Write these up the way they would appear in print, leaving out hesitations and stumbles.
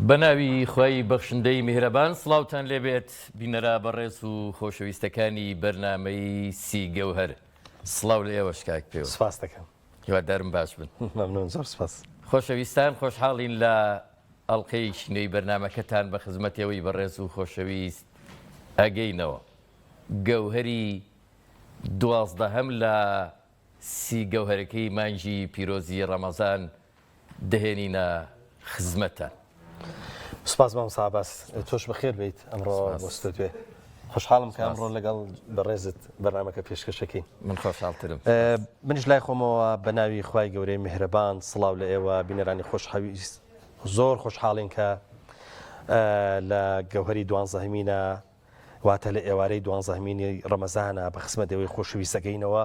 بەناوی خوای بەخشندەی میهرەبان سڵاوتان لێبێت بینەرە بەڕێز و خۆشەویستەکانی بەرنامەی سی گەوهەر سڵاو لە ئێوەش کاک پێوە سپاس دەکەم هیوادارم باش بن مەمنون زۆر سپاس. خۆشەویستان خۆشحاڵین لە ئەڵقەیەکی نوێی بەرنامەکەتان بە خزمەت ئێوەی بەڕێز و خۆشەویست ئەگەینەوە. گەوهەری دوازدەهەم لە سی گەوهەرەکەی مانگی پیرۆزی ڕەمەزان دەهێنینە خزمەتتان. سوپاس مامۆستا عەباس، تۆش بەخێر بێیت ئەمڕۆ بۆ ستۆدیۆ. خۆشحاڵم کە ئەمڕۆ لەگەڵ بەڕێزت بەرنامەکە پێشکەشەکەین. من خۆشحاڵترم. منیش لای خۆمەوە بە ناوی خوای گەورەی میهرەبان سڵاو لە ئێوە بینەرانی خۆشحەویست زۆر خۆشحاڵین کە لە گەوهەری دوانزەهەمینە واتە لە ئێوارەی دوانزەهەمینی ڕەمەزانە بە خزمەت ئێوەی خۆشەویست ئەگەینەوە.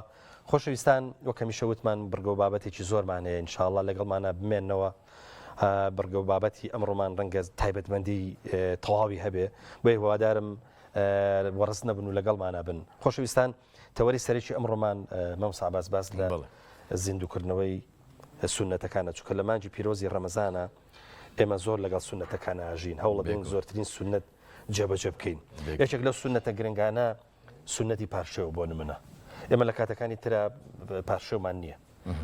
خۆشەویستان وەک هەمیشە وتمان بڕگە و بابەتێکی زۆرمان هەیە ان شاء اللە لەگەڵمانا بمێنەوە. بڕگە و بابەتی ئەمڕۆمان ڕەنگە تایبەتمەندی تەواوی هەبێ بۆیە هیوادارم وەڕس نەبن و لەگەڵمانا بن. خۆشەویستان تەوەری سەرەکی ئەمڕۆمان مامۆستا عەباس باس لە زیندووکردنەوەی سوننەتەکانە چونکە لە مانگی پیرۆزی ڕەمەزانە ئێمە زۆر لەگەڵ سوننەتەکان ئاژین هەوڵەدەین زۆرترین سوننەت جێبەجێ بکەین. یەکێک لەو سوننەتە گرنگانە سوننەتی پارشێو بۆ نمونە ئێمە لە کاتەکانی ترا پارشێومان نییە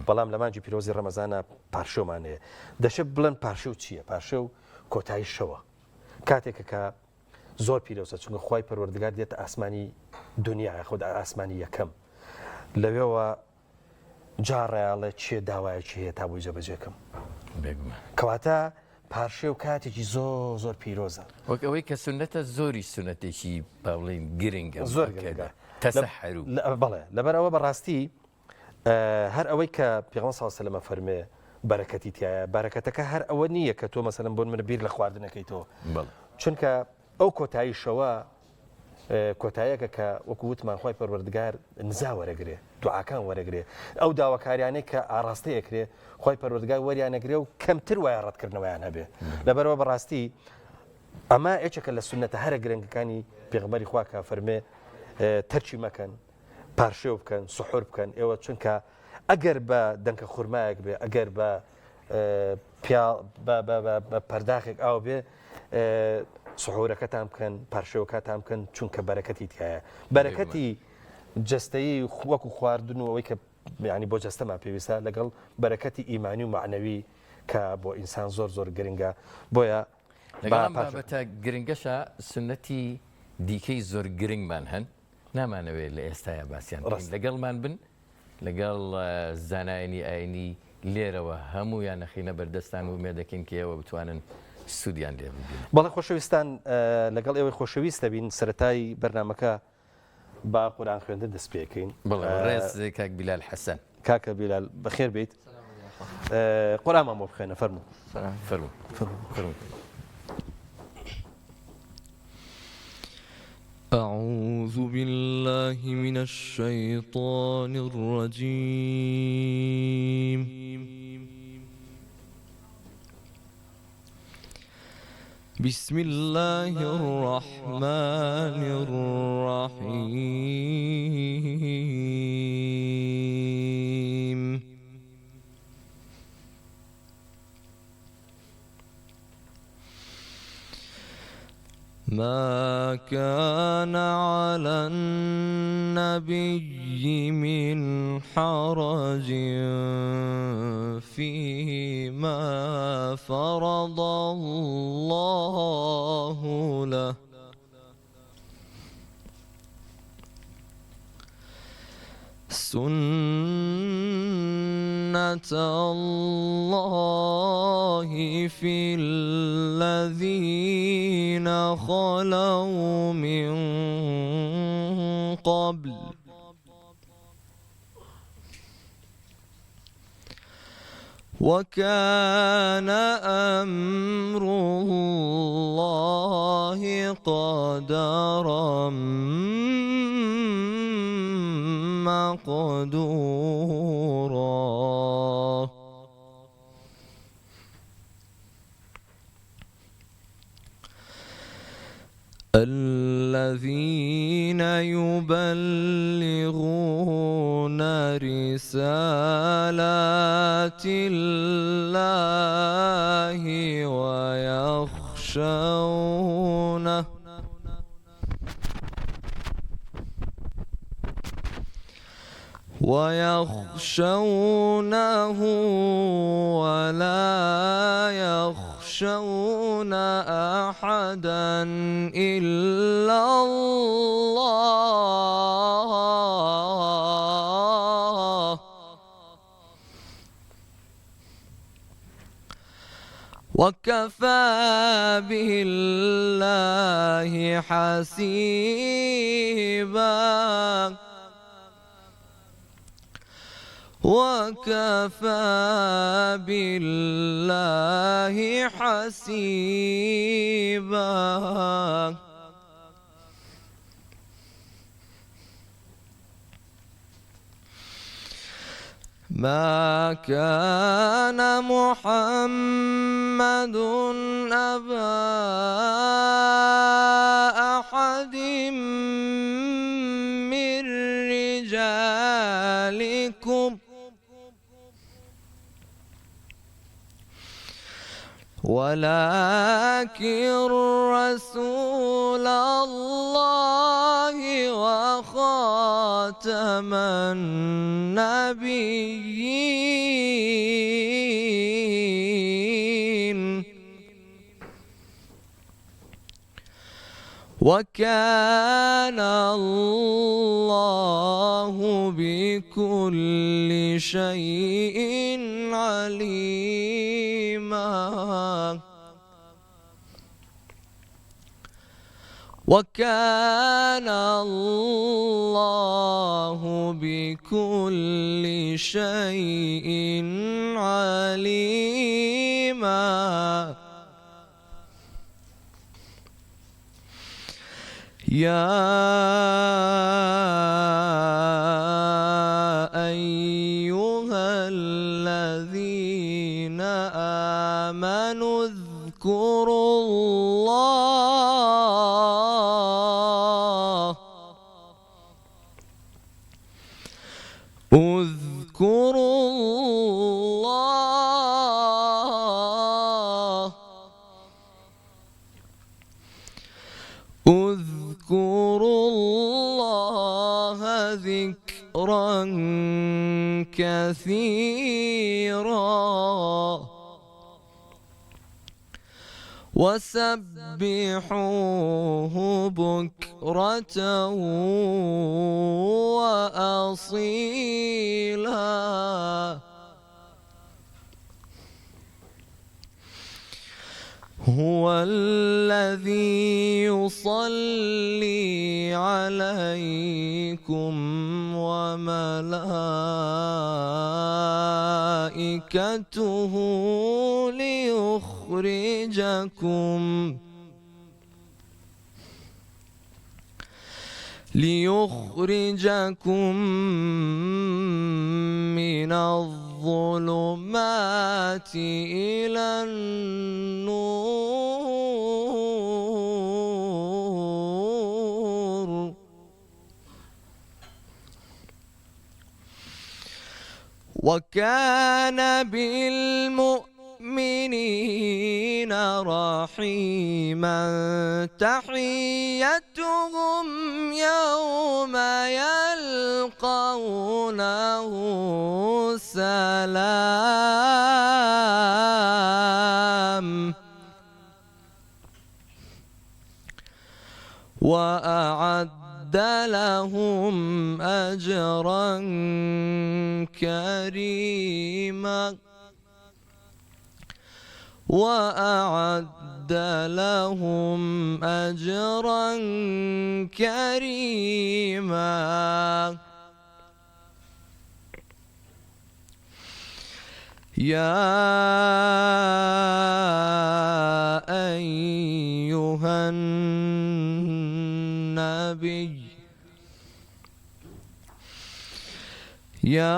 بەڵام لە مانگی پیرۆزی ڕەمەزانە پارشێومان هەیە. دەشێت بڵێن پارشێو چییە؟ پارشێو کۆتایی شەوە کاتێکە کە زۆر پیرۆزە چونکە خوای پەروەردگار دێتە ئاسمانی دنیا یاخود ئاسمانی یەکەم لەوێوە جا ڕەیاڵێ کێ داوایەکی هەیە تا بۆی جێبەجێ کەم. بێگومان. کەواتە پارشێو کاتێکی زۆر زۆر پیرۆزە. وەک ئەوەی کە سوننەتە زۆریش سوننەتێکی با بڵێین گرنگە زۆر گرنگە. تەسەحەرو. بەڵێ لەبەر ئەوە بەڕاستی هەر ئەوەی کە پێغەمبەر صلی اللە علیە و سلم ئەفەرموێ بەرەکەتی تیایە بەرەکەتەکە هەر ئەوە نییە کە تۆ مەسەلەن بۆ نمونە بیر لە خواردنەکەیتەوە چونکە ئەو کۆتایی شەوە کۆتایەکە کە وەکو وتمان خوای پەروەردگار نزا وەرەگرێ دوعاکان وەرەگرێ ئەو داواکاریانەی کە ئاڕاستەی ئەکرێ خوای پەروەردگار وەریانەگرێ و کەمتر وایە ڕەتکردنەوەیان هەبێ لەبەرەوە بەڕاستی ئەمە یەکێکە لە سوننەتە هەرە گرنگەکانی پێغەمبەری خوا کە فەرمێ تەرکی مەکەن پارشێو بکەن سحور بکەن ئێوە چونکە ئەگەر بە دەنکە خورمایەک بێ ئەگەر بە بە پەرداخێک ئاو بێ سحورەکەتان بکەن پارشێوەکەتان بکەن چونکە بەرەکەتی تایە بەرەکەتی جەستەیی وەکو خواردن و ئەوەی کە ینی بۆ جەستەمان پێویستە لەگەڵ بەرەکەتی ئیمانی و معنەوی کە بۆ ئینسان زۆر زۆر گرنگە بۆیە لەگەڵ ئەم بابەتە گرنگەشا سوننەتی دیکەی زۆر گرنگمان هەن نامانەوێت لە ئێستایا باسیان بکەین لەگەڵمان بن لەگەڵ زانایانی ئاینی لێرەوە هەموویان نەخینە بەردەستان و ئومێدەکەین کە ئێوە بتوانن سوودیان لێ ببینن. بەڵێ خۆشەویستان لەگەڵ ئێوەی خۆشەویست دەبین سەرەتای بەرنامەکە با قورئان خوێندن دەست پێکەین. بەڵێ بەڕێز کاک بیلال حەسەن. کاکە بیلال بەخێر بێیت قورئانمان بۆ بخوێنە فەرموو. فەرموو فەرموو. أعوذ بالله من الشيطان الرجيم بسم الله الرحمن الرحيم ما كان على النبي من حرج فيما فرض الله له سنة الله في الذين خلوا من قبل وكان أمر الله قدرا مقدورا. الذين يبلغون رسالات الله ويخشون. ويخشونه ويخشونه ولا يخشون أحدا إلا الله وكفى بالله حسيبا وكفى بالله حسيبا. ما كان محمد أبا أحد من رجالكم ولكن رسول الله وخاتم النبيين وكان الله بكل شيء عليما. وكان الله بكل شيء عليما. يا أيها الذين آمنوا اذكروا الله اذكروا الله اذكروا الله ذكرا كثيرا وسبحوه بكرة وأصيلا. هو الذي يصلي عليكم وملائكته ليخرجكم من الظلمات إلى النور وكان بالمؤمنين رحيما. تحيتهم يوم يلقونه سلام وأعد لهم أجرا كريما وأعد لهم أجرا كريما. يا أيها النبي يا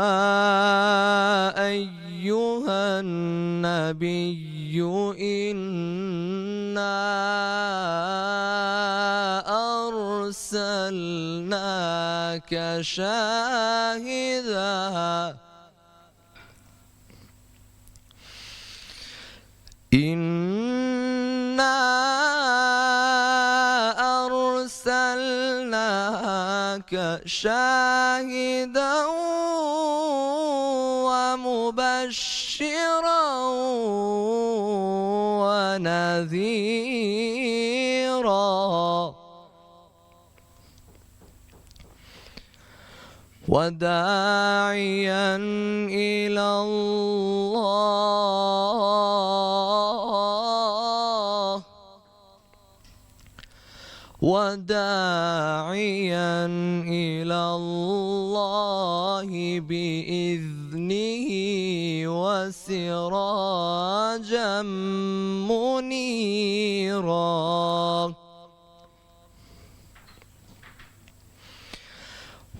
أيها النبي إنا أرسلناك شاهدا إنا أرسلناك شاهدا ومبشرا ونذيرا وداعيا إلى الله وداعيا إلى الله بإذنه وسراجا منيرا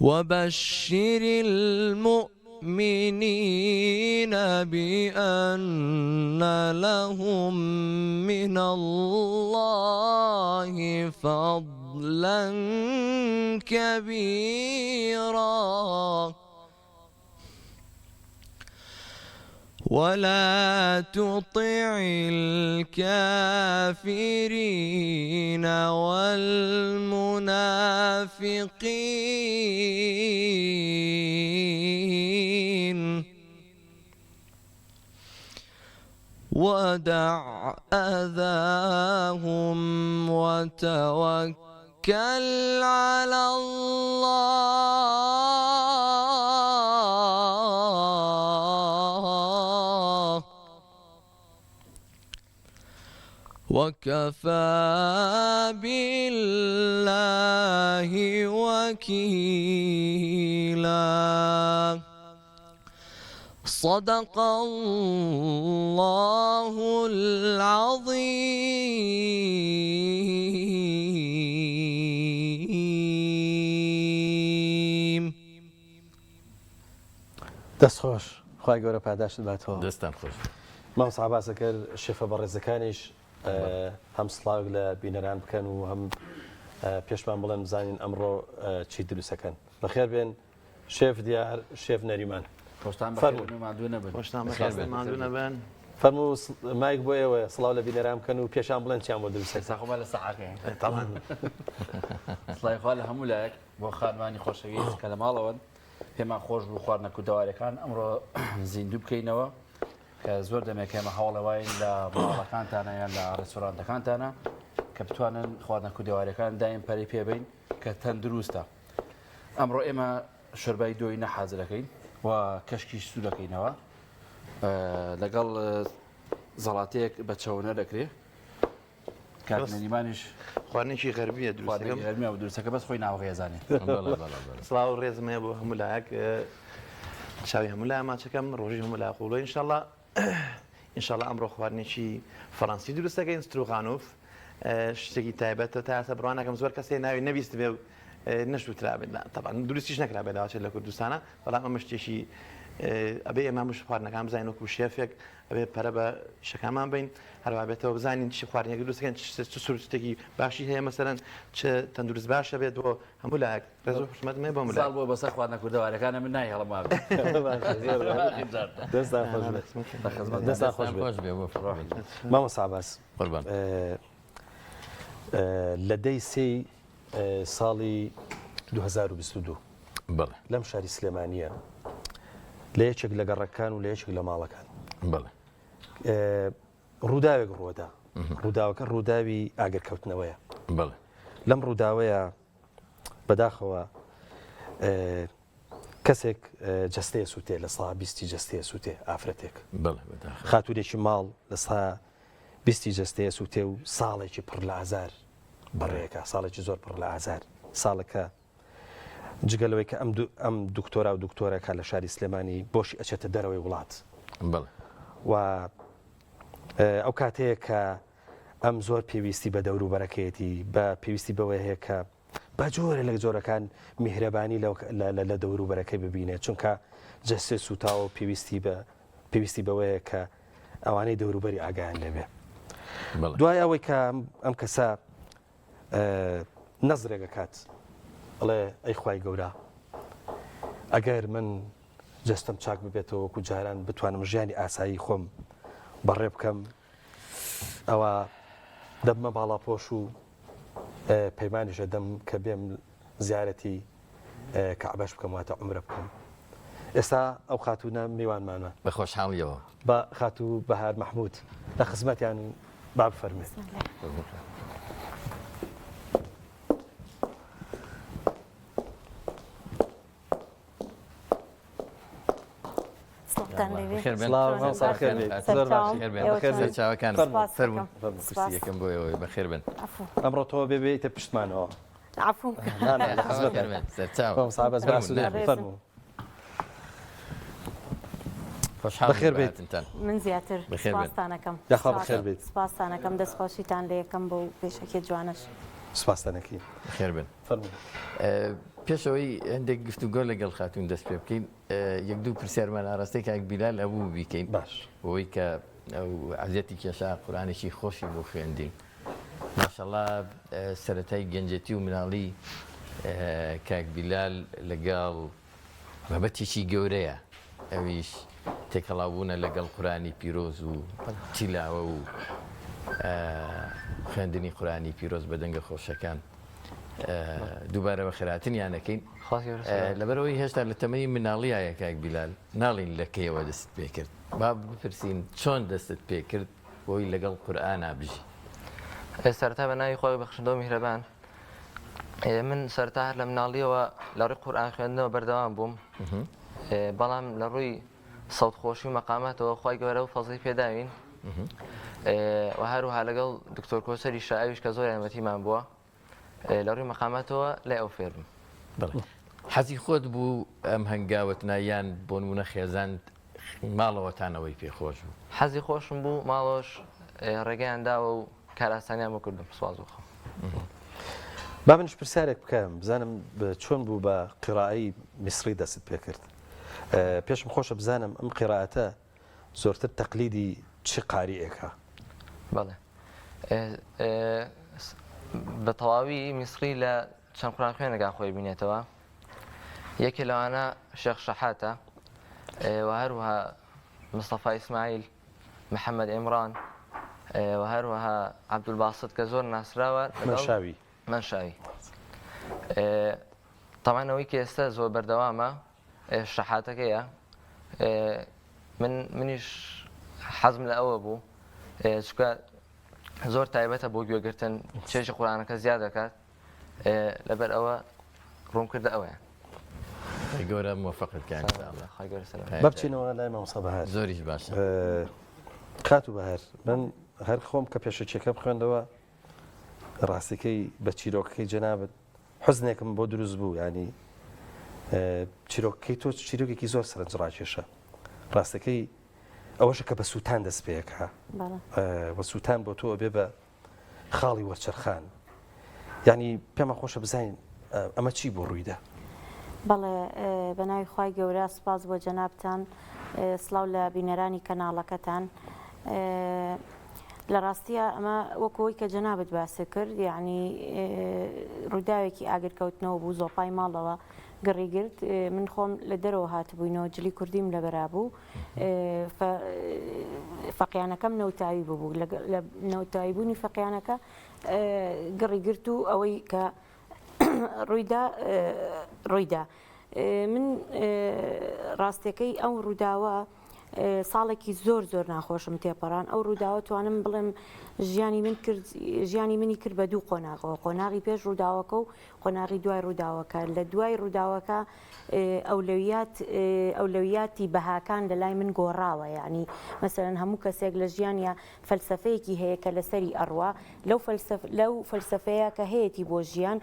وبشر المؤمنين بأن لهم من الله فضلا كبيرا ولا تطع الكافرين والمنافقين ودع أذاهم وتوكل على الله وكفى بالله وكيلا صدق اللە العظیم. دەست خۆش خوای گەورە پاداشتت باتەوە. دەستان خۆش بێت. مامۆستا عەباس ئەگەر شێفە بەڕێزەکانیش هەم سڵاوێک لە بینەران بکەن و هەم پێشمان بڵێن بزانین ئەمڕۆ چی دروستەکەن. بەخێر بێن شێف دیار شێف نەریمان. خۆشتان بەخێر فەرموون. بن و ماندوو نەبن. خۆشتان بەخێر بەخێر بێن. بن ماندوو نەبن. فەرموو مایک بۆ ئێوەیە سڵاو لە بینەران بکەن و پێشان بڵێن چیان بۆ دروست ئێستا دەکەن. خۆمان لە سەعاکەین. تەبعەن. سڵاوی خوا لە هەموو لایەک بۆ خانمانی خۆشەویست کە لە ماڵەوەن. پێمان خۆش بوو خواردنە کوردەواریەکان ئەمڕۆ زیندوو بکەینەوە کە زۆر دەمێک ئێمە هەوڵەوەین لە ماڵەکانتانە یان لە ڕێستۆرانتەکانتانە کە بتوانن خواردنە کوردەواریەکان دایم پەرەی پێبین کە تەندروستە. ئەمڕۆ ئێمە شۆربای دۆینە حازرەکەین و کەشکیش سوورەکەینەوە لەگەڵ زەڵاتەیەک بە چەونە دەکرێ. کاک نەریمانیش خواردنێکی غەربیە دروستەکەم. خواردنێکی غەربیە دروستەکە بەس خۆی ناوەکەی ئەزانێ. بەڵێ بەڵێ بەڵێ. سڵاو و ڕێزم هەیە بۆ هەموو لایەک چاوی هەموو لایە ماچەکەم ڕۆژی هەموو لا قوڵە ئینشاءاللە ئینشاءاللە ئەمڕۆ خواردنێکی فەڕەنسی دروست دەکەین ستروغانوف شتێکی تایبەتە تا ئێستا بڕوا ناکەم زۆر کەسێ ناوی نەبیستبێ و نەشوترابێت تەبعەن دروستیش نەکرابێت لەواچێت لە کوردستانە بەڵام ئەمە شتێکی ئەبێ ئێمە هەموو خواردنەکان بزانین وەکو شێفێک ئەبێ پەرە بە شەکامان بین هەروە بێتەوە بزانین چی خواردنێک دروستەکەن چ سروشتێکی باشی هەیە مەسەرەن چ تەندروست باشە بێت بۆ هەموو لایەک ڕێز و حشمەتم هەیە بۆ هەموو زاڵ لایەک. بووە بەسەر خواردنە کوردەواریەکانە من نایهێڵم وابێت. دەستان خۆش بێت. لە خزمەتتان. دەستان خۆش بێت. خۆش بێ بۆ فەرموو. مامۆستا عەباس قوربان. لە دەی سێی ساڵی 2022 بەڵێ. لەم شاری سلێمانییە لە یەکێک لە گەڕەکان و لە یەکێک لە ماڵەکان بەڵێ. ڕووداوێک ڕووەدا. ڕووداوەکە ڕووداوی ئاگرکەوتنەوەیە. بەڵێ. لەم ڕووداوەیە بەداخەوە کەسێک جەستەیە سووتێ لە سا بیستی جەستەیە سووتێ ئافرەتێک. بەڵێ بەداخەوە. خاتوونێکی ماڵ لە سا بیستی جەستەیە سووتێ و ساڵێکی پڕ لە ئازار بەڕێکا، ساڵێکی زۆر پڕ لە ئازار، ساڵێکە جگە لەوەی کە ئەم ئەم دکتۆرا و دکتۆرەکە لە شاری سلێمانی بۆشی ئەچێتە دەرەوەی وڵات. بەڵێ. و ئەو کاتەیە کە ئەم زۆر پێویستی بە دەوروبەرەکەیەتی، بە پێویستی بەوەی هەیە کە بە جۆرێ لە جۆرەکان میهرەبانی لە دەوروبەرەکەی ببینێت، چونکە جەستەی سووتاوە و پێویستی بە پێویستی بەوەیە کە ئەوانەی دەوروبەری ئاگایان لێبێ. دوای ئەوەی کە ئەم کەسە نەزرێک ئەکات ئەڵێ ئەی خوای گەورە ئەگەر من جەستەم چاک ببێتەوە وەکو جاران بتوانم ژیانی ئاسایی خۆم بەڕێ بکەم ئەوە دەبمە باڵاپۆش و پەیمانیش ئەدەم کە بێم زیارەتی کەعبەش بکەم واتە عومرە بکەم. ئێستا ئەو خاتوونە میوانمانە. بە خۆشحاڵیەوە. بە خاتوو بەهار مەحموود لە خزمەتیانین با بفەرموێ. سڵاوتان لێ بێ. بەخێر بێن. سڵاو مامۆستا بەخێر بێیت. زۆر باشی. بەخێر بێن. بەخێر بێیت. سەرچاوەکانم. فەرموو. فەرموون. فەرموو. کورسییەکەم بۆ ئێوە. بەخێر بێن. عەفوو. ئەمڕۆ تۆ بێ بێیتە پشتمانەوە. عەفووم کە. نا نا لە خزمەتم. بەخێر بێن. سەرچاو. مامۆستا بەس فەرموون. ئاسوودە بن. نابێت. فەرموو. خۆشحاڵ بەخێر بێیت. بەهاتنتان. من زیاتر بەخێر بێن. سپاستان ئەکەم. یاخوا بەخێر بێیت. سپاستان ئەکەم. دەستخۆشیتان لێ ئەکەم بەو پێشەکیە جوانەش. سپاستان ئەکەین. بەخێر بێن. فەرموو. پێش ئەوەی هەندێک گفتوگۆ لەگەڵ خاتوون دەست پێ بکەین یەک دوو پرسیارمان ئاراستەی کاک بیلال ئەبوو بیکەین باش بۆی کە ئەو عەزیەتی کێشا قورئانێکی خۆشی بۆ خوێندین ماشەڵا سەرەتای گەنجێتی و مناڵی کاک بیلال لەگەڵ بابەتێکی گەورەیە ئەویش تێکەڵاوبوونە لەگەڵ قورئانی پیرۆز و تیلاوە و خوێندنی قورئانی پیرۆز بە دەنگە خۆشەکان دووبارە بەخێرهاتنیان ئەکەین لەبەرئەوەی هێشتا لە تەمەنی مناڵیایە کاک بیلال ناڵین لە کەیەوە دەستت پێکرد با بپرسین چۆن دەستت پێکرد بۆی لەگەڵ قورئانا بژی؟ سەرەتا بە ناوی خوای بەخشندە و میهرەبان من سەرەتا هەر لە مناڵیەوە لە ڕووی قورئان خوێندنەوە بەردەوام بووم بەڵام لە ڕووی سەوت خۆشی و مەقاماتەوە خوای گەورە و فەزڵی پێداوین و هەروها لەگەڵ دکتۆر کۆسەری شاویش کە زۆر یارمەتیمان بووە لە ڕووی مەقاماتەوە لای ئەو فێر بووم. بەڵێ حەزی خۆت بوو ئەم هەنگاوەت نا یان بۆ نموونە خێزانت ماڵەوەتان ئەوەی پێ خۆش بوو؟ حەزی خۆشم بوو ماڵەوەش ڕێگەیان داوە و کارئاسانیان بۆ کردم سوپاس بۆ خوا. با منیش پرسیارێک بکەم بزانم چۆن بوو بە قیرائەی میسری دەستت پێکرد؟ پێشم خۆشە بزانم ئەم قیرائەتە زۆرتر تەقلیدی چ قاریئێکە؟ بەڵێ بە تەواوی میسری لە چەند قورئان خوێنێکا خۆی بینێتەوە یەکێ لەوانە شێخ شەحاتە و هەروەها مستەفا ئیسماعیل محەممەد ئیمران و هەروەها عەبدولباسط کە زۆر ناسراوە منشاوی منشاوی تەبعەن ئەوەی کە ئێستا زۆر بەردەوامە شەحاتەکەیە من منیش حەزم لە ئەوە بوو چونکە زۆر تایبەتە بۆ گوێگرتن چێژی قورئانەکە زیاد دەکات لەبەر ئەوە ڕووم کردە ئەوەیان. خوای گەورە موفقت کە ان شاء اللە. خوای گەورە سەلامەت. با بچینەوە لای مامۆستا بەهار. زۆریش باشە. خاتوو بەهار من هەر خۆم کە پێشەکیەکەم خوێندەوە ڕاستیەکەی بە چیرۆکەکەی جەنابت حوزنێکم بۆ دروست بوو یانی چیرۆکەکەی تۆ چیرۆکێکی زۆر سەرنجڕاکێشە ڕاستەکەی ئەوەشە کە بە سووتان دەست پێکا وە سووتان بۆ تۆ ئەبێ بە خاڵی وەرچەرخان یعنی پێمان خۆشە بزانین ئەمە چی بۆ ڕوویدا بەڵێ بە ناوی خوای گەورە سپاس بۆ جەنابتان سڵاو لە بینەرانی کەناڵەکەتان لە ڕاستیە ئەمە وەکو ئەوەی کە جەنابت باست کرد یعنی ڕووداوێکی ئاگرکەوتنەوە بوو زۆپای ماڵەوە گڕی گرت من خۆم لە دەرەوە هاتبووینەوە جلی کوردیم لەبەرا بوو فەقیانەکەم نەوتاوی ببوو لە نەوتاوی بوونی فەقیانەکە گڕی گرت و ئەوەی کە ڕوویدا ڕوویدا من ڕاستەکەی ئەو ڕووداوە ساڵێکی زۆر زۆر ناخۆشم تێپەڕان ئەو ڕووداوە توانم بڵێم ژیانی من کرد ژیانی منی کرد بە دوو قۆناغەوە قۆناغی پێش ڕووداوەکە و قۆناغی دوای ڕووداوەکە لە دوای ڕووداوەکە ئەولەویات ئەولەویاتی بەهاکان لە لای من گۆڕاوە یعنی مەسەرەن هەموو کەسێک لە ژیانیا فەلسفەیەکی هەیە کە لەسەری ئەڕوا لەو فەلسف لەو فەلسفەیە کە هەیەی بۆ ژیان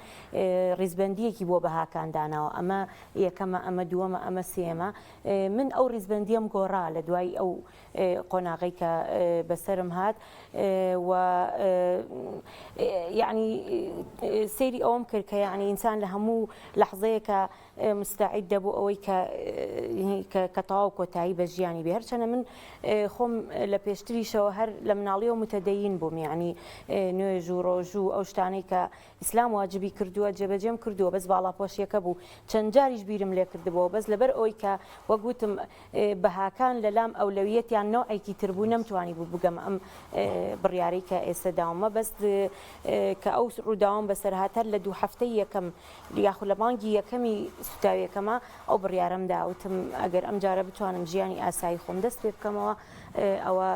ڕیزبندیەکی بۆ بەهاکان داناوە ئەمە یەکەمە ئەمە دووەمە ئەمە سێمە من ئەو ڕیزبەندیەم گۆڕا لە دوای ئەو قۆناغەی کە بەسەرم هات و یعنی سەیری ئەوەم کرد کە یعنی ئینسان لە هەموو لەحزەیەکە مستعد دەبوو ئەوەی کە کە تەواو کۆتایی بە ژیانی بێ هەرچەنە من خۆم لە پێشتریشەوە هەر لە مناڵیەوە متەدەین بووم یعنی نوێژ و ڕۆژوو ئەو شتانەی کە ئیسلام واجبی کردووە جێبەجێم کردووە بەس باڵاپۆشیەکە بوو چەند جاریش بیرم لێ کردبۆوە بەس لەبەر ئەوەی کە وەک وتم بەهاکان لە. لەلام ئەولەویەتیان نەوعێکی تر بوو نەمتوانی بوو بگەمە ئەم بڕیارەی کە ئێستا داومە بەس کە ئەو ڕووداوەم بەسەر هات هەر لە دوو هەفتەی یەکەم یاخود لە مانگی یەکەمی سوتاویەکەما ئەو بڕیارەم دا وتم ئەگەر ئەم جارە بتوانم ژیانی ئاسایی خۆم دەست پێ بکەمەوە ئەوە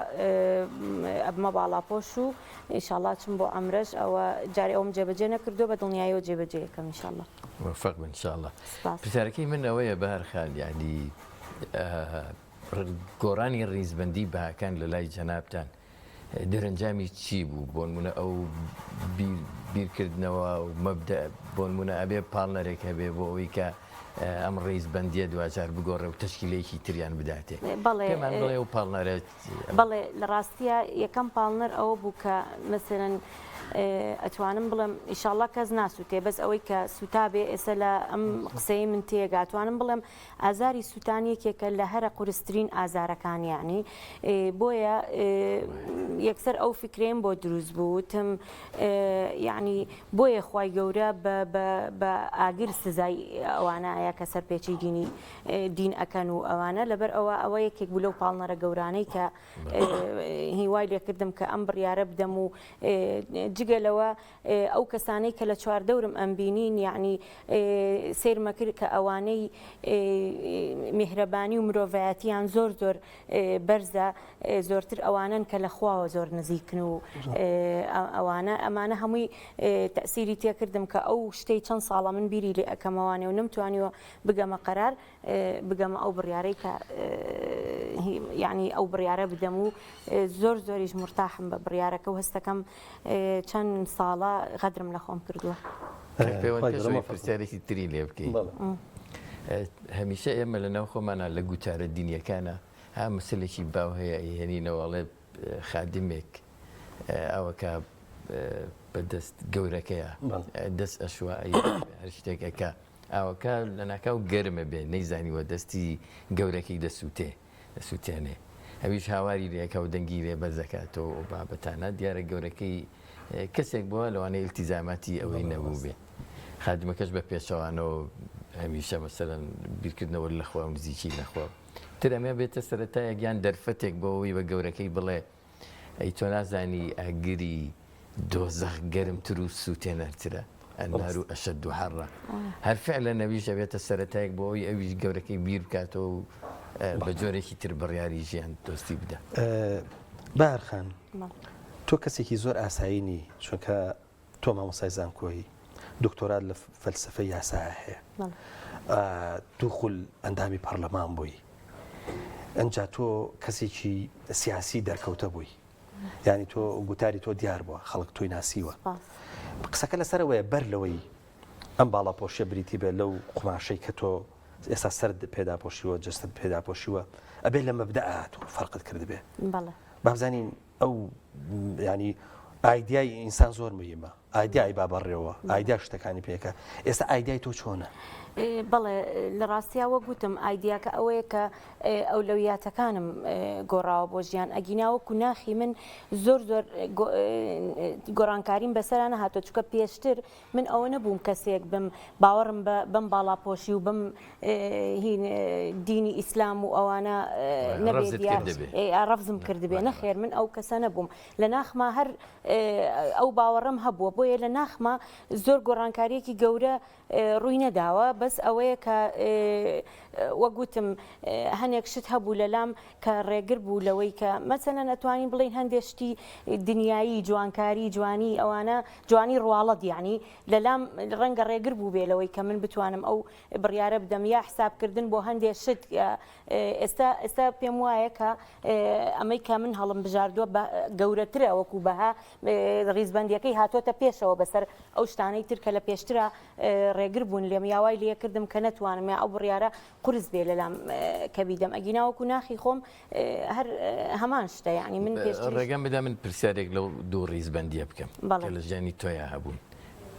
ئەبمە باڵاپۆش و ئینشاڵا چم بۆ عەمرەش ئەوە جارێ ئەوم جێبەجێ نەکردووە بە دڵنیایەوە جێبەجێ ئەکەم ئینشاڵا. موفق بن انشاءاللە. سپاس. پرسیارەکەی من ئەوەیە بەهار خان یانی گۆڕانی ڕیزبەندی بەهاکان لە لای جەنابتان دەرەنجامی چی بوو؟ بۆنمونە ئەو بیرکردنەوە و مەبدەئ بۆنمونە ئەبێ پاڵنەرێک هەبێ بۆ ئەوەی کە ئەم ڕیزبەندیە دواجار بگۆڕێ و تەشکیلەیەکی تریان بداتێ. بەڵێ. پێمان بڵێ ئەو پاڵنەرە بەڵێ لە ڕاستیا یەکەم پاڵنەر ئەوە بوو کە مەسەلەن ئەتوانم بڵێم ئیشاڵڵا کەس ناسووتێ بەس ئەوەی کە سووتابێ ئێستا لە ئەم قسەی من تێگا ئەتوانم بڵێم ئازاری سووتان یەکێکە لە هەرە قورسترین ئازارەکان یانی بۆیە یەکسەر ئەو فکرەیم بۆ دروست بوو وتم یعنی بۆیە خوای گەورە بە ئاگر سزای ئەوانایە کە سەرپێچی دینی دین ئەکەن و ئەوانە لەبەر ئەوە ئەوە یەکێک بوو لەو پاڵنەرە گەورانەی کە هیوای لێکردم کە ئەم بڕیارە بدەم و جگە لەوە ئەو کەسانەی کە لە چواردەورم ئەمبینین یعنی سەیرمە کرد کە ئەوانەی میهرەبانی و مرۆڤایەتیان زۆر زۆر بەرزە زۆرتر ئەوانەن کە لە خواوە زۆر نزیکن و ئەوانە ئەمانە هەمووی تەسیری تێکردم کە ئەو شتەی چەند ساڵە من بیری لێ ئەکەمەوانێ و نەمتوانیوە بگەمە قەرار بگەمە ئەو بڕیارەی کە یعنی ئەو بڕیارە بدەم و زۆر زۆریش مرتاحم بە بڕیارەکە و هەستەکەم چەند ساڵە غەدرم لە خۆم کردووە. پرسیارێکی تری لێ بکەین هەمیشە ئێمە لە ناو خۆمانە لە گوتارە دینیەکانە ها مەسلێکی باو هەیە ئەیهێنینەوە ئەڵێ خادمێک ئەوەکە بەدەست گەورەکەیە دەست ئەشوە هەر شتێک ئەکا ئاوەکە لەناکاو گەرمە بێ نەیزانیوە دەستی گەورەکەی دەسووتێ دەسووتێنێ ئەویش هاواری لێکا و دەنگی لێ بەرزەکاتەوە ئەو بابەتانە دیارە گەورەکەی کەسێک بووە لەوانەیە ئیلتیزاماتی ئەوەی نەبوو بێ خادمەکەش بە پێچەوانەوە هەمیشە مەسەلەن بیرکردنەوە لە خوا و نزیکی لە خوا تر ئەمە بێتە سەرەتایەک یان دەرفەتێک بۆ ئەوەی بە گەورەکەی بڵێ ئەی تۆ نازانی ئاگری دۆزەخ گەرمتر و سووتێنەرترە، النار اشد حرا، هەر فعلەن ئەویش ئەبێتە سەرەتایەک بۆ ئەوەی ئەویش گەورەکەی بیر بکاتەوە و بە جۆرێکی تر بڕیاری ژیان دۆستی بدا. بەهار خان تۆ کەسێکی زۆر ئاسایی نی چونکە تۆ مامۆستای زانکۆیی، دکتۆرات لە فەلسەفەی یاسایە هەیە، دوو خول ئەندامی پەرلەمان بووی، ئەنجا تۆ کەسێکی سیاسی دەرکەوتە بووی، یانی تۆ گوتاری تۆ دیار بووە، خەڵک تۆی ناسیوە. قسەکە لەسەرەوەیە بەر لەوەی ئەم باڵاپۆشیە بریتی بێت لەو قوماشەی کە تۆ ئێستا سەرت پێداپۆشیوە، جەستەت پێداپۆشیوە، ئەبێ لە مەبدەئا تۆ فەرقت کردبێ. بابزانین ئەو ینی ئایدیای ئینسان زۆر مهمە ئایدیای با بەڕێوە ئایدیا شتەکانی پێکە ئێستا ئایدیای تۆ چۆنە؟ بەڵێ لە ڕاستیا وەک گوتم ئایدیاکە ئەوەیە کە ئەولەویاتەکانم گۆڕاوە بۆ ژیان ئەگینا وەکو ناخی من زۆر زۆر گۆڕانکاریم بەسەرا نەهاتووە چونکە پێشتر من ئەوە نەبووم کەسێک بم باوەڕم بە بەم باڵاپۆشی و بەم هین دینی ئیسلام و ئەوانە نەبێت یا ڕەفزم کردبێ نەخێر من ئەو کەسە نەبووم لە ناخما هەر ئەو باوەڕم هەبووە بۆیە لە ناخما زۆر گۆڕانکاریەکی گەورە ڕووی نەداوە بەس ئەوەیە کە وەک وتم هەنێک شت هەبوو لەلام کە ڕێگر بوو لەوەی کە مەسەلەن ئەتوانین بڵێین هەندێ شتی دنیایی جوانکاری جوانی ئەوانە جوانی ڕواڵەت یانی لەلام ڕەنگە ڕێگر بووبێ لەوەی کە من بتوانم ئەو بڕیارە بدەم یا حسابکردن بۆ هەندێ شت ئێستا ئێستا پێم وایە کە ئەمەی کە من هەڵم بژاردووە گەورەترە وەکو بەها ڕیزبەندیەکەی هاتۆتە پێشەوە بەسەر ئەو شتانەی تر کە لە پێشترا ڕێگر بوون لێم یا وای لێکردم کە نەتوانم یا ئەو بڕیارە قورس بێ لەلام کە بیدەم ئەگینا وەکو ناخی خۆم هەر هەمان شتە یعنی من پێشتریش ڕێگەم بدە من پرسیارێک لەو دوو ڕیزبەندیە بکەم بەڵێ. کە لە ژیانی تۆیا هەبوون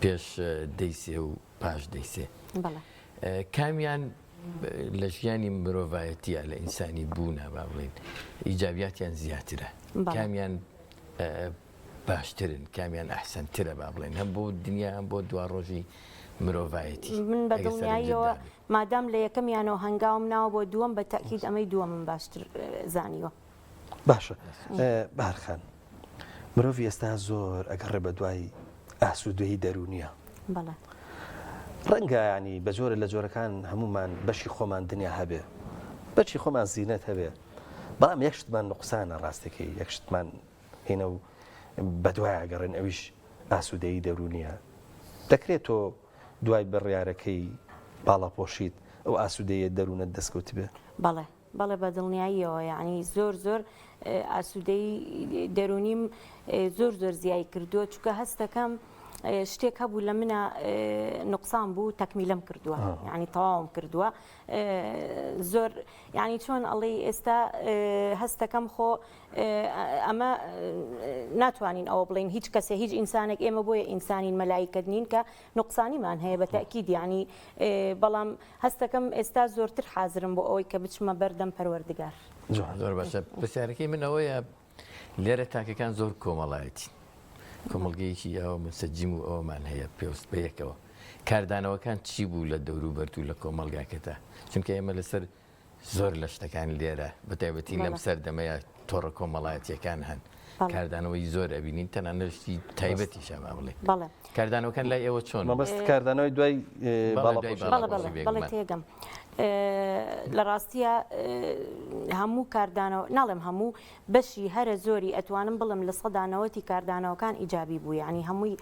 پێش دەی سێ و پاش دەی سێ بەڵێ. کامیان لە ژیانی مرۆڤایەتیە لە ئینسانی بوونە با بڵێین ئیجابیاتیان زیاترە بەڵێ. کامیان باشترن کامیان ئەحسەنترە با بڵێن هەم بۆ دنیا هەم بۆ دواڕۆژی. مرۆڤایەتی. من بە دڵنیاییەوە مادام لە یەکەمیانەوە هەنگاوم ناوە بۆ دووەم بە تەئکید ئەمەی دووەمم باشتر زانیوە. باشە بەهار خان مرۆڤی ئێستا زۆر ئەگەڕێ بە دوای ئاسوودەیی دەروونیە. بەڵێ. ڕەنگە ینی بە جۆرە لە جۆرەکان هەمومان بەشی خۆمان دنیا هەبێ بەشی خۆمان زینەت هەبێ بەڵام یەک شتمان نوقسانە ڕاستەکەی یەک شتمان هینە و بەدوای ئەگەڕێن ئەویش ئاسوودەیی دەروونیە دەکرێت تۆ دوای بڕیارەکەی باڵاپۆشیت ئەو ئاسوودەیە دەروونەت دەستکەوتبێ؟ بەڵێ بەڵێ بە دڵنیاییەوە یعنی زۆر زۆر ئاسوودەی دەروونیم زۆر زۆر زیای کردووە چونکە هەستەکەم شتێک هەبوو لە منە نقصان بوو تەکمیلم کردووە یعنی تەواوم کردووە زۆر یعنی چۆن ئەڵێی ئێستا هەستەکەم خۆ ئەمە ناتوانین ئەوە بڵین هیچ کەسێ هیچ ئینسانێک ئێمە بۆیە ئینسانین مەلایکەت نین کە نقصانیمان هەیە بە تاکید یعنی بەڵام هەستەکەم ئێستا زۆرتر حازرم بۆ ئەوەی کە بچمە بەردەم پەروەردگار. زۆر باشە پرسیارەکەی من ئەوەیە لێرە تاکەکان زۆر کۆمەڵایەتین کۆمەڵگەیەکی ئەوە منسەجیم و ئەومان هەیە پێوست بە یەکەوە کاردانەوەکان چی بوو لە دەوروبەرت و لە کۆمەڵگاکەتا چونکە ئێمە لەسەر زۆر لە شتەکان لێرە بە تایبەتی لەم سەردەمەیە تۆڕە کۆمەڵایەتیەکان هەن کاردانەوەی زۆر ئەبینین تەنانەت شتی تایبەتیشە با بڵێ کاردانەوەکان لای ئێوە چۆن مەبەست کاردانەوەی دوای بەڵێ تێگەم لە ڕاستیە هەموو کاردانەوە ناڵێم هەموو بەشی هەرە زۆری ئەتوانم بڵێم لە سەدا نەوەتی کاردانەوەکان ئیجابی بوو یانی هەمووی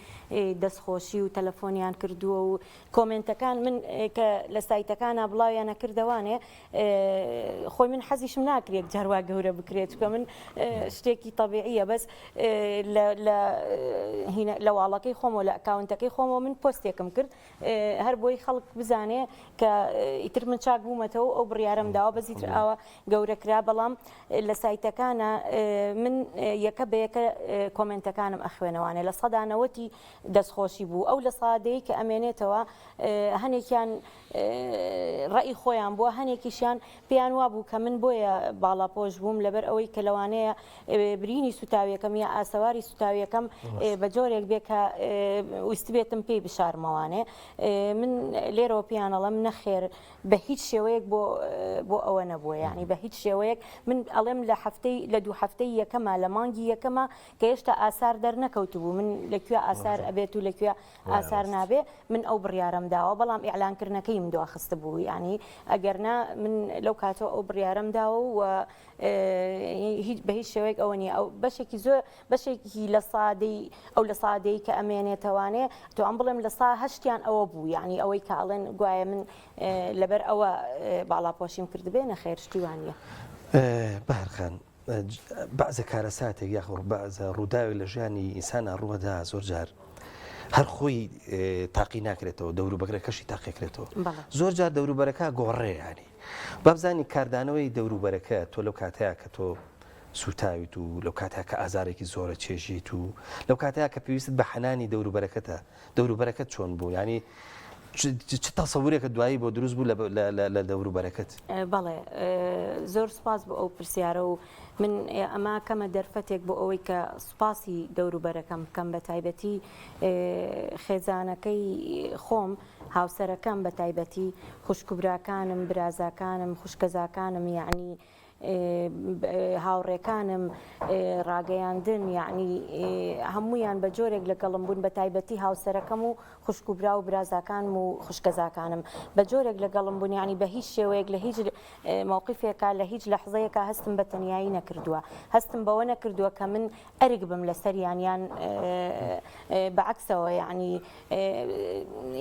دەستخۆشی و تەلەفۆنیان کردووە و کۆمێنتەکان من کە لە سایتەکانە بڵاویانە کردەوانێ خۆی من حەزیشم ناکرێت جاروا گەورە بکرێت چکە من شتێکی طبیعیە بەس لە واڵەکەی خۆمەوە لە ئەکاونتەکەی خۆمەوە من پۆستێکم کرد هەر بۆی خەڵک بزانێ کە ئیتر من چاک بوومەتەوە ئەو بڕیارەم داوە بەس ئیتر ئاوا گەورە کرا بەڵام لە سایتەکانە من یەکە بە یەکە کۆمێنتەکانم ئەخوێنەوانێ لە سەدا نەوەتی دەستخۆشی بوو ئەو لە سادەی کە ئەمێنێتەوە هەنێکیان ڕئی خۆیان بووە هەنێکیشیان پێیان وابوو کە من بۆیە باڵاپۆش بووم لەبەر ئەوەی کە لەوانەیە برینی سوتاویەکەم یا ئاسەواری سوتاویەکەم بە جۆرێک بێ کە ویستبێتم پێی بشارمەوانێ من لێرەوە پێیان ئەڵێم نەخێر بە هیچ شێوەیەک بۆ بۆ ئەوە نەبووە یعنی بە هیچ شێوەیەک من ئەڵێم لە هەفتەی لە دوو هەفتەی یەکەمە لە مانگی یەکەمە کە هێشتا ئاسار دەرنەکەوتبوو من لەکوێ ئاسار ئەبێت و لەکوێ ئاسار نابێ من ئەو بڕیارەم داوە بەڵام ئیعلانکردنەکەیم دواخستبوو یعنی ئەگەر نا من لەو کاتەوە ئەو بڕیارەم داوە و هیچ بە هیچ شێوەیەک ئەوە نییە ئەو بەشێکی زۆر بەشێکی لە سادەی ئەو لە سادەی کە ئەمێنێتەوانێ تۆ ئەم بڵێم لە سا هەشتیان ئەوە بوو یعنی ئەوەی کە ئەڵێن گوایە من لەبەر ئەوە باڵاپۆشیم کردبێ نەخێر شتی وانە. بەهرخان بەعزە کارەساتێک یاخۆ بەعزە ڕووداوێک لە ژیانی ئینسانا ڕووەدا زۆر جار هەر خۆی تاقی ناکرێتەوە دەوروبەرەکەشی تاقیکرێتەوە زۆر جار دەوروبەرەکە گۆڕێ ینی بابزانی کاردانەوەی دەوروبەرەکە تۆ لەو کاتەیە کە تۆ سوتاویت و لەو کاتە کە ئازارێکی زۆرە چێژیت و لەو کاتەیە کە پێویستت بە حەنانی دەوروبەرەکەتە دەوروبەرەکەت چۆن بوو ینی چ تەسەورێکت دوایی بۆ دروست بوو لە دەوروبەرەکەت؟ بەڵێ زۆر سوپاس بۆ ئەو پرسیارە و من ئەمە کەمە دەرفەتێک بۆ ئەوەی کە سوپاسی دەوروبەرەکەم بکەم بە تایبەتی خێزانەکەی خۆم هاوسەرەکەم بە تایبەتی خوشک و براکانم برازاکانم خوشکەزاکانم یعنی هاوڕێکانم ڕاگەیاندن یەعنی هەموویان بە جۆرێک لەگەڵم بوون بە تایبەتی هاوسەرەکەم و خوشک و برا و برازاکانم و خوشکەزاکانم بە جۆرێک لەگەڵم بوون یەعنی بە هیچ شێوەیەک لە هیچ مەوقیفێکا لە هیچ لەحزەیەکا هەستم بە تەنیایی نەکردووە هەستم بەوە نەکردووە کە من ئەرک بم لەسەریان یان بە عەکسەوە یەعنی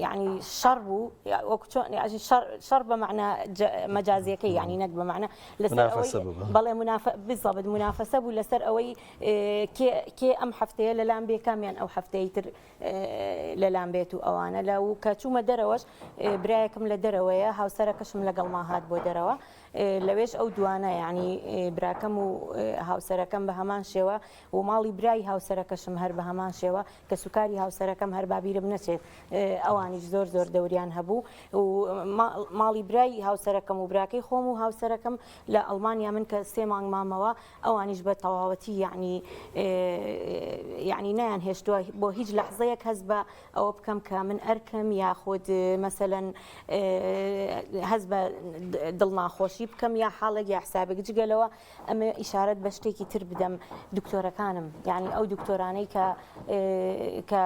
یعنی شەڕ بوو وەکو چۆن شەڕ بە مەعنا مەجازیەکەی یعنی نەک بە مەعنا لەسەر ئەوەی بەڵێ بالضبط منافەسە بوو لەسەر ئەوەی کێ ئەم هەفتەیە لەلام بێ کامیان ئەو هەفتەی تر لەلام بێت و ئەوانە لە و کە چوومە دەرەوەش برایەکم لە دەرەوەیە هاوسەرەکەشم لەگەڵما هات بۆ دەرەوە لەوێش ئەو دوانە یعنی براکەم و هاوسەرەکەم بە هەمان شێوە و ماڵی برای هاوسەرەکەشم هەر بە هەمان شێوە کەسوکاری هاوسەرەکەم هەر با بیرم نەچێت ئەوانیش زۆر زۆر دەوریان هەبوو و ماڵی برای هاوسەرەکەم و براکەی خۆم و هاوسەرەکەم لە ئەڵمانیا. ئەڵمانیا من کە سێ مانگ مامەوە ئەوانیش بە تەواوەتی یەعنی یەعنی نەیان هێشتووە بۆ هیچ لەحزەیەک هەست بە ئەوە بکەم کە من ئەرکم یاخود مەسەلەن هەست بە دڵناخۆشی بکەم یا حاڵێک یا حسابێک جگە لەوە ئەمە ئیشارەت بە شتێکی تر بدەم دکتۆرەکانم یعنی ئەو دکتۆرانەی کە کە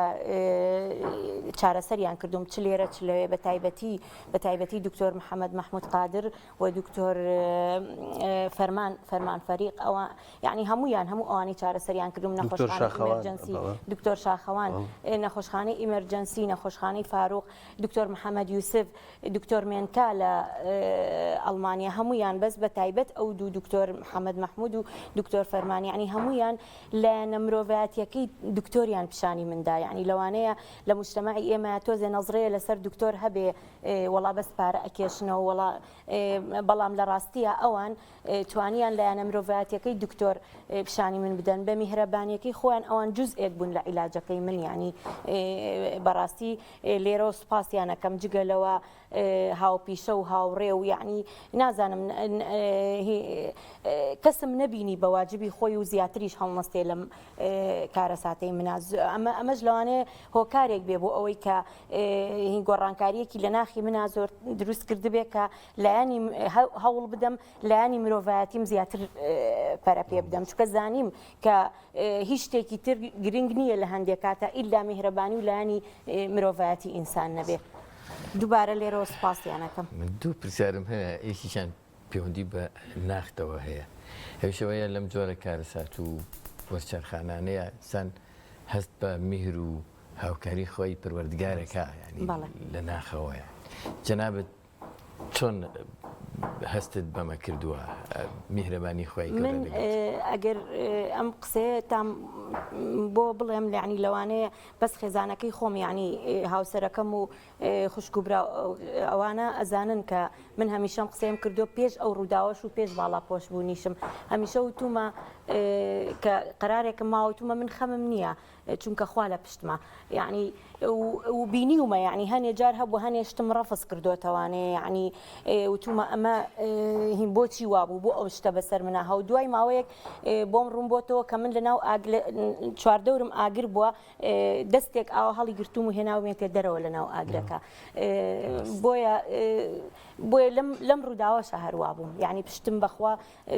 چارەسەریان کردوم چ لێرە چ لەوێ بە تایبەتی بە تایبەتی دکتۆر محەممەد مححمود قادر و دکتۆر فەرمان فەرمان فەریق ئەوە یعنی هەمویان هەموو ئەوانەی چارەسەریان کردوم نەخۆشخانەی emergency دکتۆر شاخەوان نەخۆشخانەی emergency نەخۆشخانەی فاروق دکتۆر محەممەد یوسف دکتۆر مێنکا لە ئەڵمانیا هەمویان بەس بە تایبەت ئەو دوو دکتۆر محەممەد مححمود و دکتۆر فەرمان یعنی هەمویان لایەنە مرۆڤایەتیەکەی دکتۆریان پیشانی مندا یعنی لەوانەیە لە مجتەمەعی ئێمە تۆزێ نەزرەیە لەسەر دکتۆر هەبێ وەڵا بەس پارە ئەکێشنەوە وەڵا بەڵام لە ڕاستیە ئەوان توانیان لایەنە مرۆڤایەتیەکەی دکتۆر پیشانی من بدەن بە میهرەبانیەکەی خۆیان ئەوان جزئێک بوون لە عیلاجەکەی من یانی بەڕاستی لێرەوە سوپاسیانەکەم جگە لەوە هاوپیشە و هاوڕێ و یعنی نازانم کەسم نەبینی بە واجبی خۆی و زیاتریش هەڵنەستێ لەم کارەساتەی منا ئەمە ئەمەش لەوانەیە هۆکارێک بێ بۆ ئەوەی کە هین گۆڕانکاریەکی لە ناخی منا زۆر دروست کردبێ کە لایەنی هەوڵ بدەم لایەنی مرۆڤایەتیم زیاتر پەرە پێ بدەم چونکە زانیم کە هیچ شتێکی تر گرنگ نییە لە هەندێک کاتە ئیلا میهرەبانی و لایەنی مرۆڤایەتی ئینسان نەبێ دووبارە لێرەوە سوپاسیانەکەم. من دوو پرسیارم هەیە یەکیشیان پەیوەندی بە ناختەوە هەیە ئەویش ئەوەیە لەم جۆرە کارەسات و وەرچەرخانانەیە ئینسان هەست بە میهر و هاوکاری خۆی پەروەردگارەکە یانی لە ناخەوەیە جەنابت چۆن هەستت بەمە کردووە میهرەبانی خوای گەورە من ئەگەر ئەم قسەیە تام بۆ بڵێم لەعنی لەوانەیە بەس خێزانەکەی خۆم یعنی هاوسەرەکەم و خوشک و برا ئەوانە ئەزانن کە من هەمیشەم قسەیم کردو پێش ئەو ڕووداوەش و پێش باڵا پۆش بوونیشم هەمیشە وتومە کە قرارێکم ماوەتومە من خەمم نییە چونکە خوا لە پشتمە یعنی و بینیومە یعنی هەنێ جار هەبوو هەنێ شتم ڕەفز کردوتەوانێ یعنی وتومە ئەمە هین بۆچی وابوو بۆ ئەو شتە بەسەر منە هەو دوای ماوەیەک بۆم ڕوون بۆتەوە کە من لە ناو چواردەورم ئاگر بووە دەستێک ئاوا هەڵی گرتوم و هێناومێتە دەرەوە لە ناو ئاگرەکە بۆیە بۆیە لەم لەم ڕووداوەشە هەروا بووم یعنی پشتم بەخوا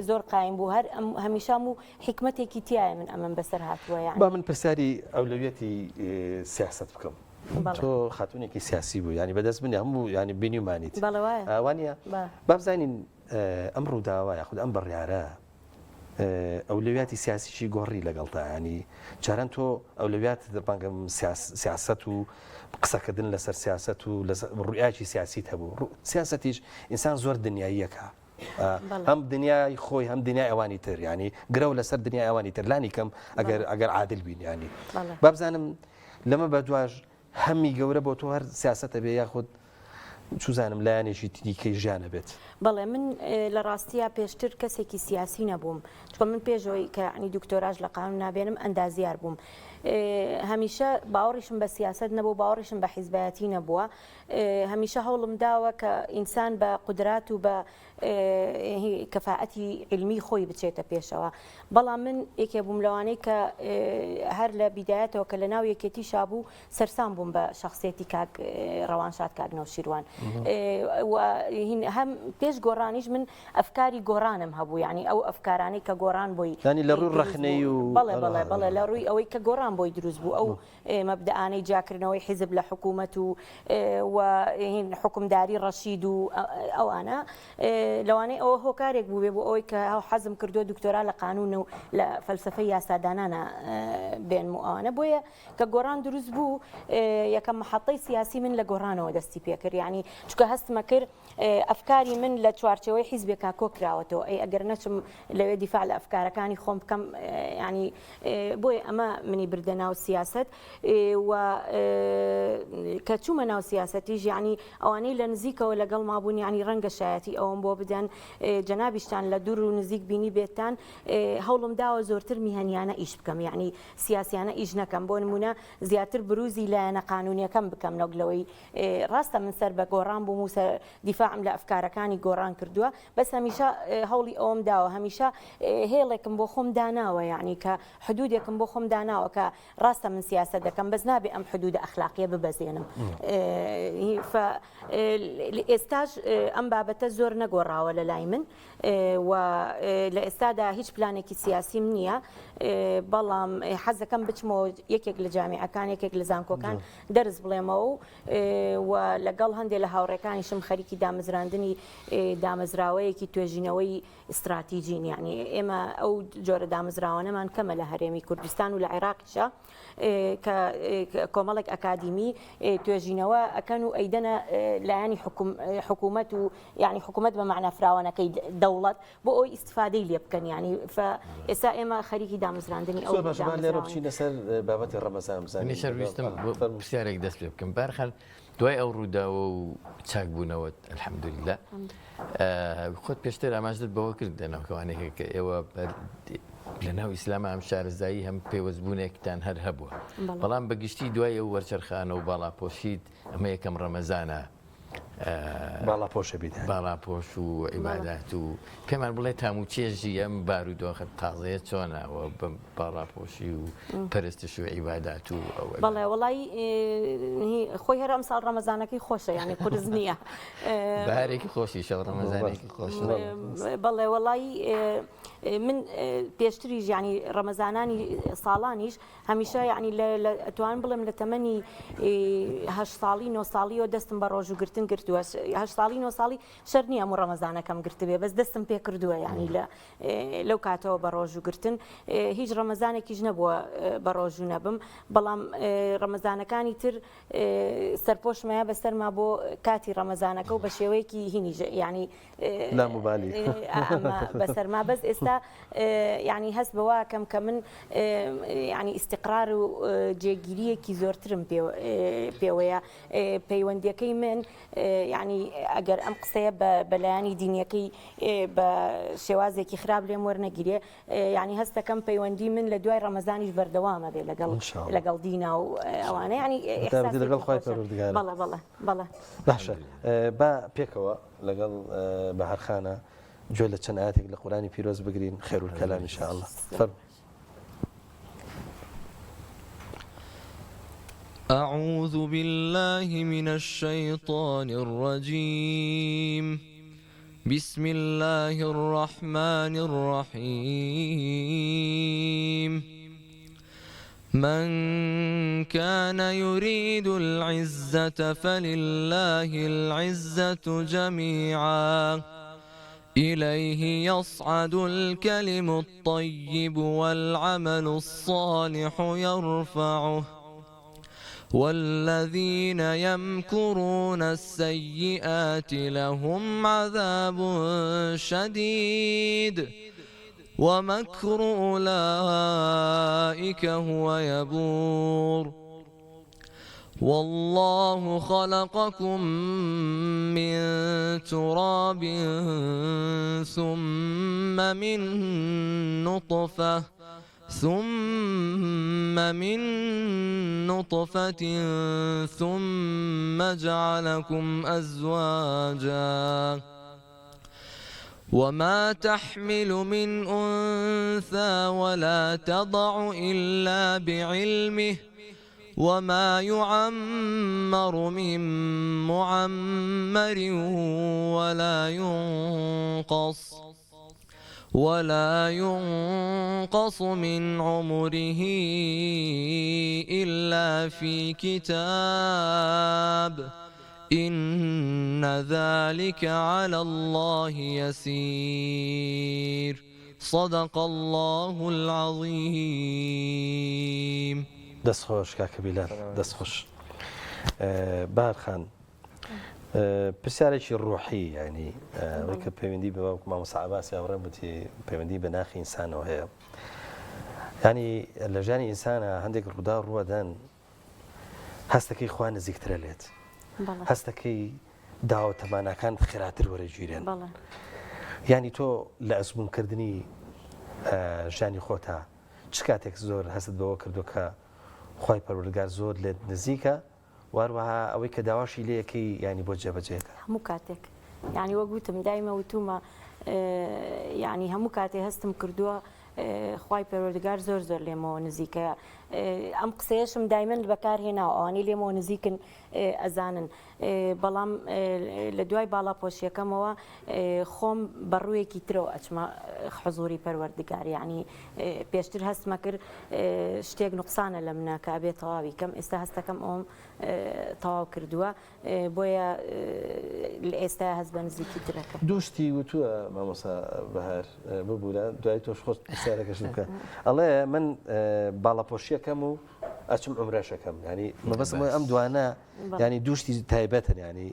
زۆر قایم بوو هەر ئەم هەمیشام و حیکمەتێکی تایە من ئەمەم بەسەر هاتووە یعنی با من پرسیاری ئەولەویەتی سیاسەت بکەم تۆ خاتونێکی سیاسی بوو ینی بەدەست منی هەموو ینی بینیمانیت وانە بابزانین ئەم ڕووداوە یاخود ئەم بڕیارە ئەولەویاتی سیاسیی گۆڕی لەگەڵتا ینی جاران تۆ ئەولەویات بانگەم سیاسەت و قسەکردن لەسەر سیاسەت و ڕویاکی سیاسیت هەبوو سیاسەتیش ئینسان زۆر دنیاییەکە هەم دنیای خۆی هەم دنیای ئەوانی تر ینی گرەو لەسەر دنیای ئەوانی تر لانی کەم ئەگەر ئەگەر عادل بین ینی بابزانم لەمە بە دواش هەمی گەورە بۆ تۆ هەر سیاسەتە بێ یاخود چوزانم لایەنێکی دیکەی ژیانە بێت. بەڵێ من لە ڕاستیا پێشتر کەسێکی سیاسی نەبووم چونکە من پێشەوەی کە عنی دکتۆراش لە قانون نابێنم ئەندازیار بووم هەمیشە باوەڕیشم بە سیاسەت نەبوو باوەڕیشم بە حیزبایەتی نەبووە هەمیشە هەوڵم داوە کە ئینسان بە قودرات و بە کەفائەتی عیلمی خۆی بچێتە پێشەوە بەڵام من یەکێ بووم لەوانەی کە هەر لە بیدایەتەوە کە لە ناو یەکێتی شابوو سەرسام بووم بە شخصێتی کاک ڕەوانشاد کاک نەوشیروان هەم پێش گۆڕانیش من ئەفکاری گۆڕانم هەبوو یعنی ئەو ئەفکارانەی کە گۆڕان بۆی ینی لە ڕووی ڕەخنەی و بەڵێ بەڵێ بەڵێ لە ڕووی ئەوەی کە گۆڕان بۆی دروست بوو ئەو مەبدەئانەی جیاکردنەوەی حیزب لە حکوومەت و و حوکمداری ڕەشید و ئەوانە لەوانەیە ئەوە هۆکارێک بووبێ بۆ ئەوەی کە حەزم کردووە دکتۆرا لە قانون و لە فەلسفەی یاسادانانە بێنم و ئەوانە بۆیە کە گۆڕان دروست بوو یەکەم محەتەی سیاسی من لە گۆڕانەوە دەستی پێکرد یعنی چونکە هەستمە کرد ئەفکاری من لە چوارچێوەی حیزبێکا کۆ کراوەتەوە، ئەی ئەگەر نەچم لەوێ دیفاع لە ئەفکارەکانی خۆم بکەم، یانی بۆیە ئەمە منی بردە. بردە ناو سیاسەت و کە چوومە ناو سیاسەتیش یعنی ئەوانەی لە نزیکەوە لەگەڵما بوون یعنی ڕەنگە شایەتی ئەوەم بۆ بدەن جەنابیشتان لە دوور و نزیک بینی بێتان هەوڵم داوە زۆرتر میهەنیانە ئیش بکەم یعنی سیاسیانە ئیش نەکەم بۆ نمونە زیاتر بروزی لایەنە قانونیەکەم بکەم نەک لەوەی ڕاستە من سەر بە گۆڕان بووم و دیفاعم لە ئەفکارەکانی گۆڕان کردووە بەس هەمیشە هەوڵی ئەوەم داوە هەمیشە هێڵێکم بۆ خۆم داناوە یعنی کە حدودێکم بۆ خۆم داناوە کە ڕاستە من سیاسەت دەکەم بەس نابێ ئەم حدودە ئەخلاقیە ببەزێنم ئێستاش ئەم بابەتە زۆر نەگۆڕاوە لە لای من و لە ئێستادا هیچ پلانێکی سیاسیم نییە بەڵام حەزەکەم بچمەوە یەکێک لە جامیعەکان یەکێک لە زانکۆکان دەرس بڵێمەوە و و لەگەڵ هەندێک لە هاوڕێکانیشم خەریکی دامەزراندنی دامەزراوەیەکی توێژینەوەی ئیستراتیجین یعنی ئێمە ئەو جۆرە دامەزراوانەمان کەمە لە هەرێمی کوردستان و لە عێراقیشە کە کۆمەڵێک ئەکادیمی توێژینەوە ئەکەن و ئەیدەنە لایەنی حکوومەت و یعنی حکوومەت بە مەعنا فراوانەکەی دەوڵەت بۆ ئەوەی ئیستفادەی لێ بکەن یعنی ف ئێستا ئێمە خەریکی دامەزراندنی ئەو زۆر باشە با لێرە بچینە سەر بابەتی ڕەمەزان بزانین منیش هەر ویستم پرسیارێک دەست پێ بکەم بارخان دوای ئەو ڕووداوە و چاکبوونەوەت الحمدللە خۆت پێشتر ئاماژت بەوە کرد لە ناوکەوانێکە کە ئێوە لە ناو ئیسلامە هەم شارەزایی هەم پێوەستبوونێکتان هەر هەبووە بەڵام بەگشتی دوای ئەو وەرچەرخانە و باڵاپۆشیت ئەمە یەکەم ڕەمەزانە باڵاپۆشە بیت باڵاپۆش و عیبادات و پێمان بڵێ تام و چێژی ئەم بارودۆخە تازەیە چۆنە و بە باڵاپۆشی و پەرستش و عیبادات و ئەوە بەڵێ وەڵی خۆی هەر ئەمساڵ ڕەمەزانەکەی خۆشە یعنی قورس نییە بارێکی خۆشی شەو ڕەمەزانێکی خۆش بەڵێ وەڵی من پێشتریش یعنی ڕەمەزانانی ساڵانیش هەمیشە یەعنی لە لە ئەتوانم بڵێم لە تەمەنی هەشت ساڵی نۆ ساڵیەوە دەستم بە ڕۆژوو گرتن گرتووە هەشت ساڵی نۆ ساڵی شەرت نییە هەموو ڕەمەزانەکەم گرتبێ بەس دەستم پێ کردووە یەعنی لە لەو کاتەوە بە ڕۆژوو گرتن هیچ ڕەمەزانێکیش نەبووە بە ڕۆژوو نەبم بەڵام ڕەمەزانەکانی تر سەرپۆشمەیە بەسەرما بۆ کاتی ڕەمەزانەکە و بە شێوەیەکی هینیش یعنی لاموبالی ئەمە بەسەرما بەس ئێستا یعنی هەست بەوە کەم کە من یعنی ئیستیقرار و جێگیریەکی زۆرترم پێوەیە پەیوەندیەکەی من یعنی ئەگەر ئەم قسەیە بەلایانی دینیەکەی بە شێوازێکی خراپ لێم وەرنەگیرێ یعنی هەستەکەم پەیوەندی من لە دوای ڕەمەزانیش بەردەوامە بێ لەگەڵ لەگەڵ دینا و ئەوانە یعنی لەگەڵ خوای پەروەردگار بەڵێ بەڵێ بەڵێ باشە با پێکەوە لەگەڵ بەهار خانە گوێ لە چەند ئایەتێک لە قورئانی پیرۆز بگرین خێر الکلام ان شاء الله فەرموو. أعوذ بالله من الشيطان الرجيم بسم الله الرحمن الرحيم من كان يريد العزة فلله العزة جميعا إليه يصعد الكلم الطيب والعمل الصالح يرفعه والذين يمكرون السيئات لهم عذاب شديد ومكر أولئك هو يبور والله خلقكم من تراب ثم من نطفة ثم من نطفة ثم جعلكم أزواجا وما تحمل من أنثى ولا تضع إلا بعلمه وما يعمر من معمر ولا ينقص ولا ينقص من عمره إلا في كتاب إن ذلك على الله يسير صدق الله العظیم. دەست خۆش کاکە بیلال دەست خۆش بەهار خان پرسیارێکی ڕۆحی ینی ئەوەی کە پەیوەندی بە مامۆستا عەباسی هاوڕێم وتی پەیوەندی بە ناخی ئینسانەوە هەیە. یانی لە ژیانی ئینسانە هەندێک ڕووداو ڕووەدەن هەستەکەی خوا نزیکترە لێت هەستەکەی داوە تەماناکان خێراتر وەرەگیرێن یانی تۆ لە ئەزمونکردنی ژیانی خۆتا چ کاتێک زۆر هەست بەوە کردو کە خوای پەروەردگار زۆر لێت نزیکە واروەها ئەوەی کە داواشی لێ ئەکەی یانی بۆت جێبەجێ کە. هەموو کاتێک یانی وەک وتم دایمە وتومە یانی هەموو کاتێ هەستم کردووە خوای پەروەردگار زۆر زۆر لێمەوە نزیکە ئەم قسەیەشم دایمەن بەکار هێناوە ئەوانەی لێمەوە نزیکن ئەزانن بەڵام لە دوای باڵاپۆشیەکەمەوە خۆم بە ڕوویەکی ترەوە ئەچمە حزوری پەروەردگار یعنی پێشتر هەستمە کرد شتێک نوقسانە لە منە کە ئەبێ تەواوی کەم ئێستا هەستەکەم ئەوم تەواو کردووە بۆیە لە ئێستا هەست بە نزیکی ترەکەم. دوو شتی وتووە مامۆستا بەهار ببورە دوای تۆش خۆت پرسیارەکەشت بکە ئەڵێ من باڵاپۆشیەکەم و ئەچم عومرەشەکەم یانی مەبەستم ئەم دوانە یانی دوو شتی تایبەتن یانی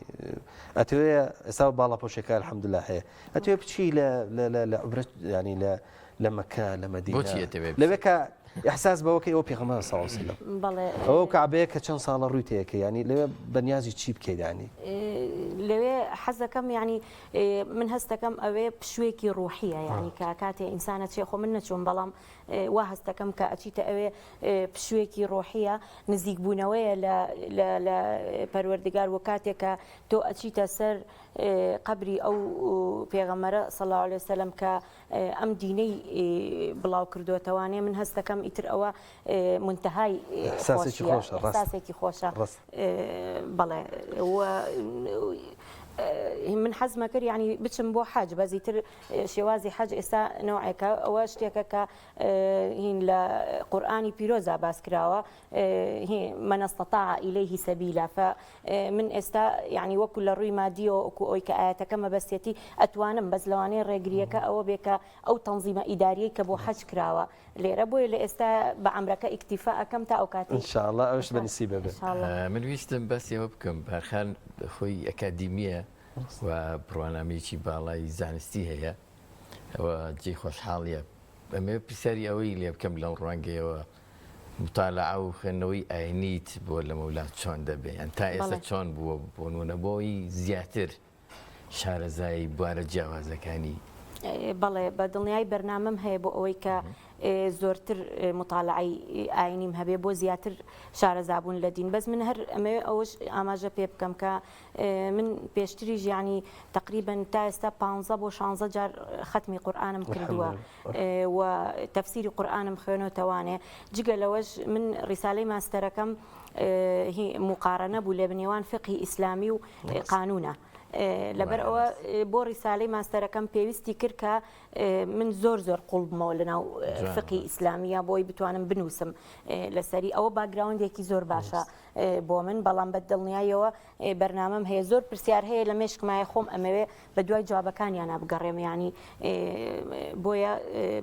ئەتەوێ ئێستا باڵاپۆشەکە الحمدلله هەیە ئەتەوێ بچی لە لە لە لە عومرە یانی لە لە مەکە لە مەدینە بۆچی ئەتەوێ لەوێ کە ئیحساس بەوە کەی ئەوە پێغەمبەر صلی الله علیه وسلم بەڵێ ئەوە کەعبەیە کە چەند ساڵە ڕووی تێکەی یانی لەوێ بەنیازی چی بکەیت یانی لەوێ حەزەکەم یانی من هەستەکەم ئەوێ پشوویەکی ڕوحیە یانی کە کاتێ ئینسانە چێ خۆ من نەچووم بەڵام وا هەستەکەم کە ئەچیتە ئەوێ پشوویەکی ڕۆحیە نزیکبوونەوەیە لە لە لە پەروەردگار و کاتێک کە تۆ ئەچیتە سەر قەبری ئەو پێغەمبەرە صلی الله علیه وسلم کە ئەم دینەی بڵاو کردوێتەوانێ من هەستەکەم ئیتر ئەوە منتەهای ئیحساسێکی خۆشە ڕاست ئیحساسێکی خۆشە بەڵێ من حەزمە کرد یعنی بچم بۆ حەج بەس ئیتر شێوازی حەج ئێستا نەوعێکە ئەوە شتێکە کە هین لە قورئانی پیرۆزا باس کراوە من استطاع الیه سبیلا ف من ئێستا یعنی وەکو لە ڕووی مادیەوە وەکو ئەوی کە ئاەتەکە مەبەستێتی ئەتوانم بەس لەوانەیە ڕێگریەکە ئەوە بێ کە ئەو تەنزیمە ئیداریەی کە بۆ حەج کراوە لێرە بۆیە لە ئێستا بە عەمرەکە ئیکتیفا ئەکەم تا ئەو کاتی ان شاء الله ئەوش بە نسیبە بێ. من ویستم باسی ئەوە بکەم بارخان خۆی ئەکادیمیە و بڕوانامەیەکی باڵای زانستی هەیە ئەوە جێی خۆشحاڵیە ئەمەوێ پرسیاری ئەوەی لێ بکەم لەم ڕوانگەیەوە متالعە و خوێندنەوەی ئاینیت بۆ لەمەولا چۆن دەبێ یان تا ئێستا چۆن بووە بۆ نمونە بۆی زیاتر شارەزای بوارە جیاوازەکانی؟ بەڵێ بە دڵنیایی بەرنامەم هەیە بۆ ئەوەی کە زۆرتر متالعەی ئاینیم هەبێ بۆ زیاتر شارەزابوون لە دین بەس من هەر ئەمەوێ ئەوەش ئاماژە پێ بکەم کە من پێشتریش یانی تەقریبەن تا ئێستا پانزە بۆ شانزە جار خەتمی قورئانم کردووە و تەفسیری قورئانم خوێنۆتەوانێ جگە لەوەش من ڕیسالەی ماستەرەکەم مقارنە بوو لە نێوان فقهی ئیسلامی و قانونە. لەبەر ئەوە بۆ ڕیسالەی ماستەرەکەم پێویستی کرد کە من زۆر زۆر قوڵ بمەوە لەناو فقهی ئیسلامیە بۆی بتوانم بنووسم لەسەری ئەوە background ێکی زۆر باشە بۆ من بەڵام بە دڵنیایەوە بەرنامەم هەیە زۆر پرسیار هەیە لە مێشکمایە خۆم ئەمەوێ بە دوای جوابەکانیانە بگەڕێم ینی بۆیە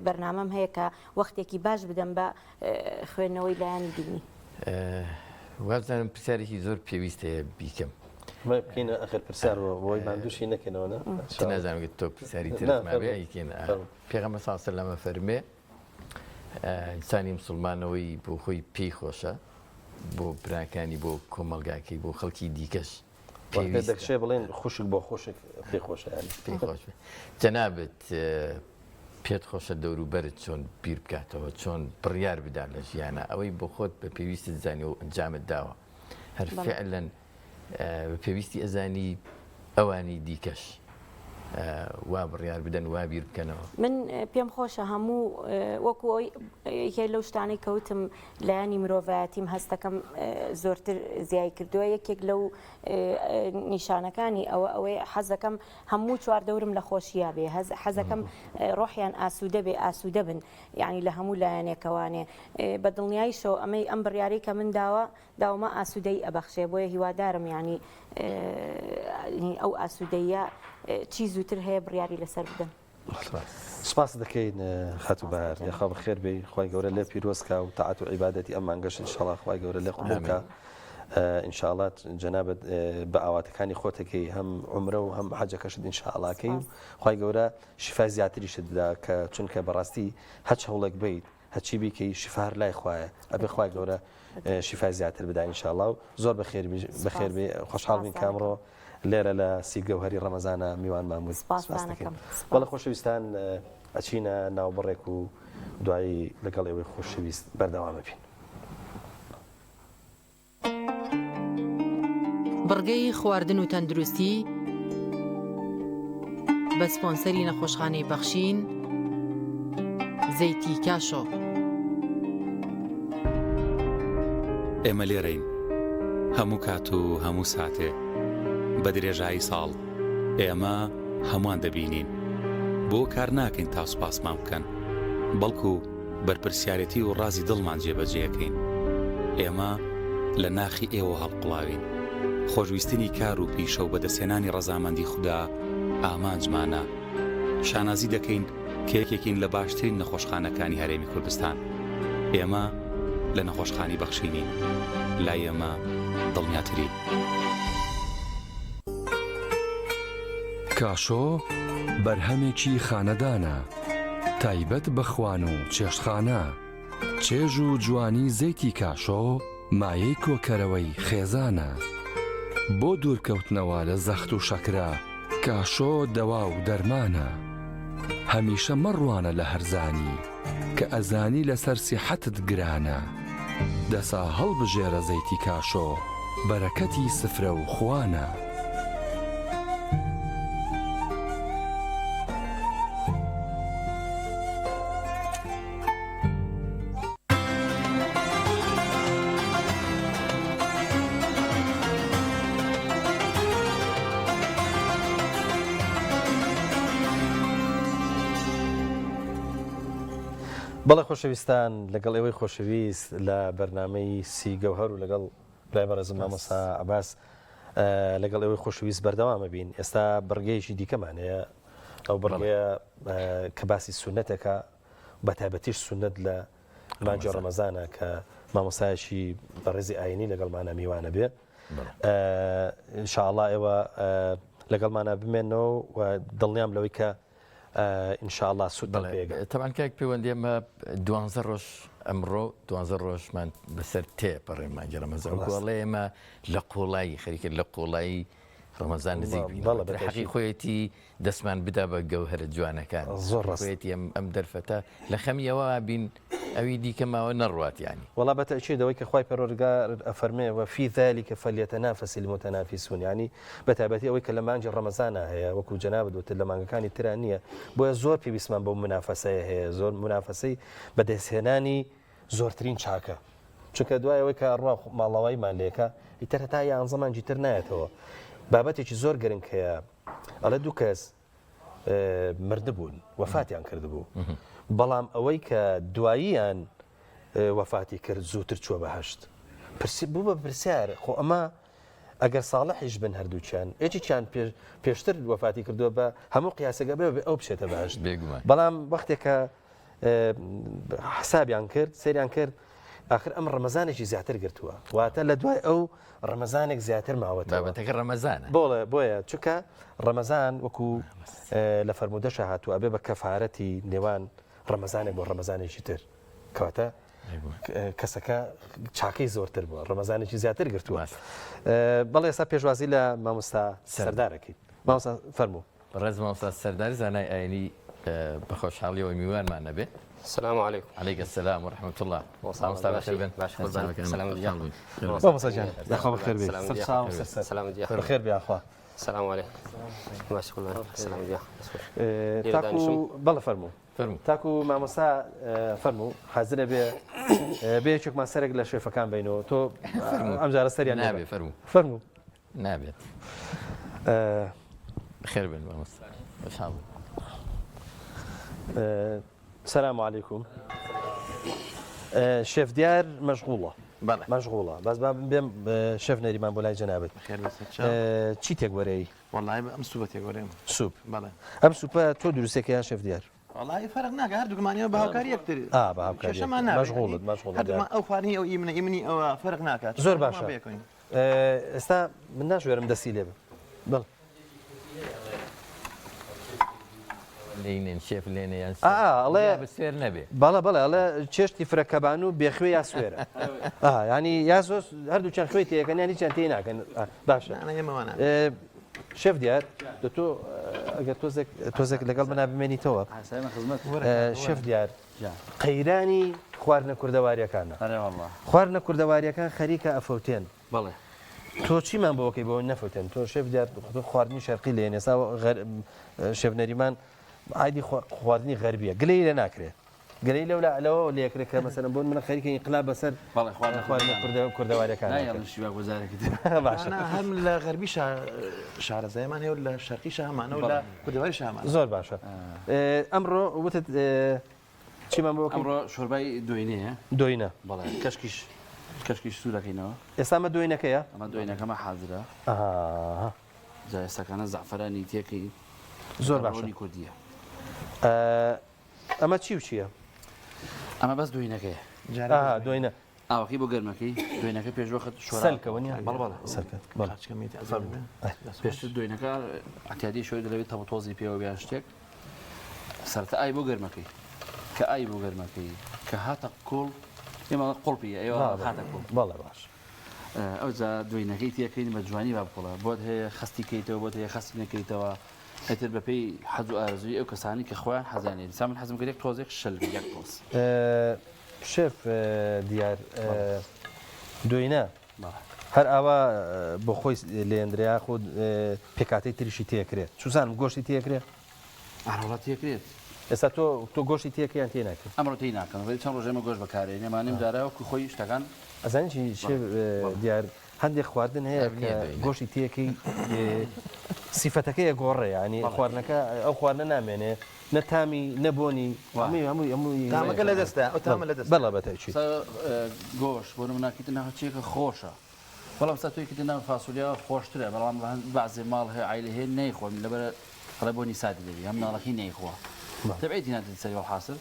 بەرنامەم هەیە کە وەختێکی باش بدەم بە خوێندنەوەی لایەنی دینی. وابزانم پرسیارێکی زۆر پێویست هەیە بیکەم. بکەینە ئەخر پرسیار بۆی ماندووشی نەکەنەوە نا؟ نازانم تۆ پرسیاری ترت مابێ ئەیکەین. پێغەمبەر صلی الله علیه و سلم فەرمێ ئینسانی مسوڵمانەوەی بۆ خۆی پێی خۆشە بۆ براکانی بۆ کۆمەڵگاکەی بۆ خەڵکی دیکەش پێویستە. دەکشێ بڵێن خوشک بۆ خوشک پێی خۆشە یانی. پێی خۆش بێ. جەنابت پێت خۆشە دەوروبەرت چۆن بیر بکاتەوە چۆن بڕیار بدا لە ژیانا ئەوەی بۆ خۆت بە پێویستت زانیوە و ئەنجامت داوە هەر فعلەن بە پێویستی ئەزانی ئەوانی دیکەش وا بڕیار بدەن وا بیر بکەنەوە؟ من پێم خۆشە هەموو وەکو ئەوی یەکێ لەو شتانەی کەوتم لایەنی مرۆڤایەتیم هەستەکەم زۆرتر زیای کردووە یەکێک لەو نیشانەکانی ئەوە ئەوەی حەزەکەم هەموو چواردەورم لە خۆشییا بێ حەزەکەم ڕۆحیان ئاسوودە بێ ئاسوودە بن یعنی لە هەموو لایەنێکەوانێ بە دڵنیاییشەوە ئەمەی ئەم بڕیارەی کە من داوە داومە ئاسوودەیی ئەبەخشێ بۆیە هیوادارم یعنی ئەو ئاسوودەیە چی زووتر هەیە بڕیاری لەسەر بدەن. سپاست دەکەین خاتوو بەهار یاخوا بەخێر بێی خوای گەورە لێ پیرۆز کا و تاعەت و عیبادەتی ئەم مانگەش ئینشاڵا خوای گەورە لێ قبوڵ کا ئینشاڵا جەنابت بە ئاواتەکانی خۆتەکەی هەم عومرە و هەم حەجەکەشت ئینشاڵاکەی و خوای گەورە شیفای زیاتریشت بدا کە چونکە بەڕاستی هەچ هەوڵێک بیت. هەرچی بیکەی شیفا هەر لای خوایە ئەبێ خوای گەورە شیفای زیاتر بدا ان شاء اللە و زۆر بەخێر بەخێر بێ خۆشحاڵ بین کە ئەمڕۆ لێرە لە سی گەوهەری ڕەمەزانە میوانمان بوویت سپاس دەکەین بەڵێ خۆشەویستان ئەچینە ناوبڕێک و دوایی لەگەڵ ئێوەی خۆشەویست بەردەوامە بین. بڕگەی خواردن و تەندروستی بە سپۆنسەری نەخۆشخانەی بەخشین زەیتی کاشۆ. ئێمە لێرەین هەموو کات و هەموو ساتێ بە درێژایی ساڵ ئێمە هەمووان دەبینین بۆ کار ناکەین تا سوپاسمان بکەن بەڵکو بەرپرسیارێتی و ڕازی دڵمان جێبەجێەکەین ئێمە لە ناخی ئێوە هەڵقوڵاوین خۆشویستنی کار و پیشە و بەدەستهێنانی ڕەزامەندی خودا ئامانجمانە شانازی دەکەین کە یەکێکین لە باشترین نەخۆشخانەکانی هەرێمی کوردستان. ئێمە لە نەخۆشخانی بەخشینین. لای ئێمە دڵنیاتری. کاشۆ بەرهەمێکی خانەدانە، تایبەت بە خوان و چێشتخانە. چێژ و جوانی زەیتی کاشۆ مایەی کۆکەرەوەی خێزانە. بۆ دوورکەوتنەوە لە زەخت و شەکرە کاشۆ دەوا و دەرمانە. هەمیشە مەڕوانە لە هەرزانی کە ئەزانی لەسەر سیحەتت گرانە. دەسا هەڵبژێرە زەیتی کاشۆ بەرەکەتی سفرە و خوانە. بەڵێ خۆشەویستان لەگەڵ ئێوەی خۆشەویست لە بەرنامەی سی گەوهەر و لەگەڵ برای بەڕێزم مامۆستا عباس لەگەڵ ئێوەی خۆشەویست بەردەوامە بین ئێستا بڕگەیەکی دیکەمان هەیە ئەو بڕگەیە کە باسی سونەتێکە بەتایبەتیش سوننەت لە مانگی ڕەمەزانە کە مامۆستایەکی بەڕێزی ئاینی لەگەڵمانە میوانە بێ ان شاء الله ئێوە لەگەڵمانە بمێنەوە و دڵنیام لەوەی کە ان شاء الله سوود پێگە تەبعەن کاک پەیوەندی ئەمە دوانزە ڕۆژ ئەمڕۆ دوانزە ڕۆژمان بەسەر تێ پەڕێ مانگی ڕەمەزان گۆڵێ ئێمە لە قوڵایی خەریکە لە قوڵایی ڕەمەزان نزیک بین حەقی خۆیەتی دەستمان بدا بە گەوهەرە جوانەکان. زۆر ڕاست. خۆیەتی ئەم ئەم دەرفەتە لە خەمی ئەوە بین ئەوی دیکە ماوە نەڕوات یانی. وەڵا بە تەئکید ئەوەی کە خوای پەروەردگار ئەفەرمێ وفی ذلک فلیتنافس المتنافسون یانی بە تایبەتی ئەوەی کە لە مانگی ڕەمەزانا هەیە وەکو جەنابت وتت لە مانگەکانی ترا نییە بۆیە زۆر پێویستمان بەو مونافەسەیە هەیە زۆر مونافەسەی بەدەستهێنانی زۆرترین چاکە چونکە دوای ئەوەی کە ئەڕوا ماڵاواییمان لێکا ئیتر هەتا یانزە مانگی تر نایەتەوە بابەتێکی زۆر گرنگ هەیە ئەڵێ دوو کەس مردبوون وەفاتیان کردبوو بەڵام ئەوەی کە دواییان وەفاتی کرد زووتر چووە بەهشت پرسی بوو بە پرسیار خۆ ئەمە ئەگەر ساڵحیش بن هەردووکیان یەکێکیان پێشتر وەفاتی کردووە بە هەموو قیاسەکە بێ ئەو بچێتە بەهشت بەڵام وەختێک کە حسابیان کرد سەیریان کرد ئاخر ئەم ڕەمەزانێکی زیاتر گرتووە واتە لە دوای ئەو ڕەمەزانێک زیاتر ماوەتەوە بابەتەکە ڕەمەزانە بۆڵێ بۆیە چونکە ڕەمەزان وەکو لە فەرموودەشە هاتووە ئەبێ بە کەفارەتی نێوان ڕەمەزانێک بۆ ڕەمەزانێکی تر کەواتە کەسەکە چاکەی زۆرتر بووە ڕەمەزانێکی زیاتر گرتووە بەڵێ ئێستا پێشوازی لە مامۆستا سەردارەکەی مامۆستا فەرموو بەڕێز مامۆستا سەردار زانای ئاینی بە خۆشحاڵیەوە میوانمان ئەبێ. السلام علیکم. علیک السلام و رحمة اللە. مامۆستا بەخێر بێن. باش قوربان. سلام گیان. مامۆستا گیان یاخوا بەخێر بێی. سەر چاو سەر سەر. سلام گیان. بەخێر بێ یاخوا. سلام علیکم. باش قوربان. سلام گیان. تاکو بەڵێ فەرموو. فەرموو. تاکو مامۆستا فەرموو حازرە بێ بێ یەکێکمان سەرێک لە شێفەکان بینەوە تۆ ئەمجارە سەریان نابێ فەرموو. فەرموو. نابێت خێر بن مامۆستا خۆشحاڵ بووم. سلام علیکم شێف دیار مەشغوڵە بەڵێ مەشغوڵە بەس با بێم شێف نەریمان بۆ لای جەنابت خێر بێ سەرچاو چی تێک وەرەی وەڵای ئەم سوپە تێک وەرێم سوپ بەڵێ ئەم سوپە تۆ دروستێکە یان شێف دیار وەڵای فەرق ناکە هەردووکمان ئێمە بە هاوکاری یەکتر ئا بە هاوکاری کێشەمان یەکتر نابێ مەشغوڵت مەشغوڵت هەردووکمان ئەو خواردنی ئەو ئی منە ئی منی ئەوە فەرق ناکات زۆر هەردووکمان باشە بەیەکەوین ئێستا من ناشوێرم دەستی لێ بم. بەڵێ. لێینێن شێف لێنێ یان ئا ئەڵێ بە سوێر نەبێ. بەڵێ بەڵێ ئەڵێ چێشتی فرە کەبانوو بێ خوێ یا سوێرە. ئا یانی یا زۆر هەردووکیان خوێی تێ ئەکەن یان هیچیان تێی ناکەن. باشە. نا نا ئێمە وا ناکەین. شێف دیار دە تۆ ئەگەر تۆزێک تۆزێک لەگەڵ منا بمێنیتەوە. ئاسایمە خزمەت. شێف دیار قەیرانی خواردنە کوردەواریەکانە. ئەرێ وەڵا. خواردنە کوردەواریەکان خەریکە ئەفەوتێن. بەڵێ. تۆ چیمان بۆ ئەکەی بۆ نەفەوتێن؟ تۆ شێف دیار خواردنی شەرقی لێن ئێستا شێف نەریمان عادی خواردنی غەربیە گلەی لێ ناکرێ. گلەی لەولا لەوە لێکرێ کە مەسەلەن بۆ نمونە خەریکە ئینقلاب بەسەر بەڵێ خواردنە خواردنە کوردە کوردەواریەکان نایەڵن شیوا بۆ جارێکی تر. باشە. نا هەم لە غەربی شارەزایمان هەیە و لە شەرقی هەمانە و لە کوردەواری هەمانە. زۆر باشە. ئەمڕۆ وتت چیمان بۆ ئەمڕۆ شۆربای دۆینەیە. دۆینە. بەڵێ کەشکیش کەشکیش سوورەکەینەوە. ئێستا ئەمە دۆینەکەیە؟ ئەمە دۆینەکەمە حازرە. ئەها. جا ئێستاکانە زەعفەرانی تێکەین. زۆر باشە. ڕۆنی کوردیە. ئەمە چی و چییە؟ ئەمە بەس دۆینەکەیە. ئاها دۆینە. ئاوەکەی بۆ گەرمەکەی دۆینەکە پێش وەخت شۆرا. سەلکە وەنیە؟ بەڵێ بەڵێ. سەلکە بەڵێ. پێشتر دۆینەکە ئەعتیادی شۆی دەلەوێت تەپ و تۆزی پێوە بێ یان شتێک. سەرەتا ئای بۆ گەرمەکەی کە ئای بۆ گەرمەکەی کە هاتە کوڵ ئێمە قوڵپی ئێوە هاتە کوڵ. بەڵێ باش. ئەوجا دۆینەکەی تێکەین بە جوانی با بکوڵە بۆت هەیە خەستی کەیتەوە بۆت هەیە خەستی نەکەیتەوە. ئیتر بەپێی حەز و ئارەزووی ئەو کەسانەی کە خۆیان حەزیان لێیە. دیسان من حەزم کرد یەک تۆزێک شل بێ یەک تۆز. شێف دیار دۆینە هەر ئاوا بۆ خۆی لێندرێ یاخود پێکهاتەی تریشی تێکرێ؟ چوزانم گۆشتی تێکرێ؟ ئەرەوەڵا تێکرێت. ئێستا تۆ تۆ گۆشتی تێکرێ یان تێ ناکرێ؟ ئەمڕۆ تێی ناکەم. چەند ڕۆژ ئێمە گۆشت بەکارێنین ئەمانەیم جارە وەکو خۆی شتەکان. ئەزانی چی شێف دیار هەندێک خواردن هەیە کە گۆشتی تێکەی سیفەتەکەی ئەگۆڕێ یانی خواردنەکە ئەو خواردنە نامێنێ نە تامی نە بۆنی هەمووی هەمووی هەمووی تامەکە لە دەستە ئەو تامە لە دەستە بەڵێ بە تەئکید. گۆشت بۆ نمونە کیتە ناو چیەکە خۆشە بەڵام سا تۆی کردە ناو فاسۆلیا خۆشترە بەڵام بەعزێ ماڵ هەیە عایلە هەیە نەیخۆن لەبەر ئەڵێ بۆنی سادی دەبی هەم مناڵەکەی نەیخوا تەبعیتی ناتێتە سەری وەڵحاسل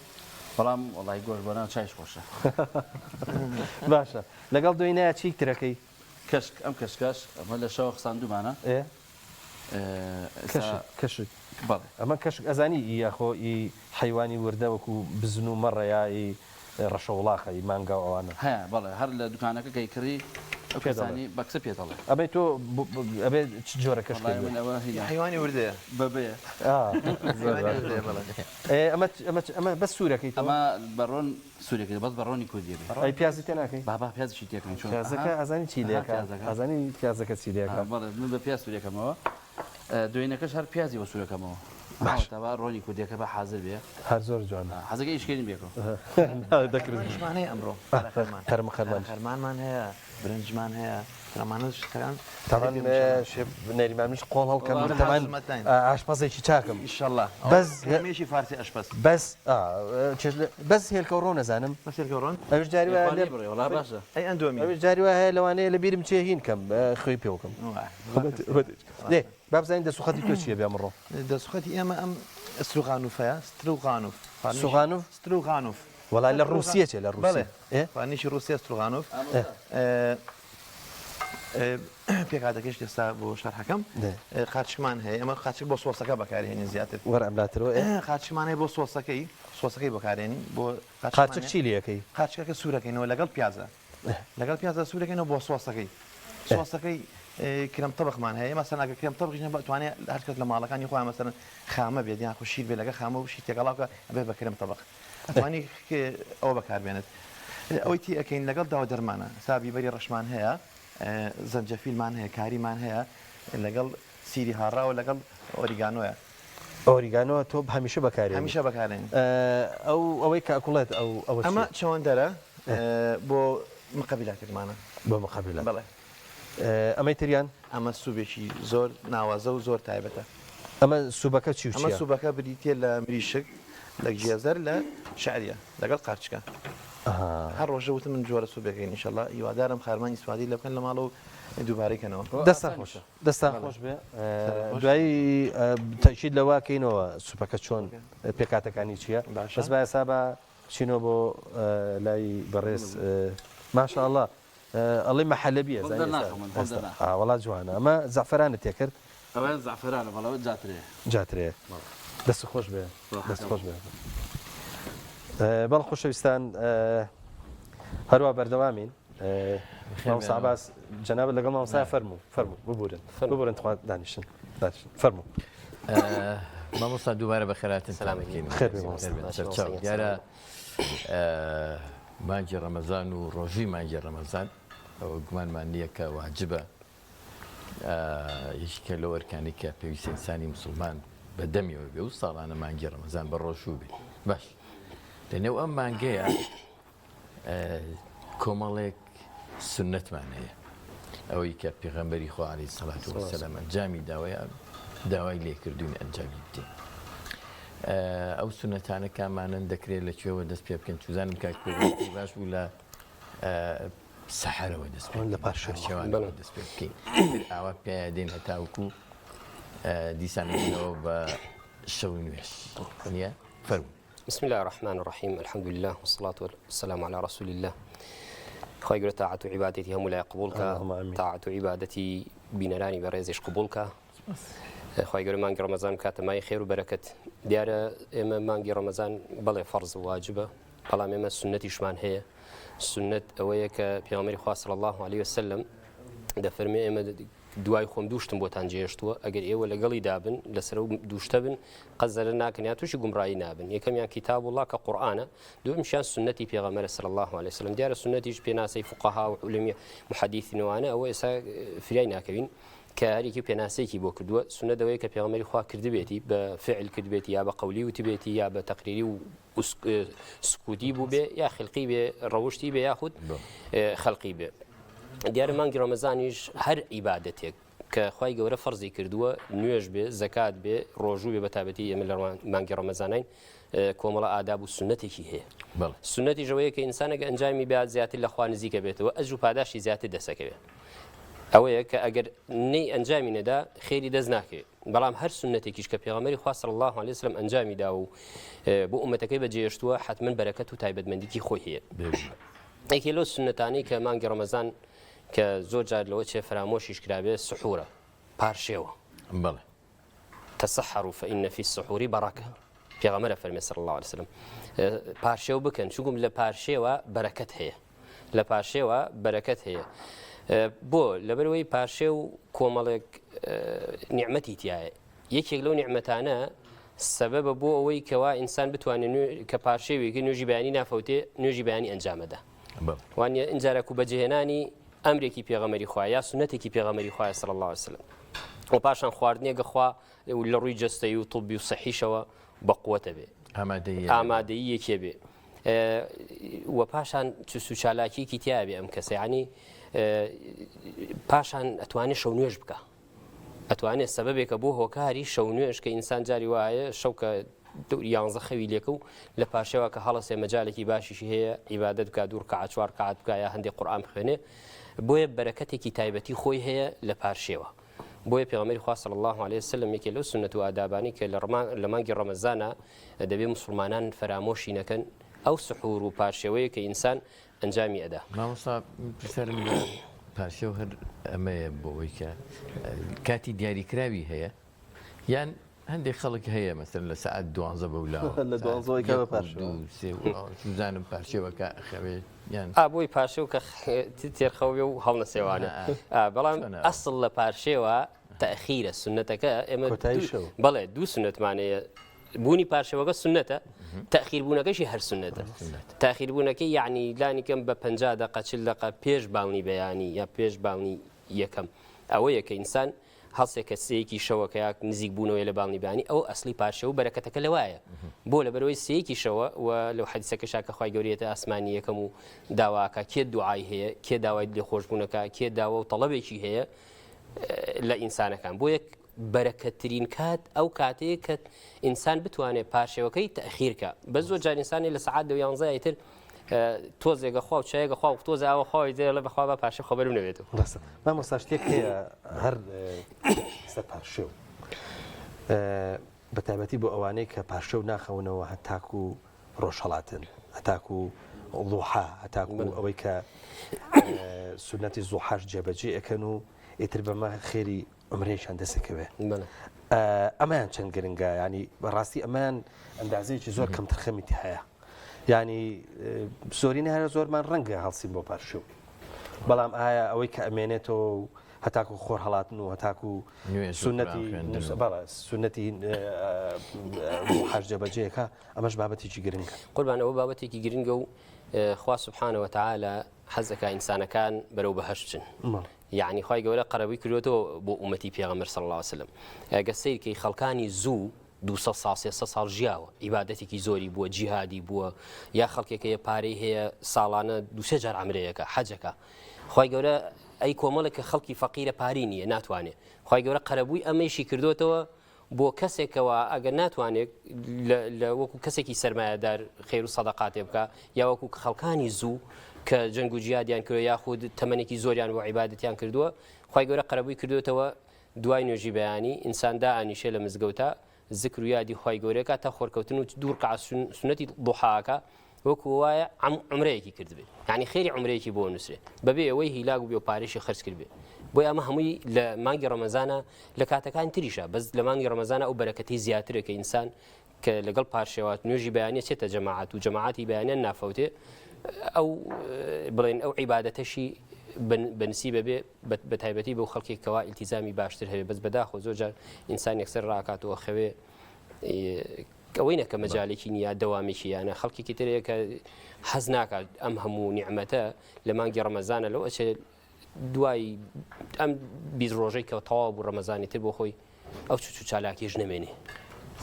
بەڵام وەڵای گۆشت بۆ ناو چایش خۆشە. باشە لەگەڵ دۆینایە چی ترەکەی؟ کەشک ئەم کەشکەش ئەمە لە شەوە خساندومانە. ئێ ئێستا کەشک کەشک بەڵێ. ئەمە کەشک ئەزانی ئی یاخۆ ئی حەیوانی وردە وەکو بزن و مەڕە یا ئی ڕەشەوڵاخە ئی مانگا و ئەوانە؟ هەیە بەڵێ هەر لە دوکانەکە کە ئەیکڕی ئەو پێت ئەڵێ. کەسانی بە کچە پێت ئەڵێ. ئەبێ تۆ ئەبێ چ جۆرە کەشکێک وەڵای بێ؟ من ئەوە هینا. حەیوانی وردەیە. بەبەیە. ئا زۆر حەیوانی باشە. وردەیە بەڵێ. ئێ ئەمە ئەمە ئەمە بەس سوورەکەی تۆ؟ ئەمە بە ڕۆن سوورەکەی بەس بە ڕۆنی کوردیە بێ. ئەی پیازی تێ ناکەی؟ بابا پیازیشی تێکەم چۆن؟ پیازەکە ئەزانی چی لێکا؟ ئەزانی پیازەکە چی لێکا؟ بەڵێ من بە پیاز سوورەکەمەوە. دوێنەکەش هەر پیازی بۆ سوورەکەمەوە. باش. تا با ڕۆنی کوردیەکە بە حازر بێ. هەر زۆر جوانە. حەزەکە ئیشکێنین بێکەوە. دەکرد. برنجمان هەیە ئەمڕۆ. قەرم خەرمان. خەرمانمان هەیە، برنجمان هەیە. ئەمانە شتەکان. تەمان شێف نەریمان منیش قۆڵ هەڵکەم تەمان ئاشپەزێکی چاکم. ئیشەڵا. بەس کرێمێکی فارسی ئاشپەز. بەس بەس هێلکە و ڕۆن ئەزانم. بەس هێلکە و ڕۆن؟ ئەویش جاری وایە لێ وەڵا باشە. ئەی ئەندۆمی. ئەویش جاری وایە هەیە لەوانەیە لە بیرم چێ هین کەم خوێی پێ بکەم. دێ با بزانین دەست و خەتی تۆ چییە بێ ئەمڕۆ؟ دەست و خەتی ئێمە ئەم ستروغانوفەیە، ستروغانوف. سوغانوف؟ ستروغانوف. وەڵا لە ڕووسیە چێ لە ڕووسیە. بەڵێ. خواردنێکی ڕووسیە ستروغانوف. پێکهاتەکەش ئێستا بۆ شەرحەکەم قارچکمان هەیە ئەمە قارچک بۆ سۆسەکە بەکارهێنین زیاتر وەرە ئەم لاترەوە قارچکمان هەیە بۆ سۆسەکەی سۆسەکەی بەکارێنین بۆ قارچک چی لەکەی قارچکەکە سوورەکەینەوە لەگەڵ پیازە لەگەڵ پیازە سوورەکەینەوە بۆ سۆسەکەی سۆسەکەی کرم تەبخمان هەیە مەسەن ئەگەر کرم تەبخیش نەبێت هەر کەس لە ماڵەکانی خۆیان مەسەن خامە بێت یان خو شیر بێت لەگەڵ خامە و شیر تێکەڵاو کە ئەبێت بە کرم تەبخ ئەتوانی ئەوە بەکاربێنێت ئەوەی تی ئەکەین لەگەڵ داوە دەرمانە سا بیبەری ڕەشمان هەیە زەنجەفیلمان هەیە کاریمان هەیە لەگەڵ سیری هاڕاوە لەگەڵ ئۆریگانۆیە. ئۆریگانۆ تۆ هەمیشە بەکارێنی؟ هەمیشە بەکارێنی. ئەو ئەوەی کە ئەکوڵێت ئەو ئەوە ئەمە چەوەندەرە بۆ مقەبیلاتێکمانە. بۆ مقەبیلات. بەڵێ. ئەمەی تریان؟ ئەمە سوبێکی زۆر ناوازە و زۆر تایبەتە. ئەمە سوبەکە چی و چیە؟ ئەمە سوبەکە بریتیە لە مریشک، لە گێزەر، لە شەعریە لەگەڵ قارچکە. هەر ڕۆژە وتم من جۆرە سوبێکەین ئینشەڵا هیوادارم خارمان ئیسفادەی لێ بکەن لە ماڵەوە و دووبارەی کەنەوە. دەستان خۆش دەستان خۆش بێ دوایی تەئکید لەوە کەینەوە سوپەکە چۆن پێکهاتەکانی چییە بەس با ئێستا با بچینەوە بۆ لای بەڕێز ماشاءاللە ئەڵێ مەحەلەبیە خۆم دەرناخەم من خۆم دەرناخەم. ئا وەڵا جوانە ئەمە زەعفەرانت تێکرد؟ ئەوەیان زەعفەرانە بەڵێ ئەوە جاترەیە. جاترەیە. دەست خۆش بێ دەست خۆش بێ بەڵ خۆشەویستان هەروە بەردەوامین مامۆستا عەباس جەنابت لەگەڵ مامۆستا فەرموو فەرموو ببورن ببورن تخوا دانیشن دانیشن فەرموو مامۆستا دووبارە بەخێراتن سلامەکەین خێر بێ مامۆستا. سەرچاو دیارە مانگی ڕەمەزان و ڕۆژی مانگی ڕەمەزان ئەوە گومانمان نییە کە واجبە یەکێکە لەو ئەرکانەی کە پێویستە ئینسانی موسڵمان بە دەمیەوە بێ و ساڵانە مانگی ڕەمەزان بە ڕۆژوو بێ باش لەنێو ئەم مانگەیە کۆمەڵێک سنتمان هەیە ئەوەی کە پێغەمبەری خوا عەلەیهی سەڵات وەسەلام ئەنجامی داوەیە داوای لێکردوین ئەنجامی بدەین ئەو سنەتانە کامانن دەکرێت لە کوێوە دەست پێ بکەن چوزانم کاک باش بوو لە سەحەرەوە دەست پێ لە پارشێوانەوە دەست پێ بکەین ئاوا پێیا دێن هەتاوکو دیسان بە شەو نوێش نییە فەرموو بسم الله الرحمن الرحیم الحمد لله والصلاة والسلام على رسول الله خوای گەورە تاعەت و عیبادەتی هەموو لای قبوڵ کە تاعەت و عیبادەتی بینەرانی بەڕێزیش قبوڵ کە خوای گەورە مانگی ڕەمەزان بکاتە مای خێر و بەرەکەت دیارە ئێمە مانگی ڕەمەزان بەڵێ فەرز و واجبە بەڵام ئێمە سنەتیشمان هەیە سنت ئەوەیە کە پێغەمبەری خوا صلی الله علیه وسلم دەفەرمێ ئێمە دوای خۆم دوو شتم بۆتان جێهێشتووە، ئەگەر ئێوە لەگەڵیدا بن، لەسەر ئەو دوو شتە بن، قەت زەرەر ناکەن یان تووشی گومڕایی نابن، یەکەمیان کیتاب اللە کە قورئانە، دووەمیشیان سوننەتی پێغەمبەرە صلی اللە علیە وسلم، دیارە سوننەتیش پێناسەی فوقەها و عولەمی محەدیثین و ئەوانە، ئەوە ئێستا فریای ناکەوین کە هەریەکی پێناسەیەکی بۆ کردووە، سوننەت ئەوەیە کە پێغەمبەری خوا کردبێتی، بە فعل کردبێتی یا بە قەولی وتبێتی یا بە تەقریری و سکوتی بووبێ یا خلقی بێ ڕەوشتی بێ یاخود خەلقی بێ. دیارە مانگی ڕەمەزانیش هەر عیبادەتێک کە خوای گەورە فەرزی کردووە نوێژ بێ زەکات بێ ڕۆژوو بێ بەتابەتی ئێمە لە مانگی ڕەمەزانین کۆمەڵە ئاداب و سنەتێکی هەیە سنەتی ژەوەیە کە ئینسانێک ئەنجامی بات زیاتر لە خوا نزیکە بێتەوە ئەجر و پاداشتی زیاتر دەسەکەوێت ئەوەیە کە ئەگەر نەی ئەنجامی نەدا خێری دەست ناکەوێت بەڵام هەر سنەتێکیش کە پێغەمبەری خوا صلی الله علیه وسلم ئەنجامی دا و بۆ ئومەتەکەی بەجێهێشتووە حتمما بەرەکەت و تایبەتمەندیکی خۆی هەیە. یەکێ لەو سوننەتانەی کە مانگی ڕەمەزان کە زۆر جار لەوە چێ فەرامۆشیش کرابێ سحورە، پارشێوە. بەڵێ. تسحروا فإن في السحور برکە پێغەمبەر ئەفەرمێ صلی اللە علیە وسلم پارشێو بکەن چونکم لە پارشێوە بەرەکەت هەیە لە پارشێوە بەرەکەت هەیە بۆ لەبەرەوەی پارشێو کۆمەڵێک نیعمەتی تایە یەکێک لەو نیعمەتانە سەبەبە بۆ ئەوەی کەوا ئینسان بتوانێت کە پارشێوێکی نوێژی بەیانی نافەوتێ نوێژی بەیانی ئەنجامەدا وانە ئینجارەکو بەجێهێنانی ئەمرێکی پێغەمەری خوا یا سونەتێکی پێغەمەری خوای صلی الله علیه وسلم و پاشان خواردنێکە خوا لە ڕووی جەستەی و طبی و سەحیشەوە بە قوتە بێ ئامادەییەکێ بێ و پاشان چوست و چالاکیەکی تیاابێ ئەم کەسە ینی پاشان ئەتوانێت شەو نوێژ بکە ئەتوانێت سەبەبێکە بۆ هۆکاری شەو نوێژ کە ئینسان جاری وایە شەو کە دەوری یانزە خەوی لێکە و لە پاشەوە کە هەڵەسێ مەجالێکی باشیشی هەیە عیبادەت بکات دوو ڕکعات چوار ڕکعات بکا یا هەندێک قورئان بخوێنێ بۆیە بەرەکەتێکی تایبەتی خۆی هەیە لە پارشێوە بۆیە پێغەمبەری خوا صلی الله علیه وسلم یەکێ لەو سوننەت و ئادابانی کە لە ڕەما لە مانگی ڕەمەزانە دەبێ موسڵمانان فەرامۆشی نەکەن ئەو سحور و پارشێوەیە کە ئینسان ئەنجامی ئەدا. مامۆستا پرسیارم لە پارشێو هەر ئەمەیە بۆ ئەوەی کە کاتی دیاریکراوی هەیە یان هەندێک خەڵک هەیە مەسەر لە سەعات دوانزە بەولاوە لە دوانزەوەی کە بە پارشێو دوو سێ و چوزانم پارشێوەکە ئەخەوێت یان ئا بۆی پارشێو کە تێرخەو بێ و هەڵنەسێوانە ئا بەڵام چۆنە؟ ئەسڵ لە پارشێوە تەئخیرە سوننەتەکە ئێمە کۆتایی شەو. بەڵێ دوو سوننەتمان هەیە بوونی پارشێوەکە سوننەتە تەئخیر بوونەکەشی هەر سوننەتە تاخیر بوونەکەی یعنی لانی کەم بە 50 دقە 40 دقە پێش باونی بەیانی یا پێش باونی یەکەم ئەوەیە کە ئینسان هەڵسێ کە سێیەکی شەوەکە یا نزیک بوونەوەی لە باونی بەیانی ئەو ئەسلی پارشێو و بەرەکەتەکە لەوایە بۆ لەبەرەوەی سێیەکی شەوە و لەو حەدیسەکەشا کە خوای گەورەیەتە ئاسمانی یەکەم و داواکە کێ دوعای هەیە کێ داوای لێخۆشبوونەکە کێ داوا و تەڵەبێکی هەیە لە ئینسانەکان بۆ یەک بەرەکەتترین کات ئەو کاتەیە کە ئینسان بتوانێت پارشێوەکەی تەخیر کە بە زۆر جار ئینسانی لە سەعات دە یانزە ئیتر تۆزێکە خوا و چایەکە خوا و تۆزە ئاوە خواوی دێڵێ بەخوا بە پارشێو خەبەرم نەبێتەوە. ڕاستە مامۆستا شتێک هەیە هەر سەر پارشێو بە تایبەتی بۆ ئەوانەی کە پارشێو ناخەونەوە هەتاکو ڕۆژهەڵاتن هەتاکو ضوحا هەتاکو ئەوەی کە سونەتی زوحاش جێبەجێ ئەکەن و ئیتر بەمە خێری عومرەیەکیان دەست ئەکەوێ. ئەمەیان چەند گرنگە ینی بەڕاستی ئەمەیان ئەندازەیەکی زۆر کەمتەرخەمی تیایە ینی زۆرینە هەرە زۆرمان ڕەنگە هەڵسین بۆ پارشێو بەڵام ئایا ئەوەی کە ئەمێنێتەوە و هەتاکو خۆر هەڵاتن و هەتاکو سونەتی بەڵێ سونەتی حەج جێبەجێکە ئەمەش بابەتێکی گرنگە. قوربان ئەوە بابەتێکی گرنگە و خوا سبحانە وتعالی حەز ئەکا ئینسانەکان بەرەو بەهەشت بچن یعنی خوای گەورە قەرەبووی کردوێتەوە بۆ ئومەتی پێغەمبەر صلی الله علیه وسلم ئەگە سەیرکەی خەڵکانی زوو 200 ساڵ 300 ساڵ ژیاوە عیبادەتێکی زۆری بووە جیهادی بووە یا خەڵکێک هەیە پارەی هەیە ساڵانە دوسێ جار عەمرەیەکە حەجەکە خوای گەورە ئەی کۆمەڵێک کە خەڵکی فەقیرە پارەی نییە ناتوانێ خوای گەورە قەرەبووی ئەمەیشی کردوێتەوە بۆ کەسێک کەوا ئەگەر ناتوانێت لە وەکو کەسێکی سەرمایەدار خێر و سەدەقاتێ بکە یا وەکو خەڵکانی زوو کە جەنگ و جیادیان کردوە یاخود تەمەنێکی زۆریان بۆ عیبادەتیان کردووە خوای گەورە قەرەبووی کردوێتەوە دوای نوێژی بەیانی ئینسان دائەنیشێ لە مزگەوتا زکر و یادی خوای گەورەکە تا خۆرکەوتن و دوو ڕکعە سوننەتی ضحاکە وەکو وایە عومرەیەکی کردبێ یعنی خێری عومرەیەکی بۆ نووسرێ بەبێ ئەوەی هیلاک بێ و پارێشی خرج کردبێ بۆیە ئەمە هەمووی لە مانگی ڕەمەزانە لە کاتەکان تریشە بەس لە مانگی ڕەمەزانە ئەو بەرەکەتی زیاترە کە ئینسان کە لەگەڵ پارشێوات نوێژی بەیانە چێتە جەماعەت و جەماعەتی بەیانیان نافەوتێ ئەو بڵێن ئەو عیبادەتەشی بەنسی بەبێ بە تایبەتی بۆ خەڵکێک کەوا ئیلتیزامی باشتر هەبێ بەس بەداخۆ زۆر جار ئینسان یەکسەر ڕاکاتەوە خەوێ ئەوەی نەکە مەجالێکی نییە دەوامێکی یانە خەڵکێکی ترەیە کە حەز ناکات ئەم هەموو نیعمەتە لە مانگی ڕەمەزانە لەو ئەچێت دوای ئەم 20 ڕۆژەی کە تەواو بوو ڕەمەزانی تر بۆ خۆی ئەو چ چالاکیش نەمێنێ.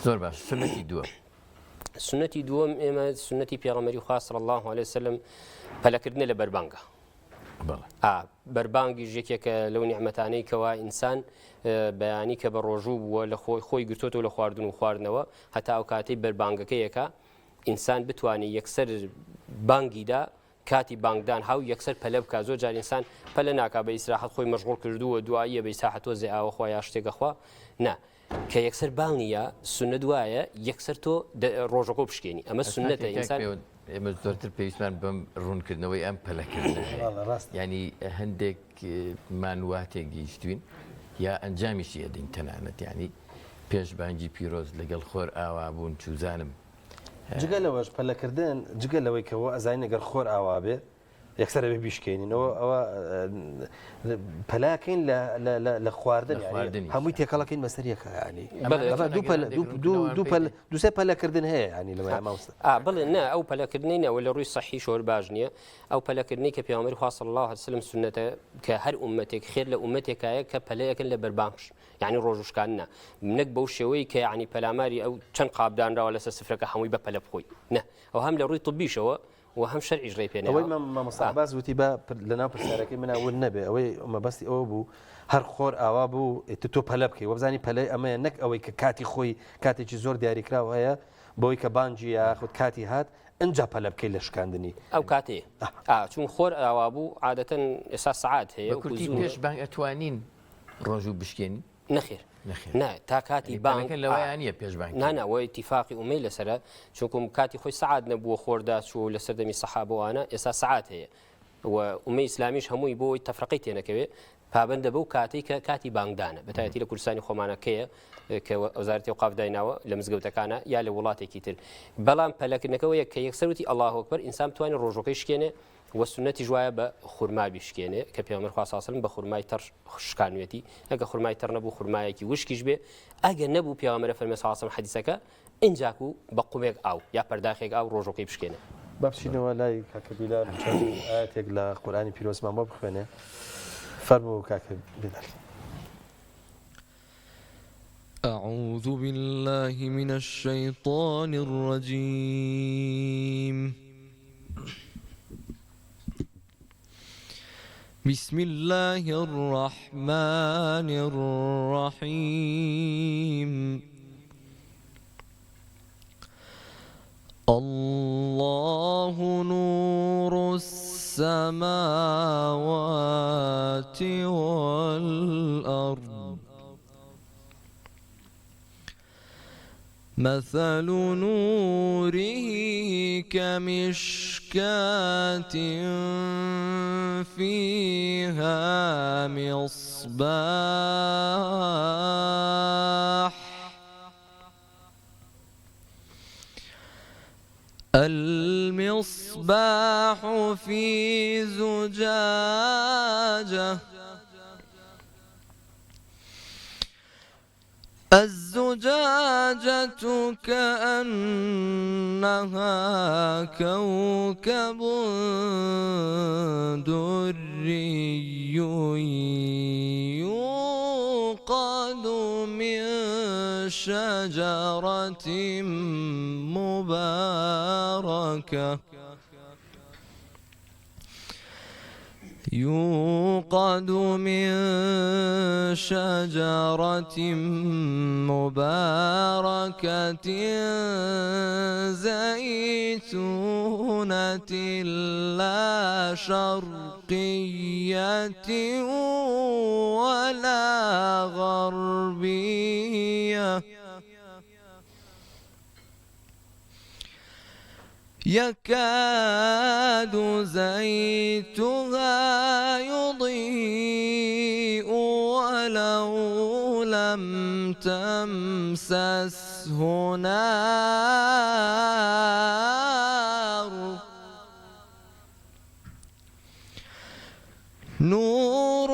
زۆر باش سونەتی دووەم. سونەتی دووەم ئێمە سونەتی پێغەمبەری خوا صلی الله علیه وسلم پەلەکردنە لە بەربانگە. ئا بەربانگیش یەکێکە لەو نیعمەتانەی کەوا ئینسان بەیانی کە بە ڕۆژوو بووە لە خۆی خۆی گرتوتەوە لە خواردن و خواردنەوە هەتا ئەو کاتەی بەربانگەکەیەکە ئینسان بتوانێت یەکسەر بانگیدا کاتی بانگدان هاو یەکسەر پەلە بکە زۆر جار ئینسان پەلە ناکا بە ئیسراحەت خۆی مەشغوڵ کردووە دواییە بە ئیسراحەت تۆزێ ئاوە خوا یا شتێکە خوا نا کە یەکسەر بانگی یا سوننەت وایە یەکسەر تۆ ڕۆژەکۆ بشکێنی ئەمە سوننەتە ئینسان ئێمە زۆرتر پێویستمان بەم ڕوونکردنەوەی ئەم پەلەکردنە هەیە ینی هەندێک مان وا تێگەیشتوین یا ئەنجامیشی ئەدەین تەنانەت ینی پێش بانگی پیرۆز لەگەڵ خۆر ئاوا بوون چوزانم جگە لەوەش پەلەکردن جگە لەوەی کە ئەزانین ئەگەر خۆر ئاوا بێ یەکسەر ئەبێ بیشکێنین ئەوە ئەوە پەلاکەین لە خواردن هەمووی تێکەڵەکەین بەسەر یەکە ینی دوسێ پەلەکردن هەیە ینی لە مامۆستا بڵێ نه ئەو پەلەکردنەی نەوە لە ڕووی سەحی شۆر باش نییە ئەو پەلەکردنی کە پێغەمبەری خوا صلی الله علیه وسلم سنەتە کە هەر ئومەتێک خێر لە ئومەتێکایە کە پەلەیەکن لە بەربانگش یعنی ڕۆژوشکانە نەک بەو شێوەی کە یعنی پەلاماری ئەو چەند قابدانراوە لەسەر سفرەکە هەمووی بە پەلە بخۆی نە ئەو هەم لە ڕووی طبیشەوە و هەم شەرعیش ڕێی پێ نەیاوە. ئەوەی مامۆستا عەباس وتی با لەناو پرسیارەکەی منا ون نەبێ ئەوەی مەبەستی ئەوە بوو هەر خۆر ئاوا بوو ئیتر تۆ پەلە بکەی وەبزانی پەلەی ئەمەیە نەک ئەوەی کە کاتی خۆی کاتێکی زۆر دیاریکراو هەیە بۆی کە بانگی یاخود کاتی هات ئنجا پەلە بکەی لە شکاندنی. ئەو کاتەیە ئا چون خۆر ئاوا بوو عادەتەن ئێستا سەعات هەیە بە کورتی پێش بانگ ئەتوانین ڕۆژوو بشکێنین؟ نەخێر نا تا کاتی بانگ لەوەیان نییە پێش بانگ نا نا وە ئیتیفاقی ئومەی لەسەرە چونکم کاتی خۆی سەعات نەبووە خۆردا چووە لە سەردەمی سەحابەوانە ئێستا سەعات هەیە و ئومەی ئیسلامیش هەمووی بۆی تەفرەقەی تێنەکەوێ پابەندە بەو کاتێک کە کاتی بانگدانە بەتایەتی لە کوردستانی خۆمانەکەیە کە وەزارەتی ئەوقاف دایناوە لە مزگەوتەکانە یا لە وڵاتێکی تر بەڵام پەلەکردنەکەەوە یەک کە یەکسەروتی ئەڵڵاه ئەکبەر ئینسان بتوانێت ڕۆژەکەی شکێنێ وە سوننەتیش وایە بە خورما بیشکێنێ کە پێغەمبەر خوا صلی اللە علیە و سلم بە خورمای تەڕ شکانوێتی ئەگە خورمای تەڕ نەبوو خورمایەکی وشکیش بێ ئەگە نەبوو پێغەمبەر فەرمی صلی اللە علیه و سلم حەدیسەکە ئینجاکو بە قومێک ئاو یا پەرداخێک ئاو ڕۆژەکەی بشکێنێ. با بچینەوە لای کاکە بیلال چەند ئایەتێک لە قورئانی پیرۆزمان بۆ بخوێنێ فەرموو کاکە بیلال. اعوذ باللە من الشیطان الرجیم بسم اللە الرحمن الرحیم اللە نور السماوات والارض مثل نوره كمشكاة فيها مصباح. المصباح المصباح في زجاجة الزجاجة كأنها كوكب دري يوقد من شجرة مباركة يوقد من شجرة مباركة زيتونة لا شرقية ولا غربية يكاد زيتها يضيء ولو لم تمسسه نار نور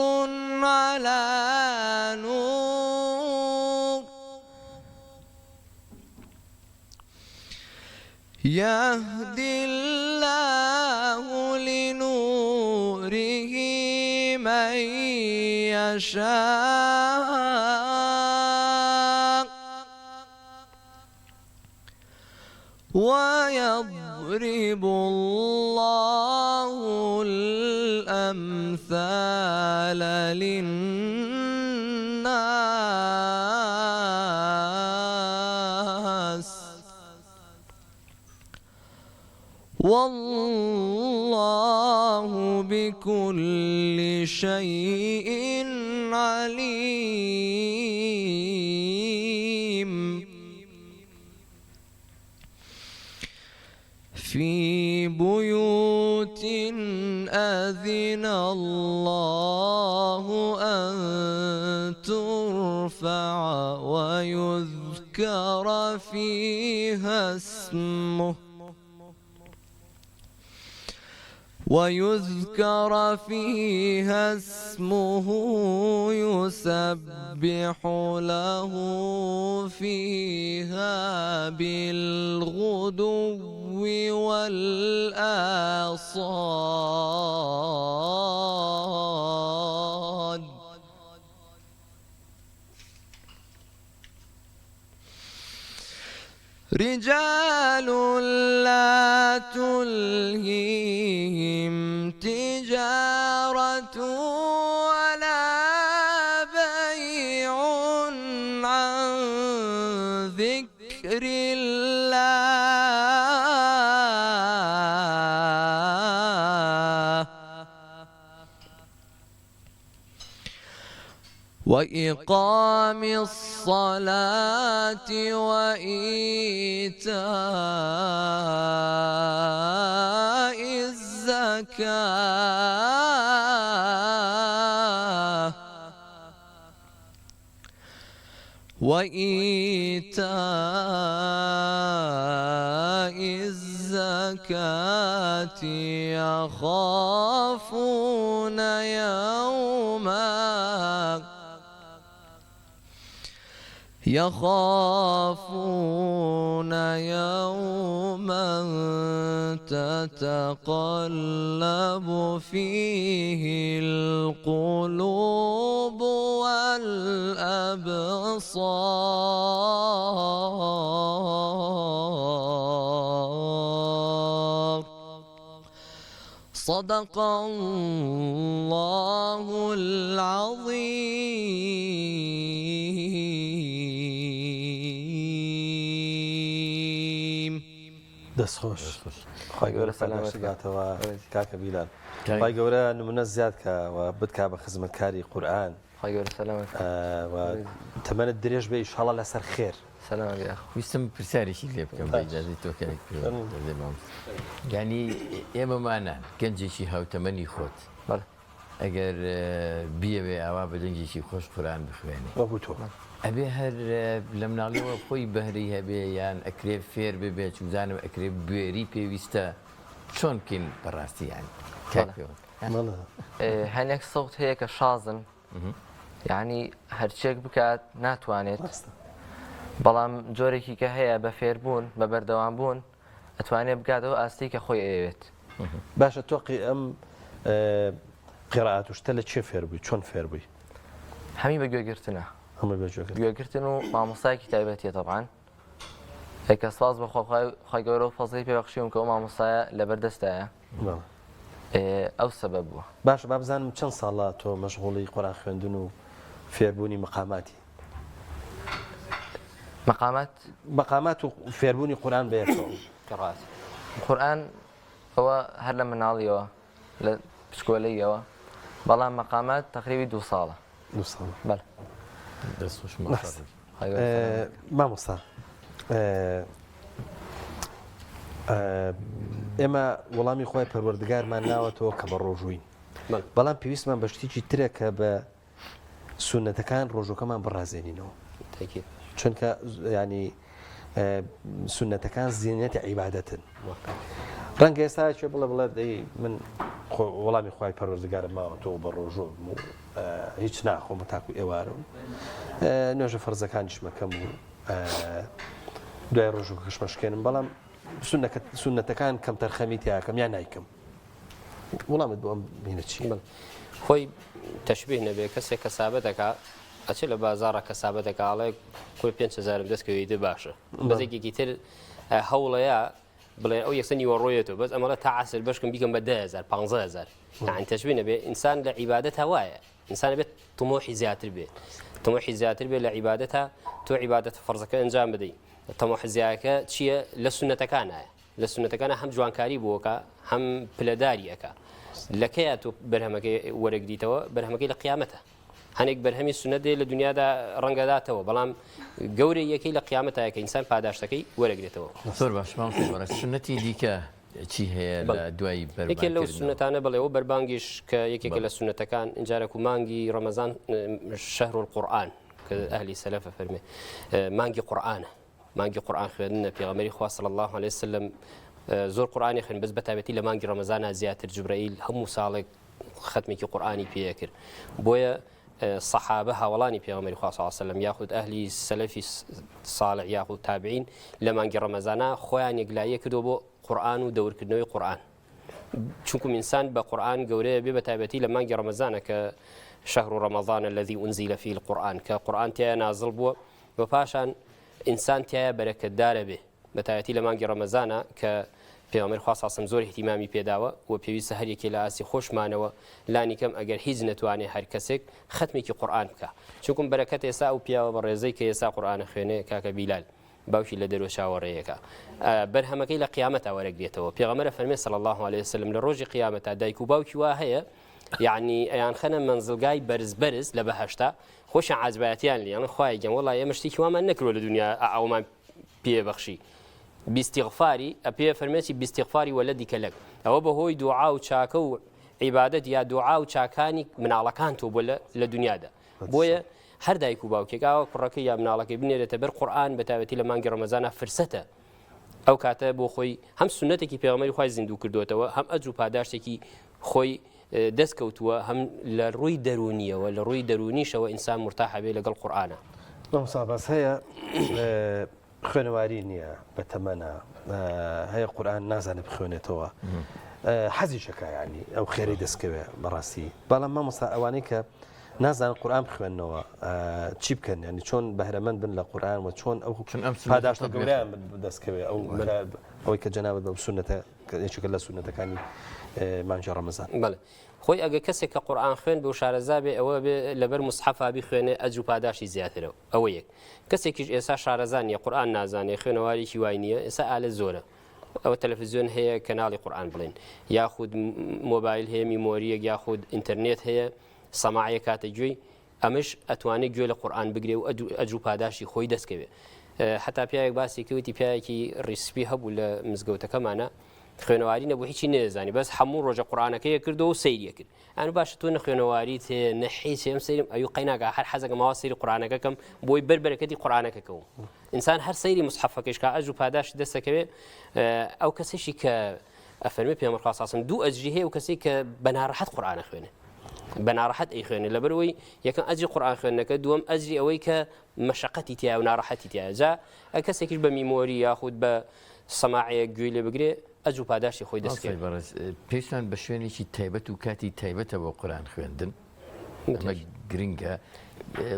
على نور يهدي الله لنوره من يشاء ويضرب الله الأمثال للناس والله بكل شيء عليم. في بيوت أذن الله أن ترفع ويذكر فيها اسمه ويذكر فيها اسمه يسبح له فيها بالغدو والآصال. رجال لا تلهيهم تجارة ولا بيع عن ذكر الله وإقام الصلاة وإيتاء الزكاة وإيتاء الزكاة يخافون يوما يخافون يوما تتقلب فيه القلوب والأبصار. صدق الله العظيم. دەست خۆش خوای گەورە سەلامەت کاتەوە کاکە بیلال خوای گەورە نمونە زیاد کە و بتکا بە خزمەتکاری قورئان خوای گەورە سەلامەت و تەمەنت درێژ بێ ئیشاڵا لەسەر خێر. سەلامەت بی یاخوا. ویستم پرسیارێکی لێ بکەم بە ئیجازەی تۆ کاک مامۆستا. یانی ئێمەمانە گەنجێکی هاوتەمەنی خۆت. بەڵێ. ئەگەر بیەوێ ئاوا بە دەنگێکی خۆش قورئان بخوێنێ وەکو تۆ. ئەبێ هەر لە مناڵیەوە خۆی بەهرەی هەبێ یان ئەکرێ فێر ببێ چوزانم ئەکرێ بوێری پێویستە چۆن بکەین بەڕاستی یانی کاک پێوەند. هەنێک سەوت هەیە کە شازن یعنی هەرچێک بکات ناتوانێت بەڵام جۆرێکی کە هەیە بە فێربوون بە بەردەوام بوون ئەتوانێت بگاتەوە ئاستی کە خۆی ئەیەوێت. باشە تۆ ئەم قیرائەت و شتە لە چێ فێر بووی چۆن فێر بووی؟ هەمی بە گوێگرتنە. هەمووی بە گوێگرتن. گوێگرتن و مامۆستایەکی تایبەتیە تەبعەن کە سپاس بە خوا خوای گەورە و فەزڵی پێ بەخشیوم کە ئەو مامۆستایە لەبەر دەستایە ئەو سەبەب بووە. باشە با بزانم چەند ساڵە تۆ مەشغوڵی قورئان خوێندن و فێربوونی مەقاماتی؟ مەقامات؟ مەقامات و فێربوونی قورئان بەیەکەوە. قیڕات قورئان ئەوە هەر لە مناڵیەوە لە بچکۆلەیەوە بەڵام مەقامات تەقریبی دوو ساڵە. دوو ساڵە. بەڵێ. دەست خۆش مامۆستا ئێمە وەڵامی خۆی پەروەردگارمان ناوەتەوە کە بە ڕۆژووین بەڵام پێویستمان بە شتێکی ترە کە بە سونەتەکان ڕۆژەکەمان بڕازێنینەوە چونکە ینی سونەتەکان زیێنەتی عیبادەتن ڕەنگە ئێستا چێ بڵێ بڵێ دەی من وەڵامی خوای پەروەردگارم ماوەتەوە بە ڕۆژوو و هیچ ناخۆم تاکو ئێوارە و نوێژە فەرزەکانیشمەکەم و دوای ڕۆژوەکەشمە شکێنم بەڵام سونەتەکان کەم تەرخەمی تیاکەم یان نایکەم وەڵامت بۆ ئەم بینە چی خۆی تەشبیه نەبێ کەسێک کەسابە دەکا ئەچێ لە بازاڕە کەسابە دەکا ئەڵێ کورە 5000 دەست کەوێ ئیتر باشە بەس یەکێکی تر هەوڵەیە بڵێ ئەو یەکسەر نیوەڕۆیەتەوە بەس ئەمەڵە تا عەسر بەشکم بیکەم بە 10000 15000 یعنی تەشبیه نەبێ ئینسان لە عیبادەتا وایە ئینسان بێت طموحی زیاتر بێ طموحی زیاتر بێ لە عیبادەتا تۆ عیبادەت فەرزەکە ئەنجام بدەی طموح زیاکە چییە لە سوننەتەکانایە لە سوننەتەکانا هەم جوانکاری بۆ ئەکا هەم پلەداری ئەکا لە کەیا تۆ بەرهەمەکەی وەرەگریتەوە بەرهەمەکەی لە قیامەتە هەنێک بەرهەمی سوننەت دێ لە دنیادا ڕەنگەداتەوە بەڵام گەورە یەکەی لە قیامەتایە کە ئینسان پاداشتەکەی وەرەگرێتەوە. زۆر باش مامۆستای بەڕێز سوننەتی دیکە چی هەیە لە دوای بەربانگ یەکێ لەو سوننەتانە بڵێ و بەربانگیش کە یەکێکە لە سوننەتەکان ئینجارەک و مانگی ڕەمەزان شەهر القورئان کە ئەهلی سەلەفە فەرمێ مانگی قورئانە مانگی قورئان خوێندنە پێغەمبەری خوا صلی اللە علیه وسلم زۆر قورئانی خوێن بەس بەتایبەتی لە مانگی ڕەمەزانا زیاتر جوبرەئیل هەموو ساڵێک ختمێکی قورئانی پێکرد بۆیە سەحابە هاوڵانی پێغەمبەری خوا صلی اللە علیه وسلم یاخود ئەهلی سەلەفی صالح یاخود تابعین لە مانگی ڕەمەزانا خۆیان یەکلاییە کردو بۆ قورئان و دەورکردنەوەی قورئان چونکم ئینسان بە قورئان گەورەیە بێ بە تایبەتی لە مانگی ڕەمەزانە کە شهر رمضان الذي أنزل فيه القرآن کە قورئان تیایا نازڵ بووە و پاشان ئینسان تیایا بەرەکەتدارە بێ بەتایەتی لە مانگی ڕەمەزانە کە پێغەمبەر خوا ساسم زۆر اهتیمامی پێداوە و پێویستە هەر یەکێ لە ئاستی خۆشمانەوە لانی کەم ئەگەر هیچ نەتوانێ هەر کەسێک خەتمێکی قورئان بکا چونکم بەرەکەت ئێسا ئەو پیاوە بەڕێزەی کە ئێسا قورئانە خوێنێ کاکە بیلال باوکی لە دەرۆ چاوەڕێیەکە بەرهەمەکەی لە قیامەتا وەرەگرێتەوە پێغەمبەر فەرمێ صلی الله علیه وسلم لە ڕۆژی قیامەتا دایک و باوکی وا هەیە یعنی ئەیانخەنە مەنزڵگای بەرز بەرز لە بەهەشتا خۆشیان عاجبایەتیان لێ ئەڵێن خوایە گیان وەڵا ئێمە شتێکی وامان نەکردوە لە دنیا ئەومان پێ بەخشی بیستیغفاری ئەپێ فەرمێتی بیستیغفاری وەلەدیکە لەک ئەوە بەهۆی دوعا و چاکە و عیبادەت یا دوعا و چاکانی مناڵەکان تۆ بۆ لە دنیادا بۆیە هەر دایک و باوکێک ئاوا کوڕەکەی یا مناڵەکەی بنێرێتە بەر قورئان بە تایبەتی لە مانگی ڕەمەزانا فرسەتە ئەو کاتە بۆ خۆی هەم سونەتێکی پێغەمبەری خوای زیندوو کردوێتەوە هەم ئەجر و پاداشتێکی خۆی دەست کەوتووە هەم لە ڕووی دەروونیەوە لە ڕووی دەروونیشەوە ئینسان مرتاحە بێ لەگەڵ قورئانە. مامۆستا بەس هەیە خوێنەواری نییە بە تەمەنە هەیە قورئان نازانێت بخوێنێتەوە حەزیشەکە ینی ئەو خێری دەستکەوێ بەڕاستی بەڵام مامۆستا ئەوانەی کە نازان قورئان بخوێنەوە چی بکەن ینی چۆن بەهرەمەند بن لە قورئان و چۆن ئەو پاداشتە گەورەیان دەستکەوێ ئەو ئەوەی کە جەنابت بە سوننەتە یەکێکە لە سوننەتەکانی مانگی ڕەمەزان. بەڵێ خۆی ئەگە کەسێک کە قورئان خوێن بێ و شارەزا بێ ئەوە بێ لەبەر موسحەفا بیخوێنێ ئەجر و پاداشتی زیاترە ئەوە یەک کەسێکیش ئێستا شارەزا نییە قورئان نازانێ خوێنەوارێکی وای نییە ئێستا ئالە زۆرە ئەوە تەلەفزیۆن هەیە کەناڵی قورئان بڵێن یاخود مۆبایل هەیە میمۆریەک یاخود ئینتەرنێت هەیە سەماعەیە کاتە گوێی ئەمەش ئەتوانێ گوێ لە قورئان بگرێ و ئەجر و پاداشتی خۆی دەست کەوێ. حەتا پیاوێک باسی کرد وتی پیاوێکی ڕیش سپی هەبوو لە مزگەوتەکەمانا. خوێنەواری نەبوو هیچی نەزانی بەس هەموو ڕۆژە قورآانەکەی کردەوە و سەیریە کرد ئەن باشە تۆ نەخوێنەواریت هەیە نە حیچ ئەم سەیرم ئەو قەیناکە هەر حەزەکە ماوە سەیری قورآانەکەکەم بۆی بەر بەرەکەتی قورآانەکە کەوم ئینسان هەر سەیری مصحفەکەش کا ئەجر و پاداشت دەستەکەوێ ئەو کەسێکی کە ئەفەرمێ پێغەمبەر خوا ساسم دوو ئەجری هەیە و کەسێک کە بە ناڕەحەت قورآانە خوێنێ بە ناڕەحەت ئەیخوێنێ لەبەرەوەی یەکەم ئەجری قورآن خوێندنەکە دووەم ئەجری ئەوەی کە مەشقەتی تیا و ناڕەحەتی تیا جا کەسێکیش بە memory یاخود بە سەماعەیەک گوێی لێ بگرێ ئەجر و پاداشتی خۆی دەست مامۆستای بەڕێز پێویستمان بە شوێنێکی تایبەت و کاتی تایبەتە بۆ قورئان خوێندن ئەمە گرنگە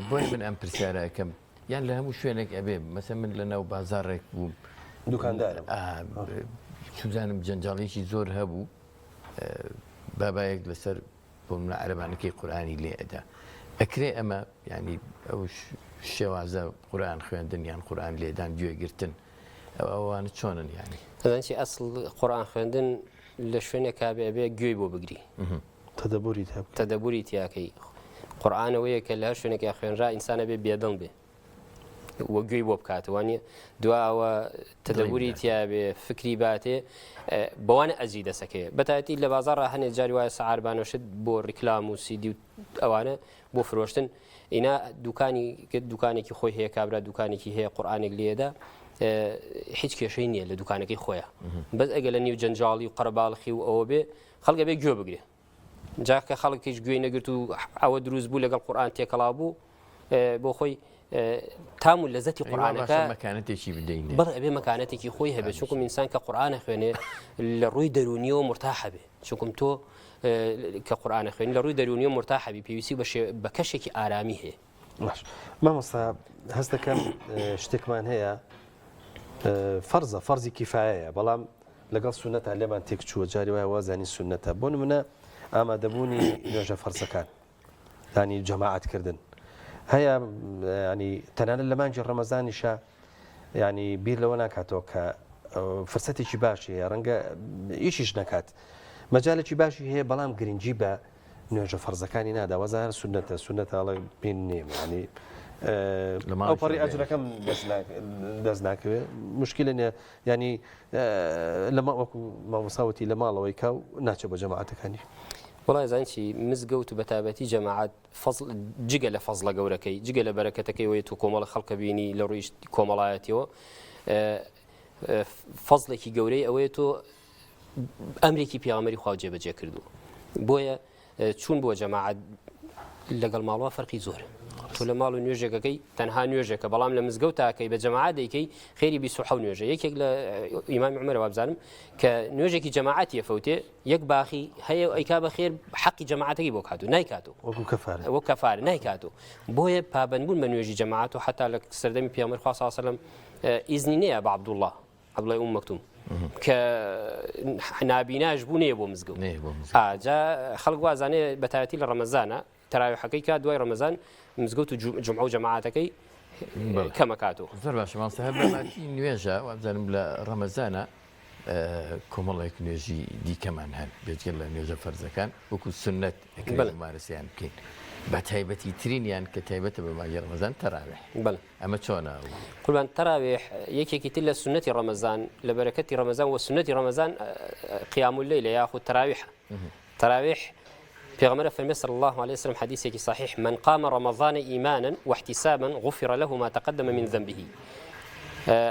بۆیە من ئەم پرسیارە ئەکەم یان لە هەموو شوێنێک ئەبێ مەسە من لە ناو بازاڕێک بووم دوکاندارم چوزانم جەنجاڵیکی زۆر هەبوو بابایەک لەسەر بۆ منە عەرەبانەکەی قورئانی لێ ئەدا ئەکرێ ئەمە یانی ئەو شێوازە قورئان خوێندن یان قورئان لێدان گوێ گرتن ئەوانە چۆنن یانی؟ ئەزانی چی ئەسڵ قورئان خوێندن لە شوێنێکا بێ ئەبێ گوێی بۆ بگری تەدەبوری تیا بکەی تەدەبوری تیاکەی قورئان ئەوەیە کە لە هەر شوێنێکا خوێنرا ئینسان ئەبێ بێدەنگ بێ و گوێی بۆ بکات وانە دوا ئەوە تەدەبوری تیاێ فکری باتێ بەوانە ئەجری دەسەکەێ بەتایەتی لە بازار هەنێ جاری وایە سەعاربانەشت بۆ ڕیکلام و سیدی و ئەوانە بۆ فرۆشتن ئینا دوکانی دوکانێکی خۆی هەیە کابرا دوکانێکی هەیە قورآانێک لێدا هیچ کێشەی نییە لە دوکانەکەی خۆیان بەس ئەگە لە نیو جەنجاڵی و قەرەباڵخی و ئەوە بێ خەڵگە بێ گوێ بگرێ جا کە خەڵکیش گوێی نەگرت و ئەوە دروست بوو لەگەڵ قورئان تێکەڵا بوو بۆ خۆی تام و لەزەتی قورئانەکە مەکانەتێکی بدەین بەڵێ ئەبێ مەکانەتێکی خۆی هەبێت چونکم ئینسان کە قورئانە خوێنێ لە ڕووی دەرونیەوە مرتاحە بێ چونکم تۆ کە قورئانە خوێن لە ڕووی دەرونیەوە مرتاحەبی پێویستی بە کەشێکی ئارامی هەیە باش مامۆستا هەست دەکەم شتێکمان هەیە فەرزە فەرزی کیفایەیە بەڵام لەگەڵ سونەتا لێمان تێکچووە جاری وایە وازانی سونەتە بۆ نمونە ئامادەبوونی نوێژە فەرزەکان ینی جەماعەت کردن هەیە ینی تەنانەت لە مانگی ڕەمەزانیشە ینی بیر لەوە ناکاتەوە کە فرسەتێکی باشی هەیە ڕەنگە ئیشیش نەکات مەجالێکی باشی هەیە بەڵام گرنگی بە نوێژە فەرزەکانی نادا وەزا هەر سونەتە سونەتە ئەڵێ پێ نیم ینی ئەو پەڕی ئەجرەکەم دەست ناکەوێ مشکلە نیە ینی لە وەکو مامۆساوتی لە ماڵەوەی کا و ناچێت بۆ جەماعەتەکانی. وڵای زانین چی مزگەوت و بەتابەتی جەماعەت فەزڵ جگە لە فەزڵە گەورەکەی جگە لە بەرەکەتەکەی وەی تۆ کۆمەڵە خەڵکە بینی لە ڕووی کۆمەڵایەتیەوە فەزڵێکی گەورەی ئەوەیە تۆ ئەمرێکی پێغەمبەری خوا جێبەجێ کردووە بۆیە چوون بۆ جەماعەت لەگەڵ ماڵەوە فەرقی زۆر تۆ لە ماڵ و نوێژێکەکەی تەنها نوێژێکە بەڵام لە مزگەوت تاکەی بە جەماعەت دەیکەی خێری 26 نوێژە یەکێک لە ئیمامی عمەرە وابزانم کە نوێژێکی جەماعەتی فەوتێ یەک باخی هەیە و ئەیکا بە خێر حەقی جەماعەتەکەی بۆ کاتو نایکاتو وەکو کەفارە وەک کەفارە نایکاتو بۆیە پابندبوون بە نوێژی جەماعەت و حتا لە سەردەمی پێغەمبەر خوا صلی الله علیه و سلم ئیزنی نەیە بە عەبدوڵڵا عەبدوڵای ئوم مەکتوم کە نابیناش بوو نەیە بۆ مزگەوت ئاجا خەڵک وازانێ بە تایبەتی لە ڕەمەزانە تەراویحەکەی کا دوای ڕەمەزان مزگەوت و جومعە و جەماعەتەکەی کەمەکاتەوە زۆر باشە مامۆستا هەر بابەتی نوێژە وابزانم لە ڕەمەزانە کۆمەڵێک نوێژی دیکەمان هەن بێجگە لە نوێژە فەرزەکان وەکو سنت ئەکرێت ممارەسەیان بکەین بە تایبەتی ترینیان کە تایبەتە بە مانگی ڕەمەزان تەراویح بەڵێ ئەمە چۆنە؟ قوربان تەراویح یەکێکی تر لە سوننەتی ڕەمەزان لە بەرەکەتی ڕەمەزان وە سوننەتی ڕەمەزان قیام اللەیلە یاخود تەراویحە تەراویح پێغەمبەر فەرمی صلی الله عليه وسلم حدیثێکی صحیح من قام رمضان ایمانا واحتسابا غفر له ما تقدم من ذنبه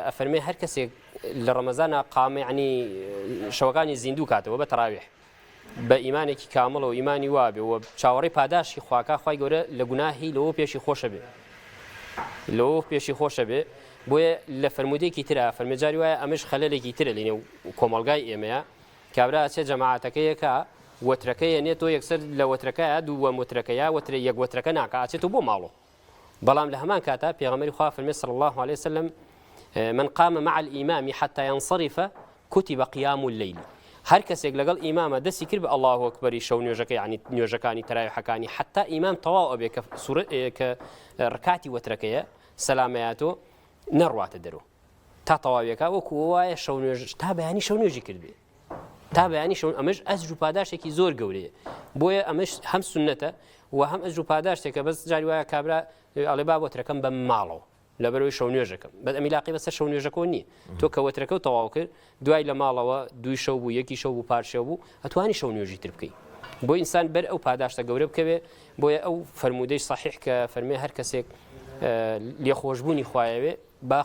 ئەفەرمێ هەر کەسێک لە ڕەمەزانە قامە یعنی شەوەکانی زیندوو کاتەوە بە تەراویح بە ئیمانێکی کامڵ و ئیمانی وابێ و چاوەڕێی پاداشتی خواکا خوای گەورە لە گوناهی لەوە پێشی خۆشە بێ لەوە پێشی خۆشە بێ بۆیە لە فەرمودێکی ترا فەرمێ جاری وایە ئەمەش خەلەلێکی ترە لەنێو کۆمەڵگای ئێمەیە کابرا ئەچێ جەماعەتەکەیەکە وەترەکە یەنێتەوە یەکسەر لە وەترەکەیە دووەم وەترەکە یا وەترە یەک وەترەکە ناکا ئەچێتەوە بۆ ماڵۆ بەڵام لە هەمان کاتا پێغەمبەری خوا فەرمی صلی الله علیه وسلم من قام مع الإمام حتى ينصرف كتب قيام الليل هەر کەسێک لەگەڵ ئیمامە دەستی کرد بە الله ئەکبەری شەو نوێژەکە یعنی نوێژەکانی تەراویحەکانی حتا ئیمام تەواو ئەبێ کە سورە کە ڕکاتی وەترەکەیە سەلامەیاتۆ نەڕواتە دەرو تا تەواویەکە وەکو وایە شەو نوێژ تا بەیانی شەو نوێژی کردبێ تا بەیانی شەو ئەمەش ئەجر و پاداشتێکی زۆر گەورەیە بۆیە ئەمەش هەم سوننەتە و هەم ئەجر و پاداشتێکە بەس جاری وایە کابرا ئەڵێ با وەترەکەم بە ماڵەوە. لەبەرەوەی شەو نوێژەکەم بەس ئەمی لاقی بەسەر شەو نوێژەکەەوە نییە تۆ کە وەترەکە و تەواو کرد دوای لە ماڵەوە دووی شەو بوو یەکی شەو بوو پارشێو بوو ئەتوانی شەو نوێژی تر بکەی بۆ ئینسان بەر ئەو پاداشتە گەورە بکەوێ بۆیە ئەو فەرموودەی صحیح کە فەرمێ هەر کەسێک لێخۆشبوونی خوایەوێ با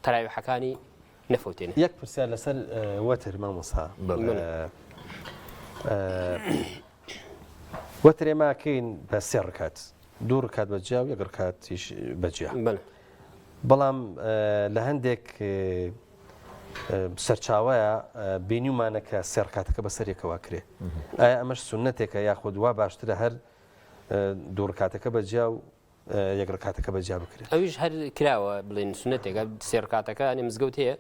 تەراویحەکانی نەفەوتێنێ. یەک پرسیار لەسەر وەتر مامۆستا وەتر ئێمە ئەکەین بە سێ ڕکات دوو ڕکات بە جیا و یەک ڕکاتیش بە جیا بەڵام لە هەندێک سەرچاوەیە بینیومانە کە سێ ڕکاتەکە بەسەر یەکەوە کرێ ئایا ئەمەش سوننەتێکە یاخود وا باشترە هەر دوو ڕکاتەکە بە جیا و یەک ڕکاتەکە بە جیا بکرێت؟ ئەویش هەر کراوە بڵێن سوننەتێکە سێ ڕکاتەکە ئەنێ مزگەوت هەیە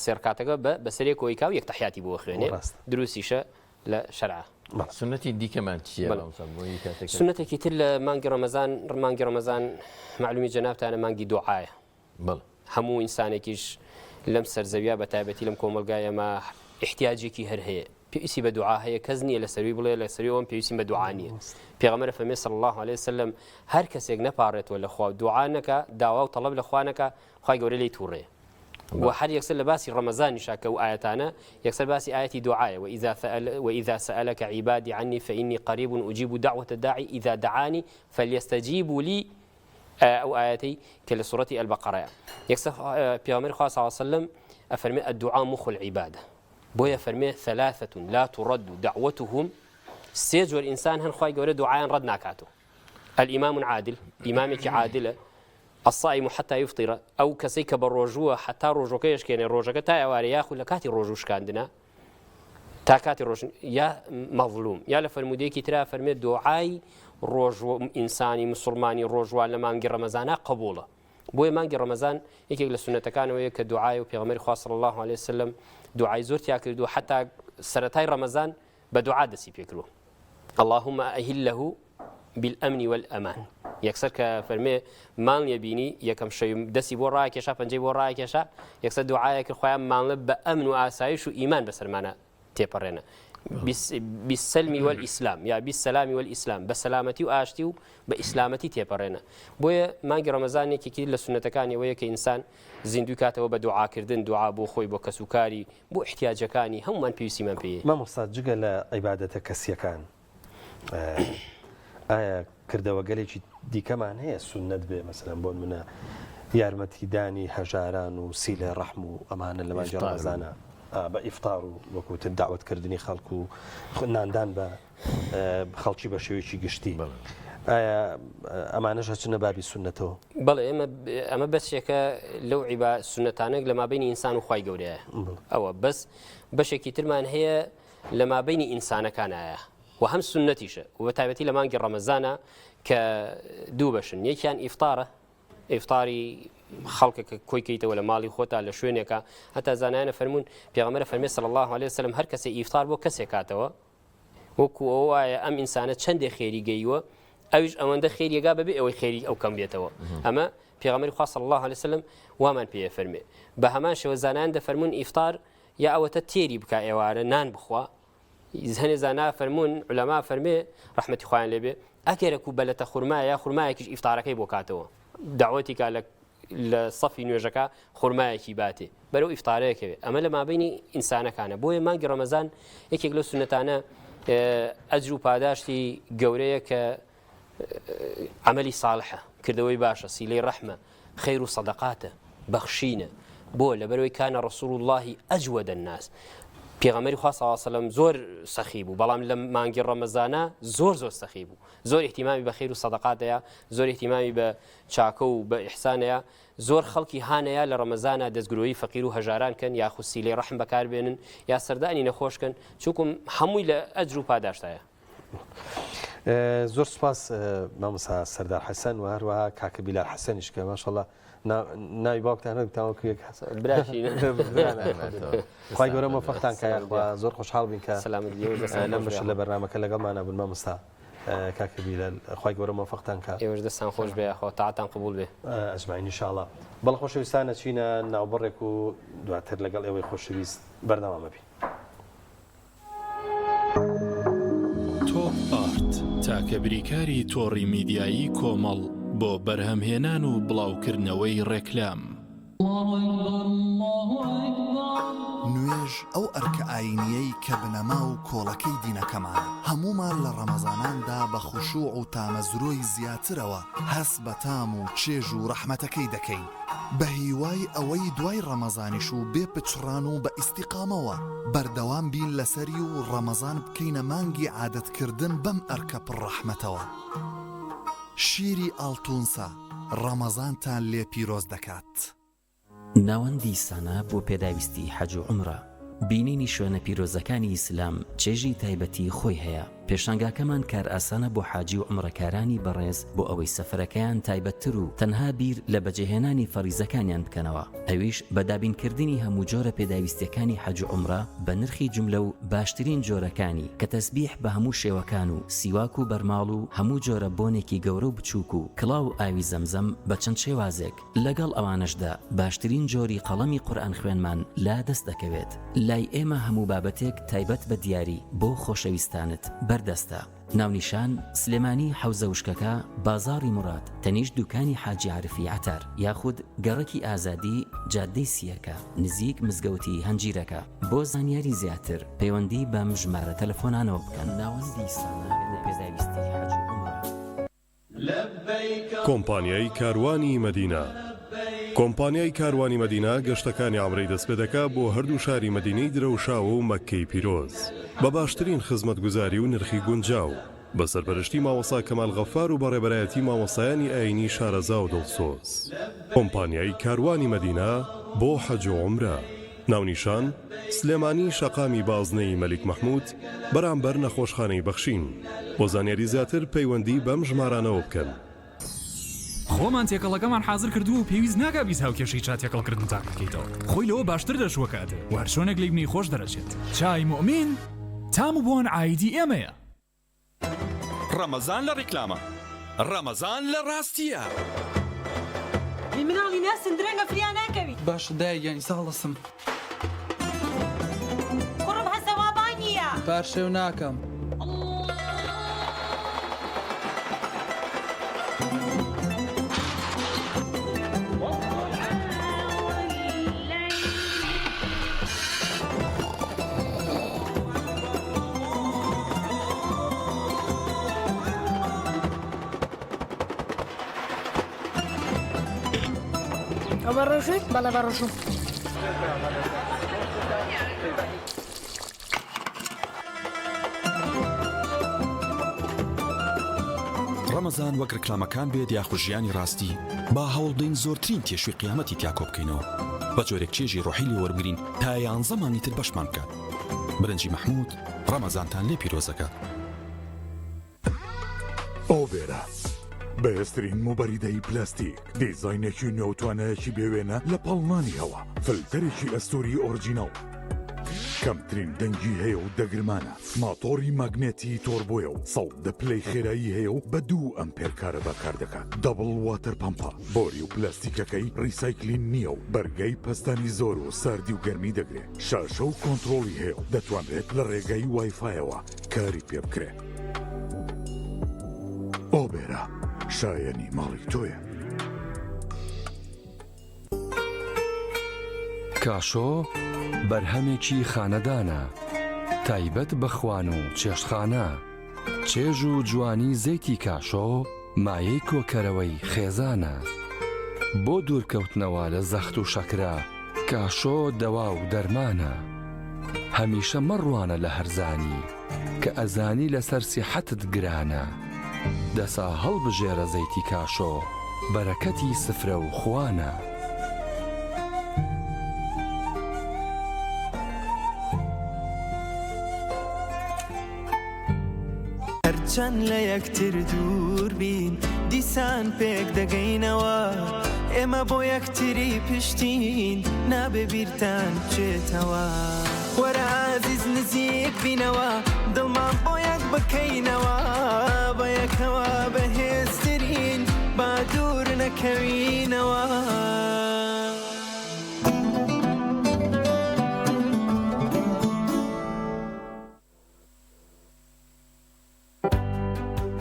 سێ ڕکاتەکە بە بەسەر یەکەوەی کا و یەک تەحیاتی بۆ خوێنێ دروستیشە لە شەرعە. سوننەتی دیکەمان چییە مامۆستا بۆ ئی کاتێک کە- سوننەتێکی تر لە مانگی ڕەمەزان مانگی ڕەمەزان مەعلومی جەنابتانە مانگی دوعایە بەڵێ. هەموو ئینسانێکیش لەم سەر زەویا بە تایبەتی لەم کۆمەڵگای ئێمە ئیحتیاجێکی هەر هەیە پێویستی بە دوعا هەیە کەس نییە لە سەروی بڵێ لە سەروی ئەوم پێویستیم بە دوعا نییە پێغەمبەر فەرمێ صلی الله علیه وسلم هەر کەسێک نەپاڕێتەوە لە خوا و دوعا نەکا داوا و تەڵەب لە خوا نەکا خوای گەورە لێی تووڕەیە و هەر یەکسەر لە باسی ڕەمەزانیشا کە ئەو ئایەتانە یەکسەر باسی ئایەتی دوعایە وإذا سأل وإذا سألك عبادي عني فإني قريب أجيب دعوة الداعي إذا دعاني فليستجيبوا لي ئەو ئایەتەی کە لە سوڕەتی البقرەیە یەکسەر پێغەمبەری خوا صلی الله علیه وسلم ئەفەرمێ الدعاء مخ العبادة بۆیە فەرمێ ثلاثة لا ترد دعوتهم سێ جۆر ئینسان هەن خوای گەورە دوعایان ڕەت ناکاتەوە الإمام عادل ئیمامێکی عادلە الصائم حتى يفطر ئەو کەسەی کە بە ڕۆژووە حتا ڕۆژەکە یشکێنێ ڕۆژەکە تا ئێوارێ یاخود لە کاتی ڕۆژوو شکاندنە تا کاتی ڕۆژ یا مەظلوم یا لە فەرموودەیەکی ترا فەرمێ دوعای ڕۆژ ئینسانی مسلمانی ڕۆژوان لە مانگی ڕەمەزانە قبوڵە بۆیە مانگی ڕەمەزان یەکێک لە سونەتەکانەوەیە کە دوعای و پێغەمبەری خوا صلی الله علیه وسلم دوعای زۆر تیا کردو حتا سەرەتای ڕەمەزان بە دوعا دەسی پێکردووە اللهم أهله بالأمن والأمان یەکسەر کە فەرمێ مانگێ بینی یەکەم شەوی دەستی بۆ ڕاکێشا پەنجەی بۆ ڕاکێشا یەکسەر دوعاە کرد خۆیان مانگە بە ئەمن و ئاسایش و ئیمان بەسەرمانە تێپەڕێنە بالسلم والإسلام یا بالسلام والإسلام بە سەلامەتی و ئاشتی و بە ئیسلامەتی تێپەڕێنە بۆیە مانگی ڕەمەزان یەکێکی لە سونەتەکانی ئەوەیە کە ئینسان زیندوی کاتەوە بە دوعاکردن دوعا بۆ خۆی بۆ کەسوکاری بۆ احتیاجەکانی هەمومان پێویستیمان پێی مامۆستا جگە لە عیبادەتە کەسیەکان ئایا کردەوەگەلێکی دیکەمان هەیە سوننەت بێ مەسەلەن بۆ نمونە یارمەتیدانی هەژاران و سیلە ڕەحم و ئەمانە لە مانگی ڕەمەزانە بە ئیفتار و وەکو وتت دەعوەتکردنی خەڵک و ناندان بە خەڵکی بە شێوەیەکی گشتی ئایا ئەمانەش هەچنە بابی سوننەتەوە؟ بەڵێ ئێمە ئەمە بەشێکە لەو عیبا سوننەتانێک لە مابینی ئینسان و خوای گەورەیە ئەوە بەس بەشێکی ترمان هەیە لە مابەینی ئینسانەکانایە و هەم سوننەتیشە و بە تایبەتی لە مانگی ڕەمەزانە کە دوو بەشن یەکیان ئیفتارە ئیفتاری خەڵکە کە کۆی کەیتەوە لە ماڵی خۆتا لە شوێنێکە هەتا زانایانە فەرمونون پێغەمبەر فەرمی صلی الله عليه وسلم هەر کەسێ ئیفتار بۆ کەسێک کاتەوە وەکو ئەوە وایە ئەم ئینسانە چەندێ خێری گەیوە ئەویش ئەوەندە خێریەگا بەبێ ئەوەی خێری ئەو کەم بێتەوە ئەمە پێغەمبەری خوا صلی الله عليه وسلم وامان پێ فەرمێ بە هەمان شێوە زانایان دەفەرمونون ئیفتار یا ئەوەتە تێری بکا ئێوارە نان بخوا هەنێ زانا فەرموون علەما فەرمێ ڕەحمەتی خوایان لێبێ ئەگەرەکو بەلەتە خورما یا خورمایەکیش ئیفتارەکەی بۆ کاتەوە داوەتی کا لە لە سەفی نوێژەکە خورمایەکی باتێ بەرەو ئیفتارەیەکەوێ ئەمە لە مابینی ئینسانەکانە بۆیە مانگی ڕەمەزان یەکێک لەو سونەتانە ئەجر و پاداشتی گەورەیە کە عەمەلی ساڵحە، کردەوەی باشە، سیلەی ڕەحمە، خەیر و سەدەقاتە، بەخشینە، بۆ؟ لەبەرئەوەی کان رسول اللە اجود الناس، پێغەمبەری خوا صلی اللە علیە وسلم زۆر سەخی بوو، بەڵام لە مانگی ڕەمەزانا زۆر زۆر سەخی بوو، زۆر ئیهتیمامی بە خەیر و سەدەقات دەیا، زۆر ئیهتیمامی بە چاکە و بە ئیحسان ئەیا، زۆر خەڵکی هانەیا لە ڕەمەزانا دەستگرۆیی فەقیر و هەژاران کەن یاخود سیلەی ڕەحم بەکار بێنن یا سەردانی نەخۆش کەن، چونکم هەمووی لە ئەجر و پاداشتایە. زۆر سوپاس مامۆستا سەردار حەسەن و هەروەها کاکە بیلال حەسەنیش کە ماشەڵڵا ناوی باوکتان هەر تاوەکو یەک خوای گەورە مۆفەقتان کە یاخوا زۆر خۆشحاڵ بین کە لەم بەشە لە بەرنامەکە لەگەڵمانە بوون مامۆستا کاکە بیلال خوای گەورە مۆفەقتان کە ئێوەش دەستان خۆش بێ یاخوا تاعەتان قبوڵ بێ ئەجمعین ان شاء الله بەڵێ خۆشەویستان ئەچینە ناوبڕێک و دواتر لەگەڵ ئێوەی خۆشەویست بەردەوام ئەبین. تۆپ ئارت، تاکە بریکاری تۆڕی میدیایی کۆمەڵ. بۆ بەرهەمهێنان و بڵاوکردنەوەی ڕێکلام. نوێژ ئەو ئەرکە ئایینییەی کە بنەما و کۆڵەکەی دینەکەمانە، هەموومان لە ڕەمەزاناندا بە خشوع و تامەزرۆی زیاترەوە هەست بە تام و چێژ و ڕەحمەتەکەی دەکەین، بە هیوای ئەوەی دوای ڕەمەزانیش و بێ پچڕان و بە ئیستیقامەوە بەردەوام بین لەسەری و ڕەمەزان بکەینە مانگی عادەت کردن بەم ئەرکە پڕ ڕەحمەتەوە. شیری ئاڵتونسا ڕەمەزانتان لێ پیرۆز دەکات. ناوەندی سانا بۆ پێداویستی حەج و عومرە، بینینی شوێنە پیرۆزەکانی ئیسلام چێژی تایبەتی خۆی هەیە، پێشانگاکەمان کارئاسانە بۆ حاجی و عومرەکارانی بەڕێز بۆ ئەوەی سەفەرەکەیان تایبەتتر و تەنها بیر لە بەجێهێنانی فەریزەکانیان بکەنەوە، ئەویش بە دابینکردنی هەموو جۆرە پێداویستیەکانی حەج و عومرە بە نرخی جوملە و باشترین جۆرەکانی کە تەسبیح بە هەموو شێوەکان و سیواک و بەرماڵ و هەموو جۆرە بۆنێکی گەورە و بچووک و کڵاو و ئاوی زەمزەم بە چەند شێوازێک، لەگەڵ ئەوانەشدا باشترین جۆری قەڵەمی قورئان خوێنمان لا دەست دەکەوێت، لای ئێمە هەموو بابەتێک تایبەت بە دیاری بۆ خۆشەویستانت بەردەستە. ناونیشان، سلێمانی حەوزە وشکەکە، بازاڕی موراد، تەنیشت دوکانی حاجی عارفی عەتار، یاخود گەڕەکی ئازادی، جادەی سییەکە، نزیک مزگەوتی هەنجیرەکە. بۆ زانیاری زیاتر پەیوەندی بەم ژمارە تەلەفۆنانەوە بکەن. ناوەندی سانا بۆ پێداویستی حەج و عومرە. کۆمپانیای کاروانی مەدینە کۆمپانیای کاروانی مەدینە گەشتەکانی عەمرەی دەستپێدەکا بۆ هەردوو شاری مەدینەی درەوشاوە و مەککەی پیرۆز بە باشترین خزمەتگوزاری و نرخی گونجاو بە سەرپەرشتی مامۆستا کەمال غەفار و بەڕێبەرایەتی مامۆستایانی ئایینی شارەزا و دڵسۆز. کۆمپانیای کاروانی مەدینە بۆ حەج و عومرە. ناونیشان، سلێمانی شەقامی بازنەی مەلیک مەحمود، بەرامبەر نەخۆشخانەی بەخشین. بۆ زانیاری زیاتر پەیوەندی بەم ژمارانەوە بکەن. خۆمان تێکەڵەکەمان حازر کردووە و پێویست ناکا 20 هاوکێشەی چا تێکەڵکردن تاقی بکەیتەوە خۆی لەوە باشتر دەشوەکات و هەرچۆنێک لێی بنێی خۆش دەرەچێت چای موئمین تام و بۆن عایدی ئێمەیە. ڕەمەزان لە ڕیکلامە ڕەمەزان لە ڕاستیە. ئەی مناڵی ناسن درەنگە فریا ناکەوی. باشە دایە گیان ئیستا هەڵدەستم. کوڕم هەسە وا بانگیە. پارشێو ناکەم. ئەوە ڕۆژووی؟ بەڵێ بە ڕۆژووم. ڕەمەزان وەک ڕیکلامەکان بێت یاخود ژیانی ڕاستی، با هەوڵبدەین زۆرترین تێشوی قیامەتی تیا کۆبکەینەوە، بە جۆرێک چێژی ڕۆحی لێ وەربگرین تا یانزە مانگی تر بەشمان بکات. برنجی مەحمود ڕەمەزانتان لێ پیرۆزەکات. ئۆڤێرا، بەهێزترین موبەریدەی پلاستیک، دیزاینێکی نوێ و توانایەکی بێوێنە لە پاڵنانی هەوا، فلتەرێکی ئەستووری ئۆرجیناڵ، کەمترین دەنگی هەیە و دەگرمانە، ماتۆڕی ماگنێتی تۆربۆیە و 110 پلەی خێرایی هەیە و بە دوو ئەمپێر کارەبا کار دەکات، double water pump ە، بۆری و پلاستیکەکەی recycling نییە و بەرگەی پەستانی زۆر و ساردی و گەرمی دەگرێ، شاشە و کۆنتڕۆڵی هەیە و دەتوانرێت لە ڕێگای وایفایەوە کاری پێ بکرێ. ئۆبێرا شایەنی ماڵی تۆیە. کاشۆ بەرهەمێکی خانەدانە، تایبەت بە خوان و چێشتخانە، چێژ و جوانی زەیتی کاشۆ مایەی کۆکەرەوەی خێزانە. بۆ دوورکەوتنەوە لە زەخت و شەکرە، کاشۆ دەوا و دەرمانە. هەمیشە مەڕوانە لە هەرزانی، کە ئەزانی لەسەر سیحەتت گرانە. دەسا هەڵبژێرە زەیتی کاشۆ، بەرەکەتی سفرە و خوانە. هەرچەند لە یەکتر دوور بین دیسان پێک دەگەینەوە ئێمە بۆ یەکتری پشتین نابێ بیرتان بچێتەوە وەرە ئازیز نزیک بینەوە دڵمان بۆ یەک بکەینەوە بە یەکەوە بەهێزترین با دوور نەکەوینەوە.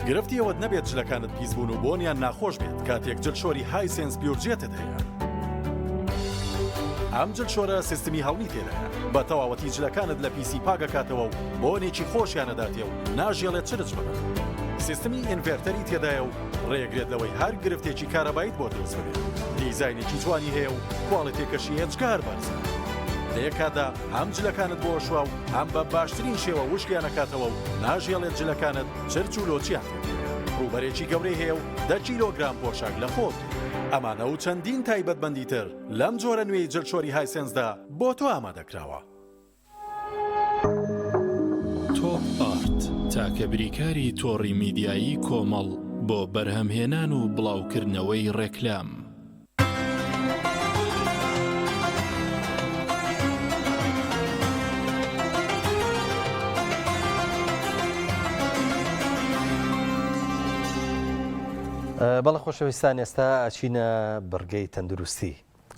گرفتی ئەوەت نەبێت جلەکانت پیس بوون و بۆنیان ناخۆش بێت کاتێک جلشۆری هایسێنس پیورجێتت هەیە. ئەم جلشۆرە سیستمی هەڵمی تێدایە، بە تەواوەتی جلەکانت لە پیسی پاک ئەکاتەوە و بۆنێکی خۆشیان ئەداتێ و ناژێڵێت چرچ ببن. سیستمی inverter ی تێدایە و ڕێگرێت لەوەی هەر گرفتێکی کارەباییت بۆ دروست ببێت. دیزاینێکی جوانی هەیە و کواڵێتیەکەشی ئێجگار بەرزە. لە یەک کاتدا هەم جلەکانت بۆ ئەشوا و هەم بە باشترین شێوە وشکیان ئەکاتەوە و ناژێڵێت جلەکانت چرچ و لۆچیان تێ بکەوێت. ڕووبەرێکی گەورەی هەیە و دە کیلۆگرام پۆشاک لە خۆ گرێت. ئەمانە و چەندین تایبەتمەندی تر لەم جۆرە نوێی جلشۆری هایسێنسدا بۆ تۆ ئامادەکراوە. تۆپ ئارت، تاکە بریکاری تۆڕی میدیایی کۆمەڵ بۆ بەرهەمهێنان و بڵاوکردنەوەی ڕێکلام. بەڵێ خۆشەویستان ئێستا ئەچینە بڕگەی تەندروستی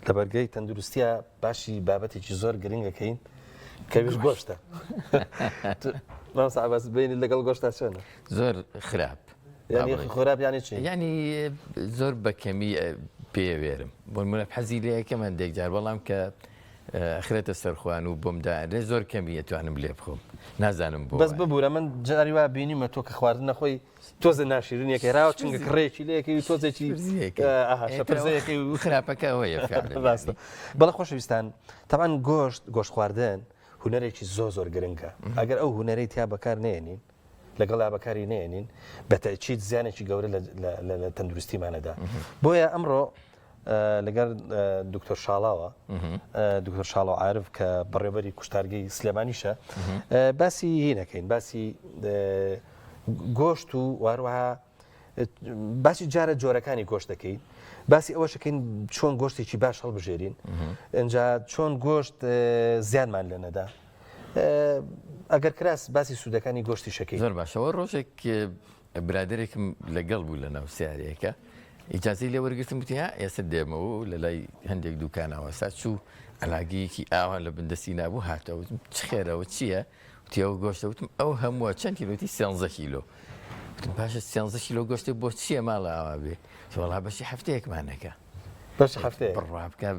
لە بەرگەی تەندروستیا باشی بابەتێکی زۆر گرنگەکەین کەویش گۆشتە مامۆستا عەباس بینی لەگەڵ گۆشتا چۆنە زۆر خراپ یعنی خراپ یعنی چی یعنی زۆر بە کەمی پێوێرم بۆ منە حەزی لێ یەکەم هەندێک جار بەڵام کە ئەخرێتە سەرخوان و بۆم دانرێ زۆر کەمی ئەتوانم لێ بخۆم نازانم بۆ بەس ببوورە من جاری وا بینیمە تۆ کە خواردن نەخۆی تۆزە ناشیرینێکی راوە چونکە کڕێکی لەکەی و تۆزێکی شەپرزەیەکی و خراپەکە ئەوەیە ڕاستە بەڵە خۆشەویستان تەمان گۆشت گۆشت خواردن هونەرێکی زۆر زۆر گرنگە ئەگەر ئەو هونەرەی تیا بەکار نێنین لەگەڵا بەکاری نێنین بەتەچیت زیانێکی گەورە لە تەندروستیمانەدا بۆیە ئەمڕۆ لەگەر دکتۆر شاڵاوە دکتۆر شاڵۆ عارف کە بەڕێوەبەری کوشتارگەی سلێمانیشە باسی هینەکەین باسی گۆشت و واروەها باسی جارە جۆرەکانی گۆشت دەکەین باسی ئەوەشەکەین چۆن گۆشتێکی باش هەڵبژێرین ئەجا چۆن گۆشت زیانمان لێ نەدا ئەگەر کراس باسی سوودەکانی گۆشتی شەکەی زۆر باشەوە ڕۆژێک برادەرێکم لەگەڵ بوو لە ناو سیارەیەکە ئیجازەی لێ وەرگرتم وتی ها ئێستا دێمەوە و لە لای هەندێک دوکانەوە سا چوو عەلاگەیەکی ئاوا لە بن دەستی نابوو هاتەوە وتم چ خێرەوە چییە وتی ئەو گۆشتە وتم ئەو هەمووە چەند کیلۆ وتی سێنزە کیلۆ وتم باشە سێنزە کیلۆ گۆشتێ بۆ چییە ماڵە ئاوا بێ وتی وەڵا بەشی هەفتەیەکمانەکە بەشی هەفتەیەک بڕوا بکە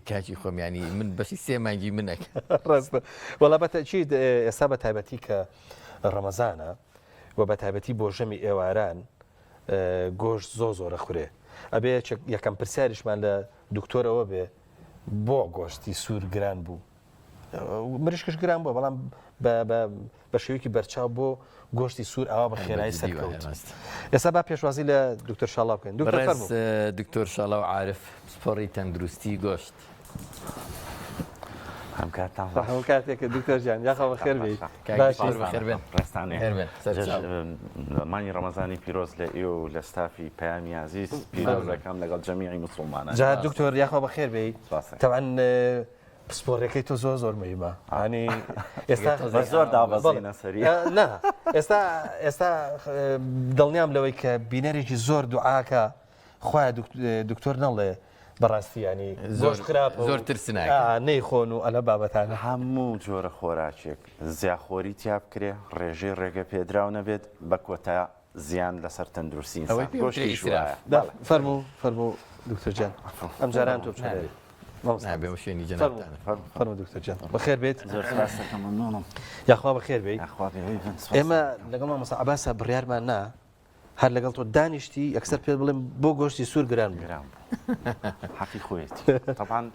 کاکی خۆم ینی من بەشی سێ مانگی منەکە ڕاستە وەڵا بە تەئکید ئێستا بە تایبەتی کە ڕەمەزانە و بە تایبەتی بۆ ژەمی ئێواران گۆشت زۆ زۆرە خورێ ئەبێ یەکەم پرسیاریشمان لە دکتۆر ئەوە بێ بۆ گۆشتی سوور گران بوو مریشکش گران بووە بەڵام بە شێوەیەکی بەرچاو بۆ گۆشتی سوور ئاوا بە خێرایی سەرکەوت ئێستا با پێشوازی لە دکتۆر شاڵاو بکەین دکتۆر فەرموو. دکتۆر شاڵاو عارف پسپۆڕی تەندروستی گۆشت. هەم کاتتان باش. هەموو کاتێکە دکتۆر گیان یاخوا بەخێر بێیت. کاک باشی؟ دکتۆر بەخێر بێن. ڕێزتان خێر بێن. سەرچاو. مانگی ڕەمەزانی پیرۆز لە ئێوە و لە ستافی پەیامی ئازیز پیرۆز دەکەم لەگەڵ جەمیعی موسڵمانان. جا دکتۆر یاخوا بەخێر بێیت. سپاس دەکەم. تەبعەن پسپۆڕیەکەی تۆ زۆر زۆر مهمە ینی ئێستا بە زۆر دابەزینە سەری. نا ئێستا ئێستا دڵنیام لەوەی کە بینەرێکی زۆر دوعاکە خوایە دکتۆر نەڵێ بەڕاستی ینی زۆر خراپ زۆر ترسناک نەیخۆن و ئەلە بابەتانە. هەموو جۆرە خۆراکێک زیاخۆری تیا بکرێ ڕێژەی ڕێگە پێدراو نەبێت بە کۆتا زیان لەسەر تەندروستی ئینسان گۆشتیش وایە. فەرموو فەرموو دکتۆر جان ئەم جاران تۆ بچۆ لای نابێ شوێنی جەنابتانە. فەرموو دکتۆر جان بەخێر بێیت. زۆر سپاس دەکەم مەمنونم. یاخوا بەخێر بێیت. یاخوا بێ بن. ئێمە لەگەڵ مامۆستا عەباسا بڕیارمان نا هەر لەگەڵ تۆ دانیشتی یەکسەر پێت بڵێم بۆ گۆشتی سوور گران بوو. گران بوو حەقی خۆیەتی تەبعەن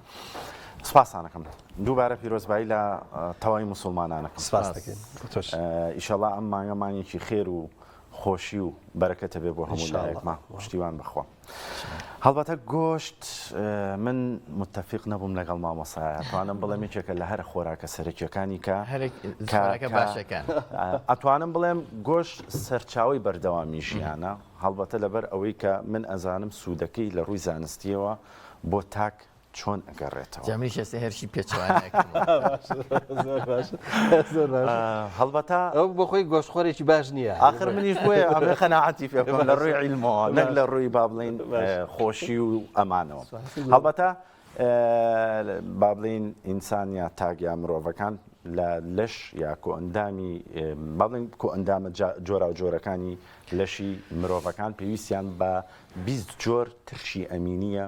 سپاسانەکەم دووبارە پیرۆزبایی لە تەواوی موسڵمانانەکەم سپاس دەکەین تۆش ئیشەڵا ئەم مانگە مانگێکی خێر و خۆشی و بەرەکەتە بێ بۆ هەموو لایەکمان پشتیوان بەخوا هەڵبەتە گۆشت من متفق نەبووم لەگەڵ مامۆسایە توانم بڵێم یەکێکە لە هەرە خۆراکە سەرەکیەکانی کە باشەکان ئەتوانم بڵێم گۆشت سەرچاوی بەردەوامی ژیانە هەڵبەتە لەبەر ئەوەی کە من ئەزانم سوودەکەی لە ڕووی زانستیەوە بۆ تاک چۆن ئەگەڕێتەوە؟ جا منیش ئێستا هێرشی پێچەوانە ئەکەمەوە. زۆر باشە زۆر باشە. هەڵبەتە ئەو بۆ خۆی گۆشتخۆرێکی باش نییە. ئاخر منیش بۆیە ئەمێ قەناعەتی پێ بکەم لە ڕووی عیلمەوە نەک لە ڕووی با بڵێین خۆشی و ئەمانەوە. هەڵبەتە با بڵێین ئینسان یا تاک یا مرۆڤەکان. لە لەش یا کۆئەندامی با بڵێین کۆئەندامە جۆراوجۆرەکانی لەشی مرۆڤەکان پێویستیان بە 20 جۆر ترشی ئەمینیە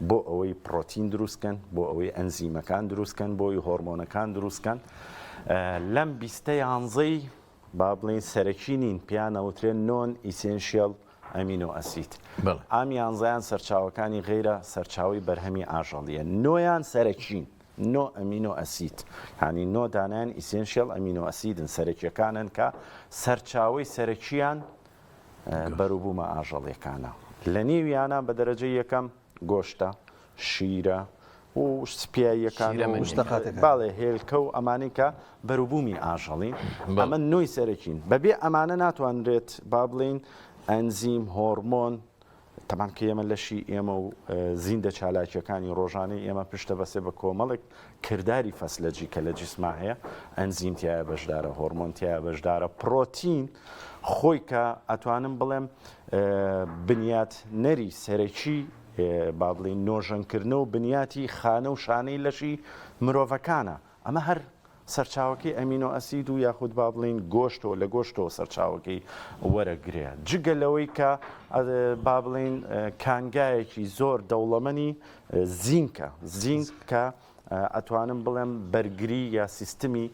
بۆ ئەوەی پرۆتین دروستکەن بۆ ئەوەی ئەنزیمەکان دروستکەن بۆی هۆرمۆنەکان دروستکەن لەم بیستە یانزەی با بڵێین سەرەکی نین پێیان ئەوترێن non essential amino acid ئەم یانزەیان سەرچاوەکانی غەیرە سەرچاوەی بەرهەمی ئاژەڵیە نۆیان سەرەکین نۆ amino acid یانی نۆ دانیان essential amino acid ن سەرەکیەکانن کە سەرچاوەی سەرەکیان بەروبوومە ئاژەڵیەکانە لە نێویانە بە دەرەجەی یەکەم گۆشتە، شیرە و سپیاییەکان و باڵێ هێلکە و ئەمانەی کە بەروبوومی ئاژەڵین ئەمە نۆی سەرەکین بەبێ ئەمانە ناتوانرێت با بڵین ئەنزیم هۆرمۆن تەمان کە ئێمە لەشی ئێمە و زیندە چالاکیەکانی ڕۆژانەی ئێمە پشتە بەسێ بە کۆمەڵێک کرداری فەسلەجی کە لە جسما هەیە ئەنزیم تایە بەشدارە هۆرمۆن تایە بەشدارە پرۆتین خۆی کە ئەتوانم بڵێم بنیات نەری سەرەکی با بڵێین نۆژەنکردنە و بنیاتی خانە و شانەی لەشی مرۆڤەکانە ئەمە هەر سەرچاوەکەی amino acid و یاخود با بڵین گۆشتەوە لە گۆشتەوە سەرچاوەکەی وەرەگرێ جگە لەوەی کە با بڵین کانگایەکی زۆر دەوڵەمەنی زینکە زینک کە ئەتوانم بڵێم بەرگری یا سیستمی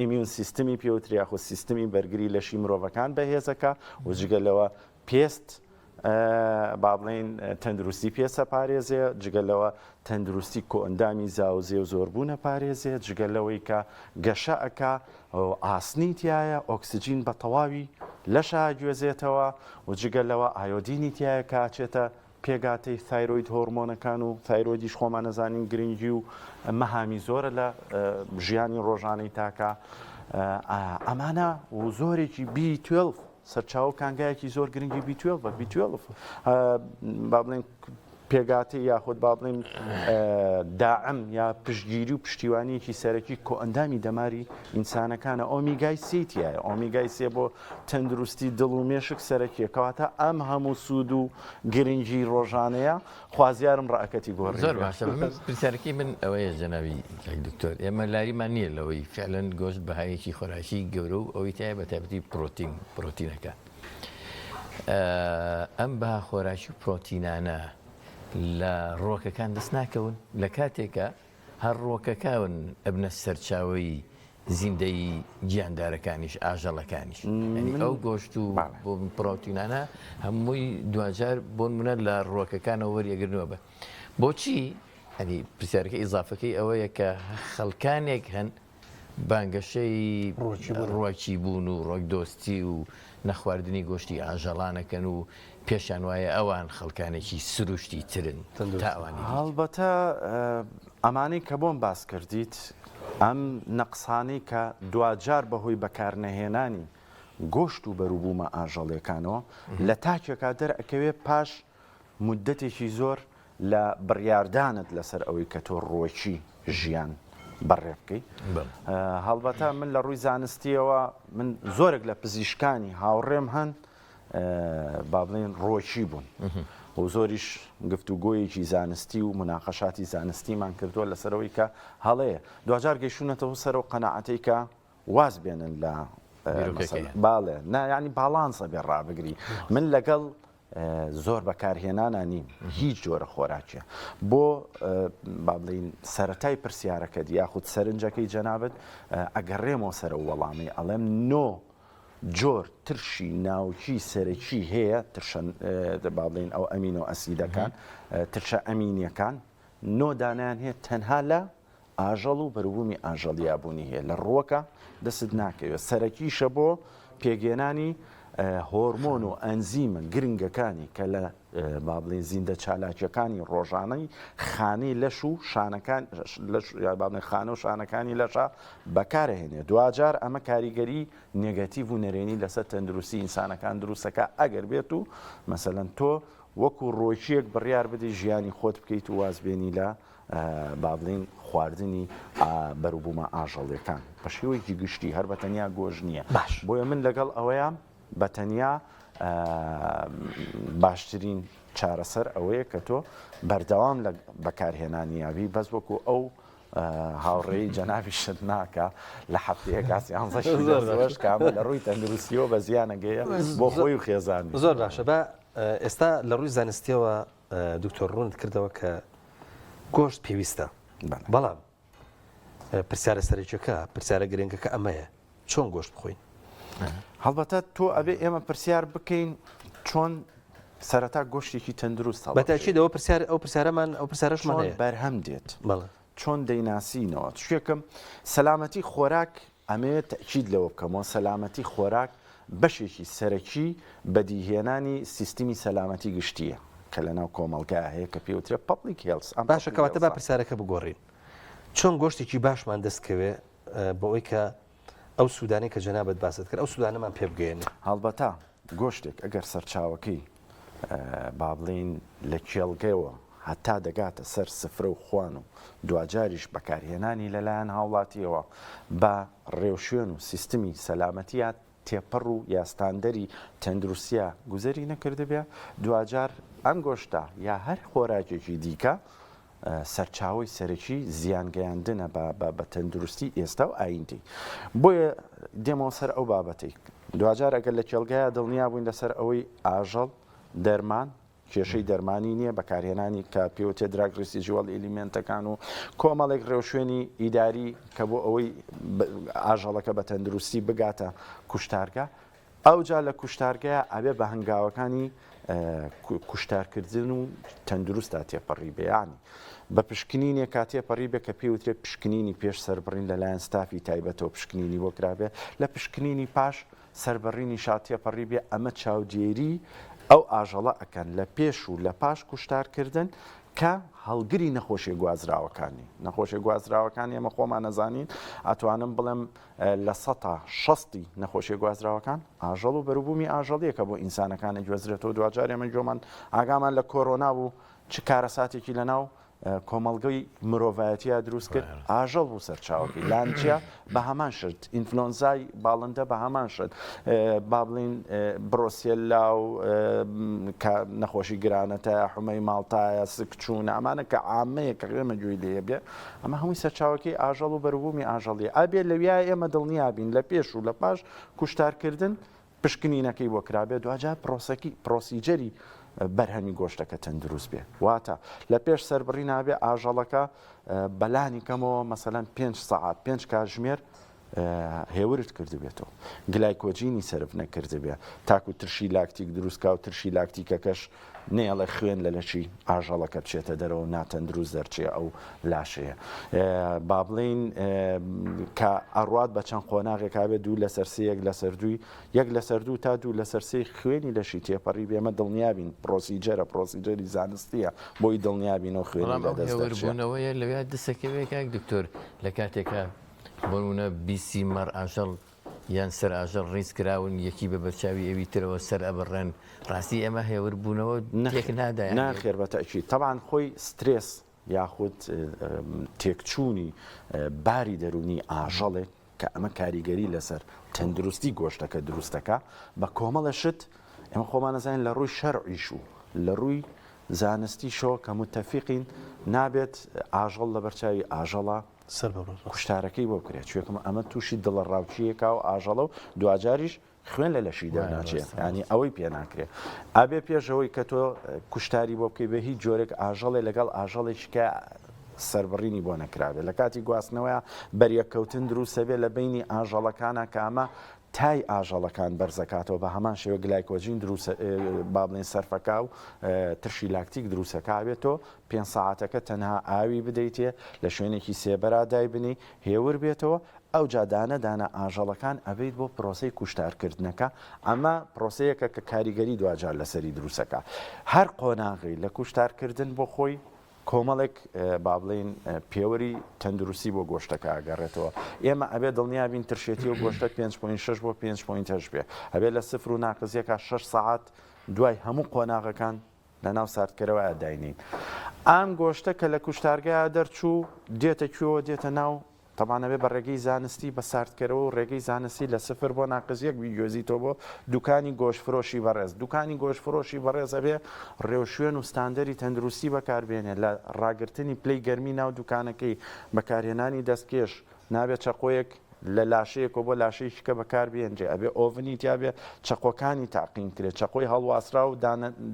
immune system ی پێوترێ یاخود سیستمی بەرگری لەشی مرۆڤەکان بەهێزەکە و جگە لەوە پێست با بڵێین تەندروستی پێسە پارێزێ جگە لەوە تەندروستی کۆئەندامی زاوزێ و زۆربوونە پارێزێ جگە لەوەی کە گەشە ئەکا ئاسنی تایە ئۆکسجین بە تەواوی لەشا گوێزێتەوە و جگە لەوە ئایۆدینی تایە کە ئەچێتە پێکهاتەی ثایرۆید هۆرمۆنەکان و ثایرۆیدیش خۆمان ئەزانین گرنگی و مەهامی زۆرە لە ژیانی ڕۆژانەی تاکە ئەمانە و زۆرێکی B12 سەرچاوە کانگایەکی زۆر گرنگی B12 B12 با بڵێن پێکهاتەی یاخود با بڵێن داعم یا پشتگیری و پشتیوانیەکی سەرەکی کۆئەندامی دەماری ئینسانەکانە ئۆمیگای سێی تیایە ئۆمیگای سێ بۆ تەندروستی دڵ و مێشک سەرەکیە کەواتە ئەم هەموو سوود و گرنگی ڕۆژانەیە خوازیارم ڕەئەکەتی گۆڕی زۆر باشە من پرسیارەکەی من ئەوەیە جەنابی کاک دکتۆر ئێمە لاریمان نییە لەوەی فعلەن گۆشت بەهایەکی خۆراکی گەورە و ئەوەی تایە بە تایبەتی پرۆتین پرۆتینەکان ئەم بەها خۆراکی و پرۆتینانە لە ڕووەکەکان دەست ناکەون لە کاتێکە هەر ڕووەکەکان ئەبنە سەرچاوەی زیندەیی گیاندارەکانیش، ئاژەڵەکانیش. یانی ئەو گۆشت و پرۆتینانە هەمووی دواجار بۆ نمونە لە ڕووەکەکانەوە وەریەگرنەوە بە بۆچی ینی پرسیارەکە ئیزافەکەی ئەوەیە کە خەڵکانێک هەن بانگەشەی ڕووەکی بوون و ڕۆکدۆستی و نەخواردنی گۆشتی ئاژەڵانەکەن و پێشیان وایە ئەوان خەڵکانێکی سروشتی ترن تا ئەوانی دیکە. هەڵبەتە ئەمانەی کە بۆم باس کردیت، ئەم نەقسانەی کە دواجار بەهۆی بەکارنەهێنانی گۆشت و بەروبوومە ئاژەڵیەکانەوە لە تاکێکا دەرئەکەوێ پاش مودەتێکی زۆر لە بڕیاردانت لەسەر ئەوەی کە تۆ ڕووەکی ژیان بەڕێ بکەی. هەڵبەتە من لە ڕووی زانستیەوە من زۆرێک لە پزیشکانی هاوڕێم هەن با بڵێین ڕووەکی بوون و زۆریش گفتوگۆیەکی زانستی و مناقەشاتی زانستیمان کردووە لەسەرەوەی کە هەڵەیە دواجار گەیشتونەتەوە سەرەوە قەناعەتەی کە واز بێنن لە باڵێ نا ینی باڵانسە بێ ڕابگری من لەگەڵ زۆر بەکارهێنانە نیم هیچ جۆرە خۆراکیە بۆ با بڵین سەتای پرسیارەکەت یاخود سەرنجەکەی جەنابەت ئەگەڕێمەوە سەرە وەڵامی ئەڵێم نۆ جۆر ترشی ناوکی سەرەکی هەیە، ترشە با بڵێین ئەو amino acid ەکان، ترشە ئەمینیەکان، نۆ دانیان هەیە تەنها لە ئاژەڵ و بەروبوومی ئاژەڵیا بوونی هەیە، لە ڕووەکە دەست ناکەوێت، سەرەکیشە بۆ پێکهێنانی هۆرمۆن و ئەنزیمە گرنگەکانی کە لە با بڵێین زیندە چالاکیەکانی ڕۆژانەی خانەی لەش و شانەکان لەش یا با بڵێین خانە و شانەکانی لەشە بەکارهێنێ دواجار ئەمە کاریگەری negative و نەرێنی لەسەر تەندروستی ئینسانەکان دروستەکە ئەگەر بێت و مەسەلەن تۆ وەکو ڕۆکیەک بڕیار بدەی ژیانی خۆت بکەیت و واز بێنی لە با بڵێین خواردنی بەروبوومە ئاژەڵیەکان بە شێوەیەکی گشتی هەر بە تەنیا گۆشت نییە باش بۆیە من لەگەڵ ئەوەیە بە تەنیا باشترین چارەسەر ئەوەیە کە تۆ بەردەوام لە بەکارهێنانیابی بەس وەکو ئەو. هاوڕێی جەنابیشت ناکا لە هەفتەیەکا سیانزە شیلە فرۆش کە ئەمە لە ڕووی تەندروستیەوە بە زیان ئەگەیە بۆ خۆی و خێزانی. زۆر باشە با ئێستا لە ڕووی زانستیەوە دکتۆر ڕوونت کردەوە کە گۆشت پێویستە بەڵام پرسیارە سەرەکیەکە پرسیارە گرنگەکە ئەمەیە چۆن گۆشت بخۆین؟ هەڵبەتە تۆ ئەبێ ئێمە پرسیار بکەین چۆن سەرەتا گۆشتێکی تەندروست هەڵبژێرین. بەتاکید ئەوە پرسیار ئەو پرسیارەمان ئەو پرسیارەشمان چۆن هەیە. بەرهەم دێت؟ بەڵێ. چۆن دەیناسینەوە؟ چونکە سەلامەتی خۆراک ئەمەوێت تەئکید لەوە بکەمەوە سەلامەتی خۆراک بەشێکی سەرەکی بەدیهێنانی سیستمی سەلامەتی گشتییە کە لەناو کۆمەڵگا هەیە کە پێوترێ public health ئەم باشە public کەواتە با health ە پرسیارەکە بگۆڕین چۆن گۆشتێکی باشمان دەست کەوێ بۆ ئەوەی کە ئەو سوودانەی کە جەنابت باست کرد ئەو سوودانەمان پێ بگەیەنێ؟ هەڵبەتە گۆشتێک ئەگەر سەرچاوەکەی با بڵێین لە کێڵگەوە هەتا دەگاتە سەر سفرە و خوان و دواجاریش بەکارهێنانی لەلایەن هاوڵاتییەوە بە ڕێوشوێن و سیستمی سەلامەتییا تێپەڕ و یا ستاندەری تەندروستیا گوزەری نەکردبێ دواجار ئەم گۆشتە یا هەر خۆراکێکی دیکە سەرچاوەی سەرەکی زیان گەیاندنە بە بە تەندروستی ئێستا و ئایندەی. بۆیە دێمەوە سەر ئەو بابەتەی دواجار ئەگەر لە کێڵگەیا دڵنیا بووین لەسەر ئەوەی ئاژەڵ دەرمان کێشەی دەرمانی نییە بەکارهێنانی کە پێوتێ drug residual element ەکان و کۆمەڵێک ڕێوشوێنی ئیداری کە بۆ ئەوەی ئاژەڵەکە بە تەندروستی بگاتە کوشتارگە ئەوجا لە کوشتارگەیا ئەبێ بە هەنگاوەکانی کوشتارکردن و تەندروستا تێپەڕی بێ یانی بە پشکنینێکا تێپەڕی بێ کە پێی وترێ پشکنینی پێش سەربڕین لەلایەن ستافی تایبەتەوە پشکنینی بۆ کرابێ لە پشکنینی پاش سەربڕینیشا تێپەڕی بێ ئەمە چاودێری ئەو ئاژەڵە ئەکەن لە پێش و لە پاش کوشتارکردن کە هەڵگری نەخۆشیە گوازراوەکانی نەخۆشیە گوازراوەکان ئێمە خۆمان ئەزانین ئەتوانم بڵێم لە سەتا شەستی نەخۆشیە گوازراوەکان ئاژەڵ و بەروبوومی ئاژەڵیە کە بۆ ئینسانەکان ئەگوێزرێتەوە دواجار ئێمە گوێمان ئاگامان لە کۆرۆنا بوو چ کارەساتێکی لەناو کۆمەڵگەی مرۆڤایەتیا دروست کرد ئاژەڵ بوو سەرچاوەکەی لانجیا بە هەمان شت ئینفلۆنزای باڵندە بە هەمان شت با بڵین بڕۆسێلا و کە نەخۆشی گرانەتە حمەی ماڵتایە سکچوون ئەمانە کە عامەیە کە ئێمە گوێی لێ بێ ئەمە هەمووی سەرچاوەکەی ئاژەڵ و بەروبوومی ئاژەڵیە. ئەبێ لەویا ئێمە دڵنیا بین لە پێش و لە پاش کوشتارکردن پشکنینەکەی بۆ کرابێ دواجار پرۆسەکی procedure ی بەرهەمی گۆشتەکە تەندروست بێ. واتە لە پێش سەربڕی نابێ ئاژەڵەکە بەلانی کەمەوە مەسەلەن پێنج سەعات پێنج کاژمێر هێورت کردبێتەوە گلایکۆجینی سەرف نەکردبێ تاکو ترشی لاکتیک دروستکا و ترشی لاکتیکەکەش نەیەڵێ خوێن لە لەشی ئاژەڵەکە بچێتە دەرەوە و ناتەندروست دەرچێ ئەو لاشەیە با بڵێین کە ئەڕوات بە چەند قۆناغێکا بێ دوو لەسەر سێ یەک لەسەر دووی یەک لەسەر دوو تا دوو لەسەر سێی خوێنی لەشی تێپەڕی بێ ئێمە دڵنیابین procedure ە procedure ی زانستیە بۆی دڵنیابینەوە خوێنی بەڵام لە ئەو دەست دەرچێ. هێوربوونەوەیە لەویا دەسەکەوێ کاک دکتۆر لە کاتێکا بۆ نموونە بیسی مەڕ ئاژەڵ یان سەر ئاژەڵ ڕیز کراون یەکی بە بەرچاوی ئەوی ترەوە سەر ئەبڕێن ڕاستی ئێمە هێور بوونەوە تێک نەخێر نادا یان ناخێر بە تەئکید تەبعەن خۆی سترێس یاخود تێکچوونی باری دەروونی ئاژەڵێک کە ئەمە کاریگەری لەسەر تەندروستی گۆشتەکە دروست دەکا بە کۆمەڵە شت ئێمە خۆمان ئەزانین لە ڕووی شەرعیش و لە ڕووی زانستیشەوە کە متەفیقین نابێت ئاژەڵ لەبەرچاوی ئاژەڵە کوشتارەکەی بۆ بکرێت چونکە ئەمە تووشی دڵەڕاوکییەکا و ئاژەڵە و دواجاریش خوێن لە لەشی دەرناچێ یانی ئەوەی پێ ناکرێ ئەبێ پێش ئەوەی کە تۆ کوشتاری بۆ بکەی بە هیچ جۆرێک ئاژەڵێ لەگەڵ ئاژەڵێکی کە سەربڕینی بۆ نەکرابێت لە کاتی گواستنەوەیە بەریەککەوتن دروستە بێ لە بینی ئاژەڵەکانە کە ئەمە تای ئاژەڵەکان بەرزەکاتەوە بە هەمان شێوە گلایکۆجین دروست با بڵێن سەرفەکە و ترشی لاکتیک دروستەکە بێتەوە پێ سەعاتەکە تەنها ئاوی بدەیتێ لە شوێنێکی سێبەرا دایبنی هێور بێتەوە ئەوجا دانە دانە ئاژەڵەکان ئەبەیت بۆ پرۆسەی کوشتارکردنەکە، ئەمە پرۆسەیەکە کە کاریگەری دواجار لەسەری دروستەکا. هەر قۆناغی لە کوشتارکردن بۆ خۆی کۆمەڵێک با بڵێین پێوەری تەندروستی بۆ گۆشتەکە ئەگەڕێتەوە. ئێمە ئەبێ دڵنیا بین ترشێتی ئەو گۆشتە 5.6 بۆ 5.8 بێ. ئەبێ لە سفر و ناقس یەکا شەش سەعات دوای هەموو قۆناغەکان لەناو ساردکەرەوەیا داینێین. ئەم گۆشتە کە لە کوشتارگەیا دەرچوو دێتە کوێوە؟ دێتە ناو. تەبعەن ئەبێ بە ڕێگەی زانستی بە ساردکەرەوە و ڕێگەی زانستی لە سفر بۆ ناقس یەک بیگوێزیتەوە بۆ دوکانی گۆشتفرۆشی بەڕێز. دوکانی گۆشتفرۆشی بەڕێز ئەبێ ڕێوشوێن و ستاندەری تەندروستی بەکاربێنێ لە ڕاگرتنی پلەی گەرمی ناو دوکانەکەی، بەکارهێنانی دەستکێش، نابێ چەقۆیەک لە لاشەیەکەوە بۆ لاشەیەکی کە بەکار بهێنرێ، ئەبێ oven ی تیا بێ، چەقۆکانی تەعقیم کرێ، چەقۆی هەڵواسراو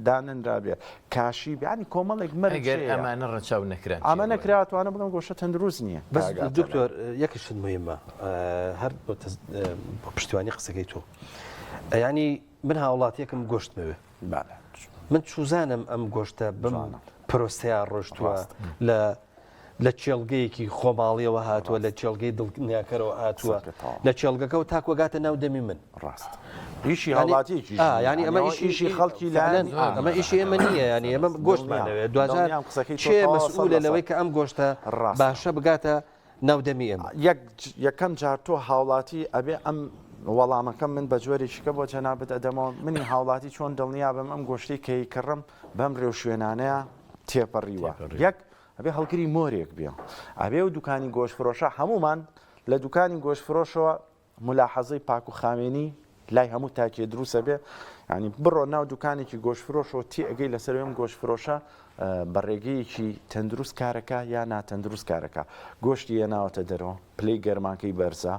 دانەنرابێ، کاشی بێ، یانی کۆمەڵێک مەرج ئەگەر هەیە. ئەمانە ڕەچاو نەکران چی ئەمە ڕوو نەکرا ئەتوانم بڵێم گۆشە تەندروست نییە بەس تا ئەگاتە دکتۆر لای. یەک شت مهمە هەر بۆ تەس بۆ پشتیوانی قسەکەی تۆ یانی من هاوڵاتیەکم گۆشتمەوێ بەڵێ. من چوزانم ئەم گۆشتە بەم جوانە. پرۆسەیە ڕۆشتووە ڕاستە. لە لە کێڵگەیەکی خۆماڵیەوە هاتووە لە کێڵگەی دڵنیاکەرەوە هاتووە لە کێڵگەکەەوە تاکوەگاتە ناو دەمی من. ڕاست ئیشی هاوڵاتیەکیش نییە یانی ئەمە ئیشی خەڵکی لایەن ئەمە ئیشی ئێمە نییە یانی ئێمە گۆشتمانەوێت دواجار کێ مەسئولە لەوەی کە ئەم گۆشتە باشە بگاتە ناو دەمی ئێمە؟ یەک یەکەم جار تۆ هاوڵاتی ئەبێ ئەم وەڵامەکەم من بە جۆرێکیکە بۆ جەنابت ئەدەمەوە منی هاوڵاتی چۆن دڵنیا بم ئەم گۆشتەی کە ئەیکڕم بەم رێوشوێنانەیە تێپەڕیوە یەک ئەبێ هەڵگری مۆرێک بێ ئەبێ و دوکانی گۆشت فرۆشە هەمومان لە دوکانی گۆشت فرۆشەوە ملاحەزەی پاک و خاوێنی لای هەموو تاکێ دروسە بێ ینی بڕۆ ناو دوکانێکی گۆشت فرۆشەوە تی ئەگەی لەسەر ئەم گۆشت فرۆشە بە ڕێگەیەکی تەندروست کارەکە یا ناتەندروست کارەکە گۆشتی هێناوەتە دەرەوە پلەی گەرماکەی بەرزە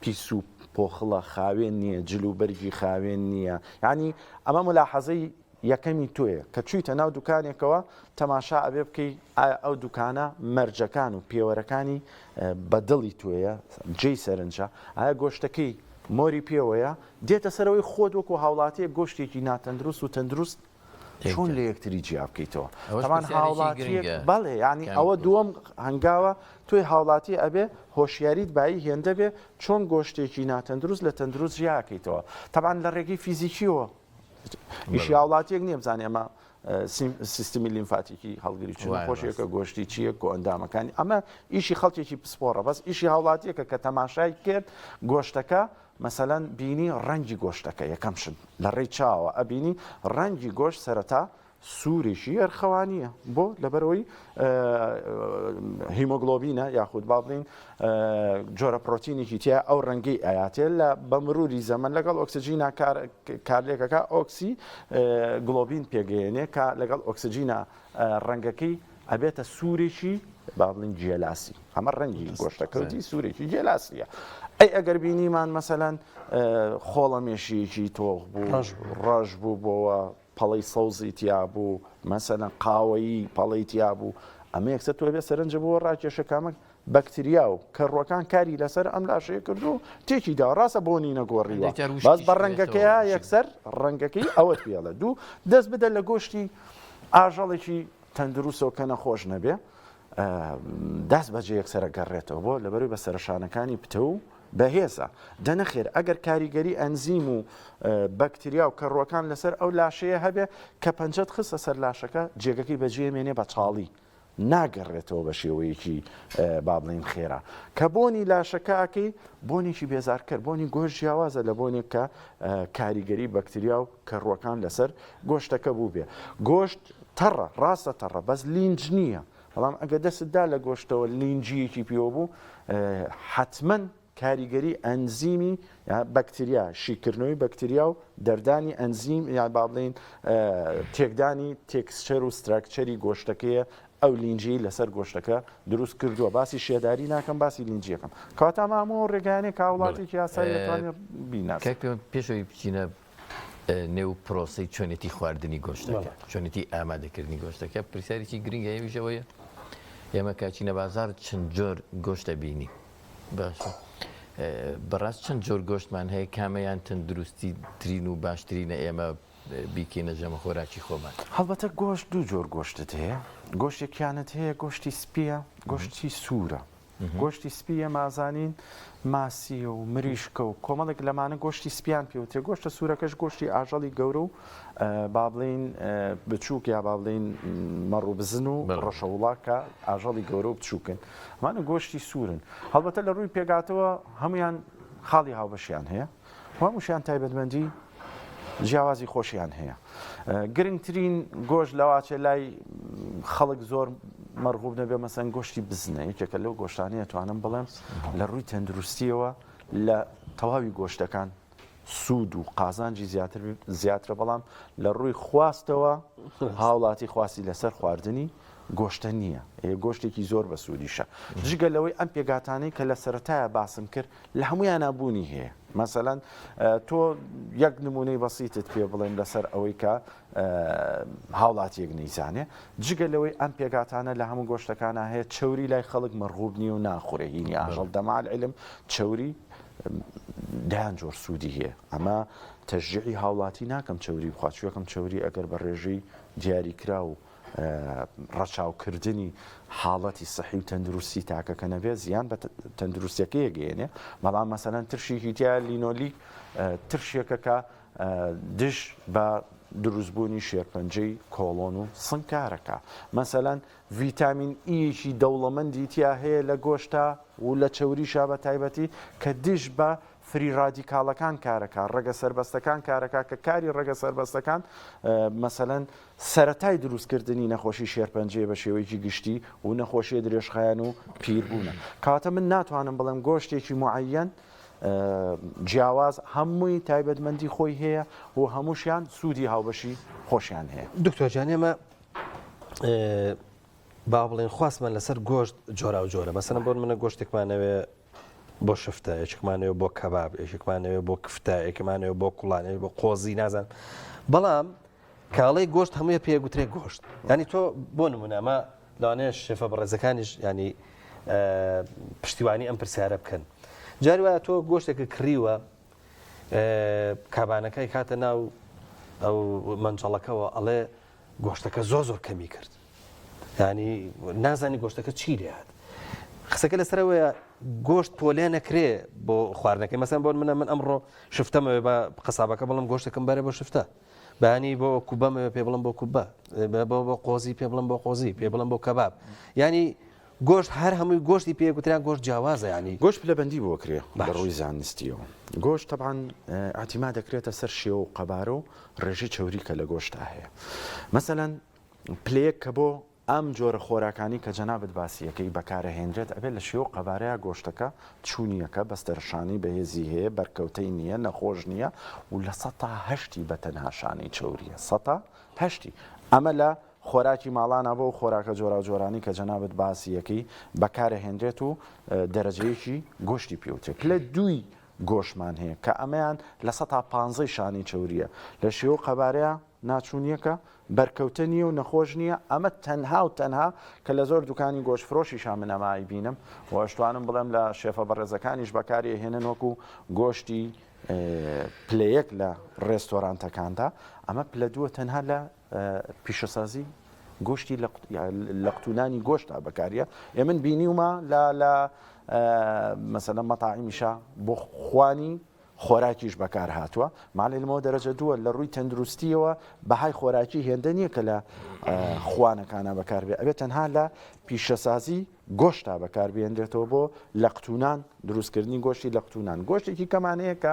پیس و پۆخڵە خاوێن نییە جل و بەرگی خاوێن نییە ینی ئەمە ملاحەزەی یەکەمی تۆیە کە چوویتە ناو دوکانێکەوە تەماشا ئەبێ بکەی ئایا ئەو دوکانە مەرجەکان و پێوەرەکانی بە دڵی تۆیە جێی سەرنجە ئایا گۆشتەکەی مۆری پێوەیە دێتە سەرەوەی خۆت وەکو هاوڵاتیەک گۆشتێکی ناتەندروست و تەندروست چۆن لە یەکتری جیا بکەیتەوە ئەوەش تەمان پرسیارێکی هاوڵاتیەک گرنگە بەڵێ یعنی کاک ئەوە دکتۆر. دووەم هەنگاوە تۆی هاوڵاتی ئەبێ هۆشیاریت بایی هێندە بێ چۆن گۆشتێکی ناتەندروست لە تەندروست جیاکەیتەوە تەبعەن لە ڕێگەی فیزیکیەوە ئیشی هاوڵاتیەک نییە بزانێ ئەمە سیستمی لیمفاتیکی هەڵگری چ نەخۆشیەکە گۆشتی چییە کۆئەندامەکانی ئەمە ئیشی خەڵکێکی پسپۆڕە بەس ئیشی هاوڵاتیەکە کە تەماشای کرد گۆشتەکە مەسەلەن بینی ڕەنگی گۆشتەکە یەکەم شت لە ڕێی چاوە ئەبینی ڕەنگی گۆشت سەرەتا سوورێکی ئەرخەوانییە بۆ لەبەرئەوەی هیمۆگڵۆبینە یاخود با بڵێین جۆرە پرۆتینێکی تیا ئەو ڕەنگەی ئەیاتێ لە بە مروری زەمەن لەگەڵ ئۆکسجینا کارلێکەکە ئۆکسی گڵۆبین پێگەیەنێ کە لەگەڵ ئۆکسجینا ڕەنگەکەی ئەبێتە سوورێکی با بڵین گێلاسی ئەمە ڕەنگی گۆشتەکەوتی سوورێکی گێلاسیە ئەی ئەگەر بینیمان مەسەلەن خۆڵەمێشیەکی تۆخ بوو ڕەش بوو بۆوە پەڵەی سەوزی تیا بوو مەسەلەن قاوەیی پەڵەی تیا بوو ئەمە یەکسەر تۆ بێ سەرنجە بۆ ڕاکێشە کامە بەکتریا و کەڕوەکان کاری لەسەر ئەم لاشەیە کردو تێکی دا ڕاستە بۆنی نەگۆڕیوە بەس بە ڕەنگەکەیە یەکسەر ڕەنگەکەی ئەوەت پێڵە دوو دەست بدە لە گۆشتی ئاژەڵێکی تەندروستەوە کە نەخۆش نەبێ دەست بەجێ یەکسەرە گەڕێتەوە بۆ لەبەروی بە سەرشانەکانی پتە و بەهێزە دە نەخێر ئەگەر کاریگەری ئەنزیم و بەکتریا و کەڕوەکان لەسەر ئەو لاشەیە هەبێ کە پەنجەت خستە سەر لاشەکە جێگەکەی بەجێ مێنێ بە چاڵی ناگەڕێتەوە بە شێوەیەکی با بڵێین خێرا کە بۆنی لاشەکە ئەکەی بۆنێکی بێزارکەر بۆنی گۆشت جیاوازە لە بۆنێک کە کاریگەری بەکتریا و کەڕوەکان لەسەر گۆشتەکە بووبێ گۆشت تەڕە ڕاستە تەڕە بەس لینج نییە بەڵام ئەگەر دەستت دا لە گۆشتەوە لینجییەکی پێوە بوو حەتمەن کاریگەری ئەنزیمی بەکتریا شیکردنەوەی بەکتریا و دەردانی ئەنزیم یان با بڵێین تێکدانی texture و structure ی گۆشتەکەیە ئەو لینجیی لەسەر گۆشتەکە دروست کردووە باسی شێداری ناکەم باسی لینجیەکەم کەواتە ئەمە هەموو ڕێگایانەیە کە هاوڵاتیەکی ئاسایی دەتوانێت بیناسێت. کاک پێوەند پێش ئەوەی بچینە نێو پرۆسەی چۆنێتی خواردنی گۆشتەکە چۆنێتی ئامادەکردنی گۆشتەکە پرسیارێکی گرنگ ئەویش ئەوەیە ئێمە کاچینە بازار چەند جۆر گۆشت دەبینین باشە بەڕاست چەند جۆر گۆشتمان هەیە کامەیان تەندروستی ترین و باشترینە ئێمە بیکەینە ژەمە خۆراکی خۆمان؟ هەڵبەتە گۆشت دوو جۆر گۆشتت هەیە گۆشتێکیانت هەیە گۆشتی سپیە گۆشتی سوورە گۆشتی سپی ئێمە ئەزانین ماسیە و مریشکە و کۆمەڵێک لەمانە گۆشتی سپیان پێوترێ گۆشتە سوورەکەش گۆشتی ئاژەڵی گەورە و با بڵێین بچووک یا با بڵێین مەڕ و بزن و ڕەشەوڵا کە ئاژەڵی گەورە و بچووکن ئەمانە گۆشتی سوورن هەڵبەتە لە ڕووی پێکهاتەوە هەمویان خاڵی هاوبەشیان هەیە و هەمووشیان تایبەتمەندی جیاوازی خۆشیان هەیە گرنگترین گۆشت لەواچێ لای خەڵک زۆر. مەرغوب نەبێ مەسەن گۆشتی بزنە یەکێکە لەو گۆشتانەیە توانم بڵێم لە ڕووی تەندروستیەوە لە تەواوی گۆشتەکان سوود و قازانجی زیاتر زیاترە بەڵام لە ڕووی خواستەوە هاوڵاتی خواستی لەسەر خواردنی گۆشتە نییە ئێ گۆشتێکی زۆر بە سوودیشە جگە لەوەی ئەم پێگاتانەی کە لە سەرەتایە باسم کرد لە هەمویانە بوونی هەیە مەسەلەن تۆ یەک نمونەی بەسیتت پێ بڵێم لەسەر ئەوەی کە هاوڵاتیەک نەیزانێ جگە لەوەی ئەم پێکهاتانە لە هەموو گۆشتەکانا هەیە چەوری لای خەڵک مەرغوب نییە و ناخورێ هینی ئاژەڵ دەمال علم چەوری دەیان جۆر سوودی هەیە ئەمە تەشجیعی هاوڵاتی ناکەم چەوری بخوا چوەکەم چەوری ئەگەر بە ڕێژەی دیاریکراو ڕەچاوکردنی حاڵەتی سەحی و تەندروستی تاکەکە نەبێت زیان بە تەندروستیەکەی گەیەنێ بەڵام مەسەلەن ترشێکی تیا لینۆلیک ترشێکە کە دژ بە دروستبوونی شێرپەنجەی کۆڵۆن و سنگ کارەکا. مەسەلەن ڤیتامین ئییەکی دەوڵەمەندی تیا هەیە لە گۆشتا و لە چەوریشا بە تایبەتی کە دژ بە free radical ەکان کارەکا، ڕەگە سەربەستەکان کارەکا کە کاری ڕەگە سەربەستەکان مەسەلەن سەرەتای دروستکردنی نەخۆشی شێرپەنجەیە بە شێوەیەکی گشتی و نەخۆشیە درێژخایەن و پیربوونە. کەواتە من ناتوانم بڵێم گۆشتێکی موعەیەن جیاواز هەمووی تایبەتمەندی خۆی هەیە و هەمووشیان سوودی هاوبەشی خۆشیان هەیە. دکتۆر جان ئێمە با بڵێن خواستمان لەسەر گۆشت جۆرا و جۆرە مەسەلەن بۆ منە گۆشتێکمانەوێ بۆ شفتە یەکێکمانەوێ بۆ کەباب یەکێکمانەوێ بۆ کفتە یەکمانەوێ بۆ کوڵانێ بۆ قۆزی نازان بەڵام کاڵەی گۆشت هەمووی پێ گوترێ گۆشت ینی تۆ بۆ نمونە ئەمە لەوانەیە شێفە بەڕێزەکانیش ینی پشتیوانی ئەم پرسیارە بکەن جاری وایە تۆ گۆشتێکە کڕیوە کابانەکەی کاتە ناو ئەو مەنجەڵەکەوە ئەڵێ گۆشتەکە زۆر زۆر کەمی کرد ینی نازانی گۆشتەکە چی لێهات قسەکە لەسەرەوەیە گۆشت پۆلێ نەکرێ بۆ خواردنەکەی مەسەن بۆن منە من ئەمڕۆ شفتەمەوێ بە قەسابەکە بڵم گۆشتەکەم بەرە بۆ شفتە بەیانی بۆ کوبەمەوێ پێ بڵم بۆ کوبە بۆ بۆ قۆزی پێ بڵم بۆ قۆزی پێ بڵم بۆ کەباب ینی گۆشت هەر هەمووی گۆشتی پێ گوتران گۆشت جیاوازە ینی گۆشت پلەبەندی بۆ کرێ لە ڕووی زانستیەوە گۆشت تەبعەن ئیعتیماد دەکرێتە سەر شێوە و قەبارە و ڕێژەی چەوری کە لە گۆشتا هەیە مەسەلەن پلەیەک کە بۆ ئەم جۆرە خۆراکانی کە جەنابت باسی ئەکەی بەکارئەهێنرێت ئەبێت لە شێوە و قەبارەیا گۆشتەکە چوونیەکە بەستەرە شانەی بەهێزی هەیە بەرکەوتەی نییە نەخۆش نییە و لە سەتا هەشتی بە تەنها شانەی چەوریە سەتا هەشتی ئەمە لە خۆراکی ماڵانا بۆ خۆراکە جۆراوجۆرانی کە جەنابت باسی ئەکەی بەکارئەهێنرێت و دەرەجەیەکی گۆشتی پێوترێت پلە دووی گۆشمان هەیە کە ئەمەیان لە سەتا پانزەی شانەی چەوریە لە شێوە و قەبارەیا ناچوونیەکە بەرکەوتە نییە و نەخۆش نییە، ئەمە تەنها و تەنها کە لە زۆر دوکانی گۆشت فرۆشیشا من ئەمە ئەیبینم و ئەشتوانم بڵێم لە شێفە بەڕێزەکانیش بەکاری ئەهێنن وەکو گۆشتی پلە یەک لە ڕێستۆرانتەکاندا ئەمە پلە دووە تەنها لە پیشەسازی گۆشتی لە قوتونانی گۆشتا بەکاریە ئێ من بینیومە لە لە مەسەلەن مەتاعیمیشا بۆ خوانی خۆراکیش بەکار هاتووە، مع العلم دەرەجە دووە لە ڕووی تەندروستیەوە بەهای خۆراکی هێندە نییە کە لە خوانەکانە بەکار بێ ئەبێت تەنها لە پیشەسازی گۆشتا بەکار بێنرێتەوە بۆ لە قوتونان دروستکردنی گۆشتی لە قوتونان گۆشتێکی کەمانەیە کە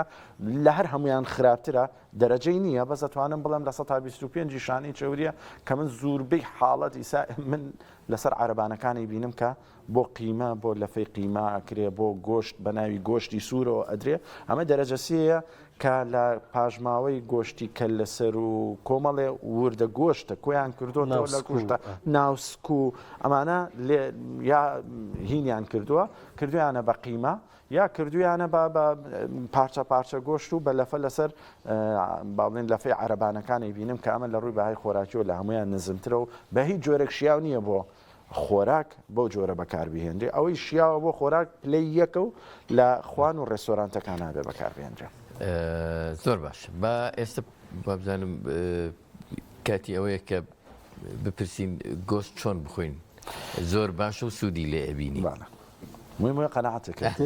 لە هەر هەمویان خراپترە دەرەجەی نییە بەس ئەتوانم بڵێم لە 125 شانەی چەوریە کە من زوربەی حاڵەت ئیسا من لەسەر عەرەبانەکانی بینم کە بۆ قیمە بۆ لەفەی قیمە ئەکرێ بۆ گۆشت بە ناوی گۆشتی سوورەوە ئەدرێ ئەمە دەرەجە سێیە کە لە پاشماوەی گۆشتی کەللەسەر و کۆمەڵێ وردە گۆشتە کۆیان کردۆتەوە لە کوشتە ناوسک و ئەمانە لێ یا هینیان کردووە کردویانە بە قیمە یا کردویانە بە بە پارچە پارچە گۆشت و بە لەفە لەسەر با بڵێن لەفەی عەرەبانەکانی بینم کە ئەمە لە ڕووی بەهای خۆراکیەوە لە هەمویان نزمترە و بە هیچ جۆرێک شیاو نییە بۆ خۆراک بەو جۆرە بەکاربهێنرێ، ئەوەی شیاوە بۆ خۆراک پلەی یەکە و لە خوان و ڕێستۆرانتەکان نابێ بەکاربهێنرێ. زۆر باش با ئێستا وابزانم کاتی ئەوەیە کە بپرسین گۆشت چۆن بخۆین زۆر باشە و سوودی لێ ئەبینی. بەڵێ. مهم وە قەناعەتت کرد.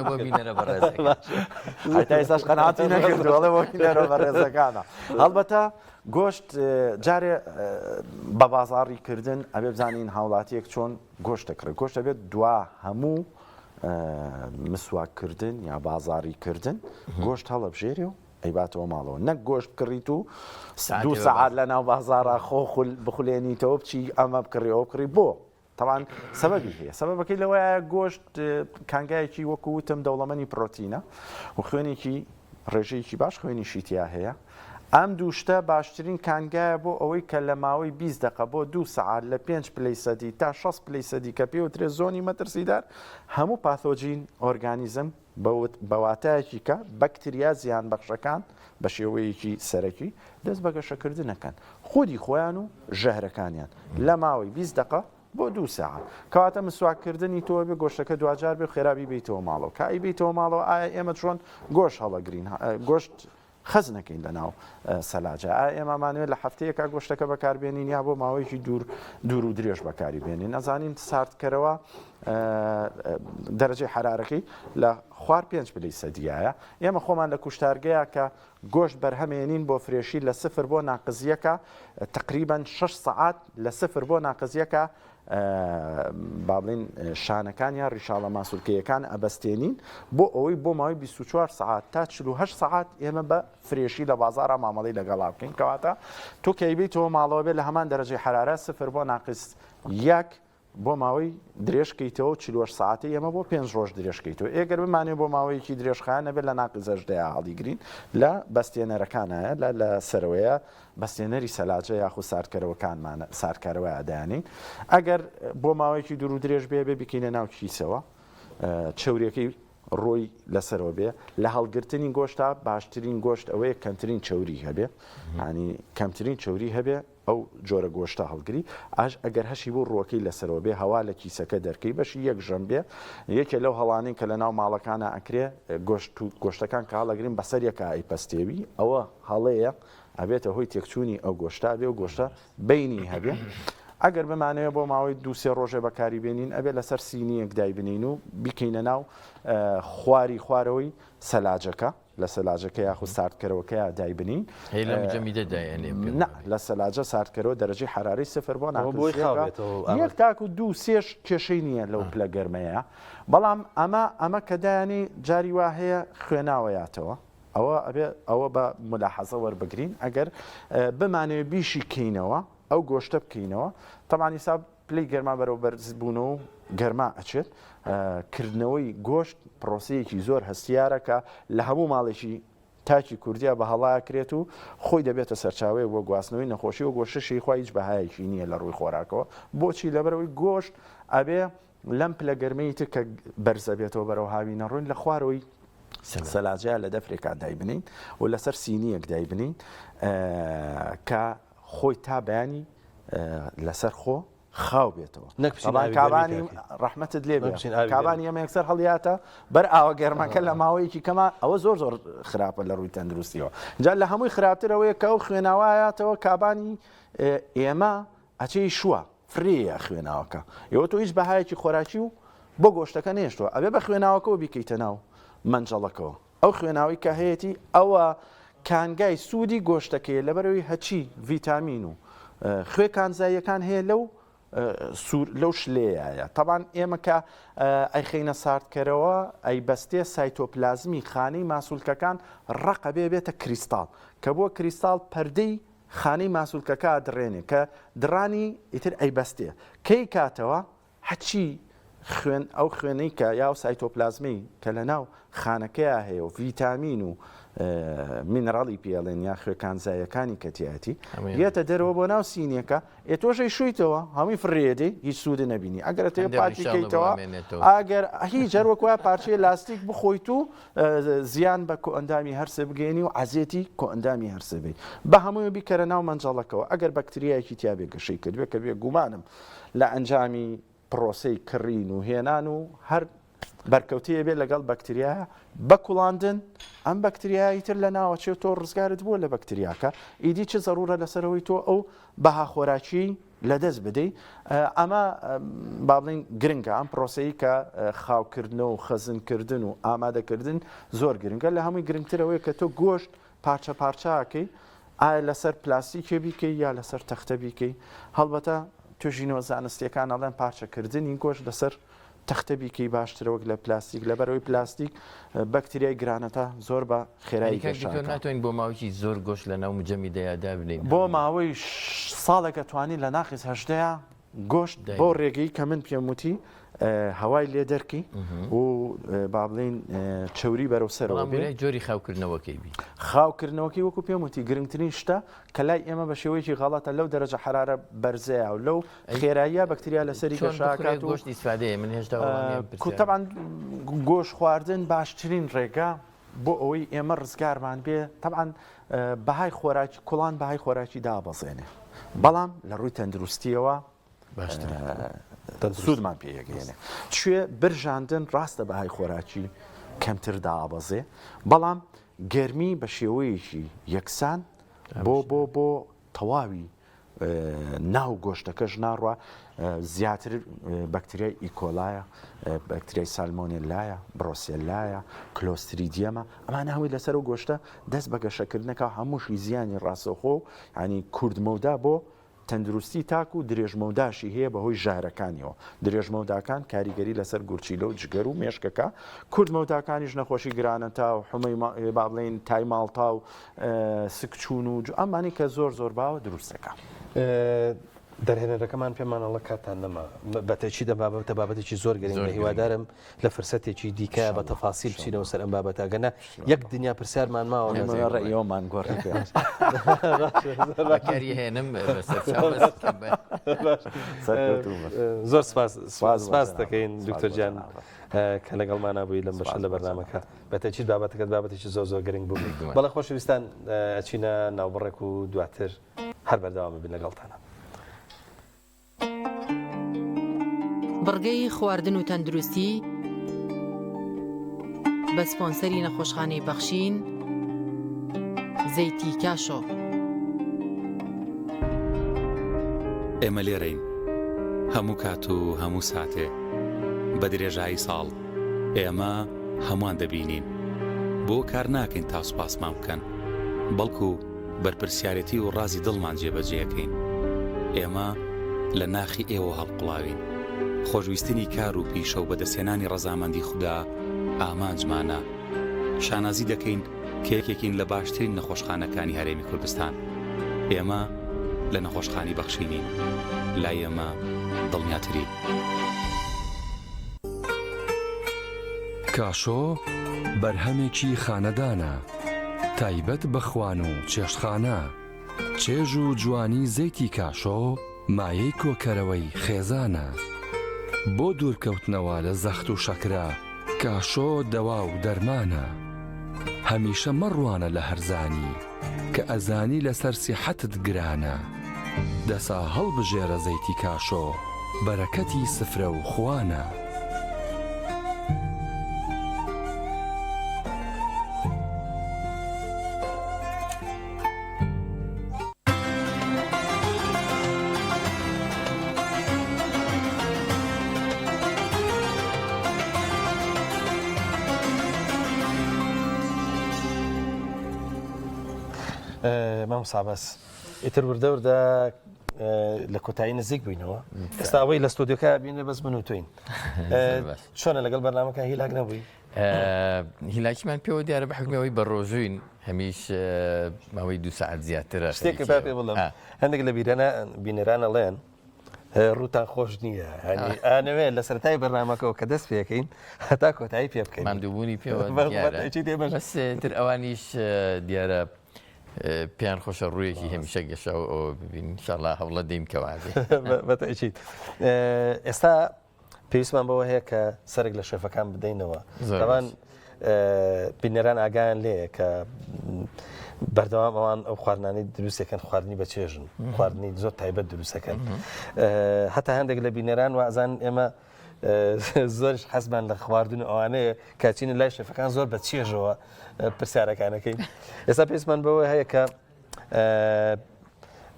بۆ بینەرە بەڕێزەکان. هەتا ئێستاش قەناعەتی نەکردووە ئەڵێ بۆ بینەرە بەڕێزەکانە. هەڵبەتە گۆشت جارێ بە بازاڕی کردن ئەبێ بزانین هاوڵاتیەک چۆن گۆشت دەکڕێت گۆشت ئەبێت دوا هەموو مسواک کردن یا بازاڕی کردن گۆشت هەڵەبژێرێ و. ئەیباتەوە ماڵەوە نەک گۆشت بکڕیت و دوو سەعات لە ناو بازاڕا خۆ بخولێنیتەوە بچی ئەمە بکڕی ئەوە بکڕی بۆ؟ تەبعەن سەبەبی هەیە سەبەبەکەی لەوەیە گۆشت کانگایەکی وەکو وتم دەوڵەمەنی پرۆتینە و خوێنێکی ڕێژەیەکی باش خوێنیشی تیا هەیە ئەم دوو شتە باشترین کانگایە بۆ ئەوەی کە لە ماوەی 20 دقە بۆ دوو سەعات لە 5 پلەی سەدی تا 60 پلەی سەدی کە پێوترێ زۆنی مەترسیدار هەموو pathogen organism بە واتایەکی کە بەکتریا زیانبەخشەکان بە شێوەیەکی سەرەکی دەست بە گەشەکردن ئەکەن خودی خۆیان و ژەهرەکانیان لە ماوەی 20 دەقە بۆ دوو ساعت کەواتە مسواکردنی تۆ بێ گۆشتەکە دواجار بێ خێرا بیبەیتەوە ماڵەوە کە ئەیبەیتەوە ماڵەوە ئایا ئێمە چۆن گۆشت هەڵەگرین گۆشت خەز نەکەین لە ناو سەلاجە ئایا ئێمە مانوێت لە هەفتەیەکا گۆشتەکە بەکاربێنین یا بۆ ماوەیەکی دوور دوور و درێژ بەکاری بێنین ئەزانین ساردکەرەوە دەرەجەی حرارەکەی لە خوار پێنج پلەی سەدیایە ئێمە خۆمان لە کوشتارگەیە کە گۆشت بەرهەمێنین بۆ فرێشی لە سفر بۆ ناقزیەکە تقریبا 6 سەعات لە سفر بۆ ناقزیەکە با بڵێین شانەکان یا ڕیشاڵە ماسولکەیەکان ئەبەستێنین بۆ ئەوەی بۆ ماوەی 24 سەعات تا 48 سەعات ئێمە بە فرێشی لە بازاڕا مامەڵەی لەگەڵا بکەین کەواتە تۆ کە ئەیبەیتەوە ماڵەوە بێ لە هەمان دەرەجەی حەرارە سفر بۆ ناقس یەک بۆ ماوەی درێژ کەیتەوە 48 سەعاتی ئێمە بۆ پێنج ڕۆژ درێژ کەیتەوە ئێگەر بمانێ بۆ ماوەیەکی درێژخایەن نەبێت لە ناقس هەژدەیا هەڵیگرین لە بەستێنەرەکانایە لە لە سەرەوەیە بەستێنەری سەلاجە یاخود ساردکەرەوەکانمانە ساردکەرەوەیا دایانێین ئەگەر بۆ ماوەیەکی دوور و درێژ بێ بێ بیکەینە ناو کیسەوە چەوریەکەی ڕۆی لەسەرەوە بێ لە هەڵگرتنی گۆشتا باشترین گۆشت ئەوەیە کەمترین چەوری هەبێ ینی کەمترین چەوری هەبێ ئەو جۆرە گۆشتە هەڵگری ئاش ئەگەر هەشی بوو ڕووەکەی لەسەرەوە بێ هەوا لە کیسەکە دەرکەی بەشی یەک ژەم بێ یەکێ لەو هەڵانەی کە لە ناو ماڵەکانە ئەکرێ گۆشت و گۆشتەکان کە هەڵەگرین بەسەر یەکا ئەیپەستێوی ئەوە هەڵەیە ئەبێتە هۆی تێکچوونی ئەو گۆشتە ئەبێ و گۆشتە بینی هەبێ ئەگەر بمانەوێ بۆ ماوەی دوو سێ ڕۆژێ بەکاری بێنین ئەبێ لەسەر سینیەک دایبنین و بیکەینە ناو خواری خوارەوەی سەلاجەکە لە سەلاجەکە یاخود ساردکەرەوەکەیا دایبنین هەی لە مجەمیدە دایەنێ نا لە سەلاجە ساردکەرەوە دەرەجەی حەرارەی سفر بۆ ئەوە بۆی خاو ناقس بێتەوە ئەمە. یەک تاکو دوو سێش کێشەی نییە لەو پلە گەرمەیە بەڵام ئەمە ئەمە کە دایانی جاری وا هەیە خوێناوەیاتەوە ئەوە ئەبێ ئەوە بە ملاحەزە وەربگرین ئەگەر بمانەوێ بیشی کەینەوە ئەو گۆشتە بکەینەوە تەبعەن ئیسا پلەی گەرما بەرەو بەرزبوونەوە و گەرما ئەچێت کردنەوەی گۆشت پرۆسەیەکی زۆر هەستیارە کە لە هەموو ماڵێکی تاکی کوردیا بە هەڵاکرێت و خۆی دەبێتە سەرچاوەیەک بۆ گواستنەوەی نەخۆشی و گۆشتەشی خوا هیچ بەهایەکی نییە لە ڕووی خۆراکەوە بۆچی لەبەرەوەی گۆشت ئەبێ لەم پلە گەرمەی تر کە بەرزەبێتەوە بەرەو هاوینە ڕووین لە خوارەوەی سەلاجەیە لە دەفرێکا دایبنین و لەسەر سینیەک دایبنین کە خۆی تا بەیانی لەسەر خۆ خاو بێتەوە نەک بچین ئاوی گەرمی کابانی پێ بکەین. ڕەحمەتت لێ نەک بێ بچین ئاوی گەرمی. کابانی ئەمە یەکسەر هەڵیاتە بەر ئاوە گەرمەکە لە ماوەیەکی کەما ئەوە زۆر زۆر خراپە لە ڕووی تەندروستیەوە جا لە هەمووی خراپتر ئەوەیە کە ئەو خوێناوایاتەوە کابانی ئێمە ئەچێی شووە فرێیە خوێناوەکە ئێوە تۆ هیچ بەهایەکی خۆراکی و بۆ گۆشتەکە نێشتووە ئەبێ بە خوێناوەکەوە بیکەیتە ناو مەنجەڵەکەوە ئەو خوێناوەی کە هەیەتی ئەوە کانگای سوودی گۆشتەکەیە لەبەرەوەی هەچی ڤیتامین و خوێ کانزاییەکان هەیە لەو سوور لەو شلەیە تەبان ئێمە کە ئەیخەینە ساردکەرەوە ئەیبەستێ سایتۆپلازمی خانەی ماسولکەکان ڕەقە بێ بێتە کریستاڵ کە بووە کریستاڵ پەردەی خانەی ماسولکەکە ئەدڕێنێ کە دڕانی ئیتر ئەیبەستێ کەی کاتەوە هەچی خوێن ئەو خوێنەی کە یا ئەو سایتۆپلازمەی کە لە ناو خانەکەیا هەیە و ڤیتامین و مینراڵی پێڵێن یا خوێ کانزایەکانی کە تیایەتی یەتە دەرەوە بۆ ناو سینیەکە ئێ تۆش ئەیشۆیتەوە هەمووی فڕێدەی هیچ سوود نەبینی ئەگەر ئەتەوێ هەندێک پاکی ڕیشاڵە بۆ کەیتەوە ئامێنێتەوە. ئەگەر هیچ هەر وەک وایە پارچەیە لاستیک بخۆیت و زیان بە کۆئەندامی هەرسێ بگەیەنی و عەزێتی کۆئەندامی هەرسێ بی بە هەمووی بیکەرە ناو مەنجەڵەکەوە ئەگەر بەکتریایەکی تیا بێ گەشەی کردبێ کە بێ گومانم لە ئەنجامی پڕۆسەی کڕین و هێنان و هەر بەرکەوتەیە بێت لەگەڵ بەکتریایە بە کوڵاندن ئەم بەکتریایە ئیتر لە ناوەچێ و تۆ ڕزگارت بووە لە بەکتریاکە ئیدی چ زەڕوورە لەسەرەوەی تۆ ئەو بەها خۆراکیەی لەدەست بدەی ئەمە با بڵێین گرنگە ئەم پرۆسەی کە خاوکردنەوە و خەزنکردن و ئامادەکردن زۆر گرنگە لە هەمووی گرنگتر ئەوەیە کە تۆ گۆشت پارچە پارچەکەی ئایا لەسەر پلاستیکێ بیکەی یا لەسەر تەختە بیکەی هەڵبەتە توێژینەوە زانستیەکان ئەڵێن پارچەکردنی گۆشت لەسەر. تەختە بیکەی باشترە وەک لە پلاستیک لەبەرئەوەی پلاستیک بەکتریای گرانەتا زۆر بە خێرایی کاک گەشە دکتۆر ئەکا. ناتوانین بۆ ماوەیەکی زۆر گۆشت لە ناو مجەمیدەیا دابنێین بۆ هەموو ماوەی ساڵێک ئەتوانی لە ناقیس هەژدەیا گۆشت بەو داینێ. ڕێگەی کە من پێم وتی هەوای لێ دەرکەی و با بڵێین چەوری بەرەو سەرەوە بەڵام بێ. وێرای جۆری خاوکردنەوەکەی بی. خاوکردنەوەکەی وەکو پێم وتی گرنگترین شتە کە لای ئێمە بە شێوەیەکی غەڵەتە لەو دەرەجە حەرارە بەرزەیا و لەو خێراییە بەکتریا لەسەری چۆن گەشە بخورێت ئەکات و گۆشت ئیسفادەیە من هێشتا وەڵامی ئەم پرسیارەم. تەبعەن گۆشت خواردن باشترین ڕێگا بۆ ئەوەی ئێمە ڕزگارمان بێ تەبعەن بەهای خۆراکی کوڵان بەهای خۆراکی دابەزێنێ بەڵام لە ڕووی تەندروستیەوە سوودمان پێ ئەگەیەنێ چوێ برژاندن ڕاستە بەهای خۆراکی کەمتر دابەزێ بەڵام گەرمی بە شێوەیەکی یەکسان بۆ بۆ بۆ تەواوی ناو گۆشتەکەش ناڕوا زیاتر بەکتریای ئیکۆلایە بەکتریای سالمۆنێلایە بڕۆسێلایە کلۆستریدیەمە ئەمانە هەمووی لەسەر و گۆشتە دەست بە گەشەکردنەکە هەمووشی زیانی ڕاستەوخۆ و ینی کوردمەودا بۆ تەندروستی تاک و درێژمەوداشی هەیە بەهۆی ژەهرەکانیەوە، درێژمەوداکان کاریگەری لەسەر گورچیلە و جگەر و مێشکەکە، کورتمەوداکانیش نەخۆشی گرانەتا و حومەی با بڵێین تای ماڵتا و سکچوون و ئەمانەی کە زۆر زۆر باوە دروست دەکا. دەرهێنەرەکەمان پێمان ئەڵێ کاتتان نەما. بە تەئکید ئەم بابەتە بابەتێکی زۆر گرنگە، هیوادارم لە فرسەتێکی دیکە بە تەفاسیل بچینەوە سەر ئەم بابەتە ئەگەرنا یەک دنیا پرسیارمان ماوە ئێمە ڕەئیەوەمان گۆڕی پێ. بەکاری هێنم بەسەر چاو بەس. سەرکەوتوو بن. زۆر سپاس سپاس دەکەین دکتۆر گیان کە لەگەڵمانا بووی لەم بەشە لە بەرنامەکە بە تەئکید بابەتەکەت بابەتێکی زۆر زۆر گرنگ بوو بەڵێ خۆشەویستان ئەچینە ناوبڕێک و دواتر هەر بەردەوام بین لەگەڵتانە. بڕگەی خواردن و تەندروستی بە سپۆنسەری نەخۆشخانەی بەخشین زەیتی کاشۆ. ئێمە لێرەین هەموو کات و هەموو ساتێ بە درێژایی ساڵ ئێمە هەمووان دەبینین بۆ کار ناکەین تا سوپاسمان بکەن بەڵکو بەرپرسیارێتی و ڕازی دڵمان جێبەجێ ئەکەین. ئێمە لە ناخی ئێوە هەڵقوڵاوین. خۆشویستنی کار و پیشە و بەدەستهێنانی ڕەزامەندی خودا ئامانجمانە. شانازی دەکەین کە یەکێکین لە باشترین نەخۆشخانەکانی هەرێمی کوردستان. ئێمە لە نەخۆشخانی بەخشینین. لای ئێمە دڵنیاتری. کاشۆ بەرهەمێکی خانەدانە. تایبەت بە خوان و چێشتخانە، چێژ و جوانی زەیتی کاشۆ مایەی کۆکەرەوەی خێزانە. بۆ دوورکەوتنەوە لە زەخت و شەکرە، کاشۆ دەوا و دەرمانە. هەمیشە مەڕوانە لە هەرزانی، کە ئەزانی لەسەر سیحەتت گرانە. دەسا هەڵبژێرە زەیتی کاشۆ، بەرەکەتی سفرە و خوانە. مامۆستا عەباس ئیتر وردە وردە لە کۆتایی نزیک بووینەوە ئێستا ئەوەی لە ستۆدیۆکە بینێ بەس من و تۆین چۆنە لەگەڵ بەرنامەکە هیلاک نەبووی هیلاکیمان پێوە دیارە بە حکمەوەی بە ڕۆژوین هەمیش ماوەی دو ساعت زیاترە شتێک پێ بڵێم هەندێک لە بیرانە بینەران ئەڵێن ڕووتان خۆش نییە هەنی ئانەوێ لە سەرای بەرنمەکەەوە کە دەست پێەکەین هەتا کۆتایی پێ بکەین ماندووبوونی پێوە تر ئەوانیش دیارە پێیان خۆشە ڕوویەکی هەمیشە گەشاو ئەوە ببین انشاءاللە هەوڵە دەیم کەوازێ بەتەئکید ئێستا پێویستمان بەوە هەیە کە سەرێک لە شێفەکان بدەینەوە تاوان بینەران ئاگایان لێیە کە بەردەوام ئەوان ئەو خواردنانی دروستەکەن خواردنی بە چێژن خواردنی زۆر تایبەت دروستەکەن هەتا هەندێک لە بینەران وازان ئێمە زۆرش حەزمان لە خواردن و ئەوانەیە کاچینە لای شێفەکان زۆر بە چێژەوە پرسیارەکانەکەین ئێستا پێویستمان بەوە هەیە کە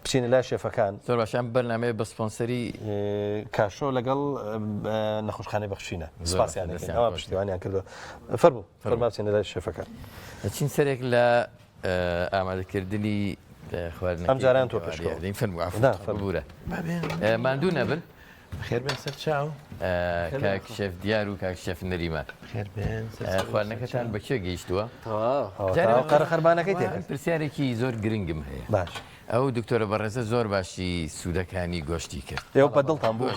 بچینە لای شێفەکان زۆر باشە ئەم بەرنامەیە بە سپۆنسەری کاشۆ لەگەڵ نەخۆشخانەی بەخشینە سپاسیان دەکەین ئەوان پشتیوانیان کردووە فەرموو فەرما بچینە لای شێفەکان ئەچین سەرێک لە ئامادەکردنی خواردنەکەی ئەم جاران تۆ پێشکەوە فەرموو عەفو ببورە ماندوو نەبن. خێر بێن سەر چاو. کاک شێف دیار و کاک شێف نەریمان. خێر بێن سەر چاو. خواردنەکەتان بە کوێ گەیشتووە؟ تەواو. قەرەخەرمانەکەی تێکرد. پرسیارێکی زۆر گرنگم هەیە. باش. ئەو دکتۆرە بەڕێزە زۆر باشی سوودەکانی گۆشتی کرد. ئێوە بە دڵتان بوو؟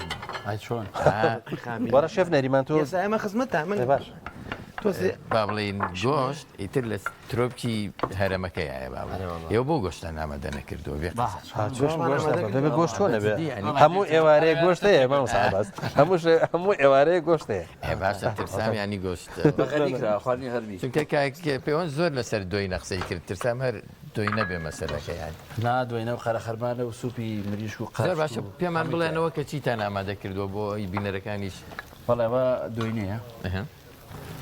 ئای چۆن؟ وەرە شێف نەریمان تۆ. ئێستا ئێمە خزمەتتان من. باش. تۆزێ با بڵێین گۆشت ئیتر لە ترۆپکی هەرەمەکەیایە با بڵێین. ئێوە بۆ گۆشتان ئامادە نەکردووە بێ قەزا؟ دەبێ گۆشت چۆن نەبێ؟ هەموو ئێوارەیە گۆشت هەیە مامۆستا عەباس. هەموو هەموو ئێوارەیە گۆشت هەیە. ئێ باشە ترسام یانی گۆشت. بە غەربی کراوە خواردنی غەربی. چونکە کاک پێوەند زۆر لەسەر دۆینە قسەی کرد ترسام هەر دۆی نەبێ مەسەلەکە یانی. نا دۆینە و قەرەخەرمانە و سوپی مریشک و قارچک زۆر باشە و پێمان هەمووی بڵێنەوە کە چیتان ئامادە کردووە بۆ بینەرەکانیش. بەڵێ ئەوە دۆینەیە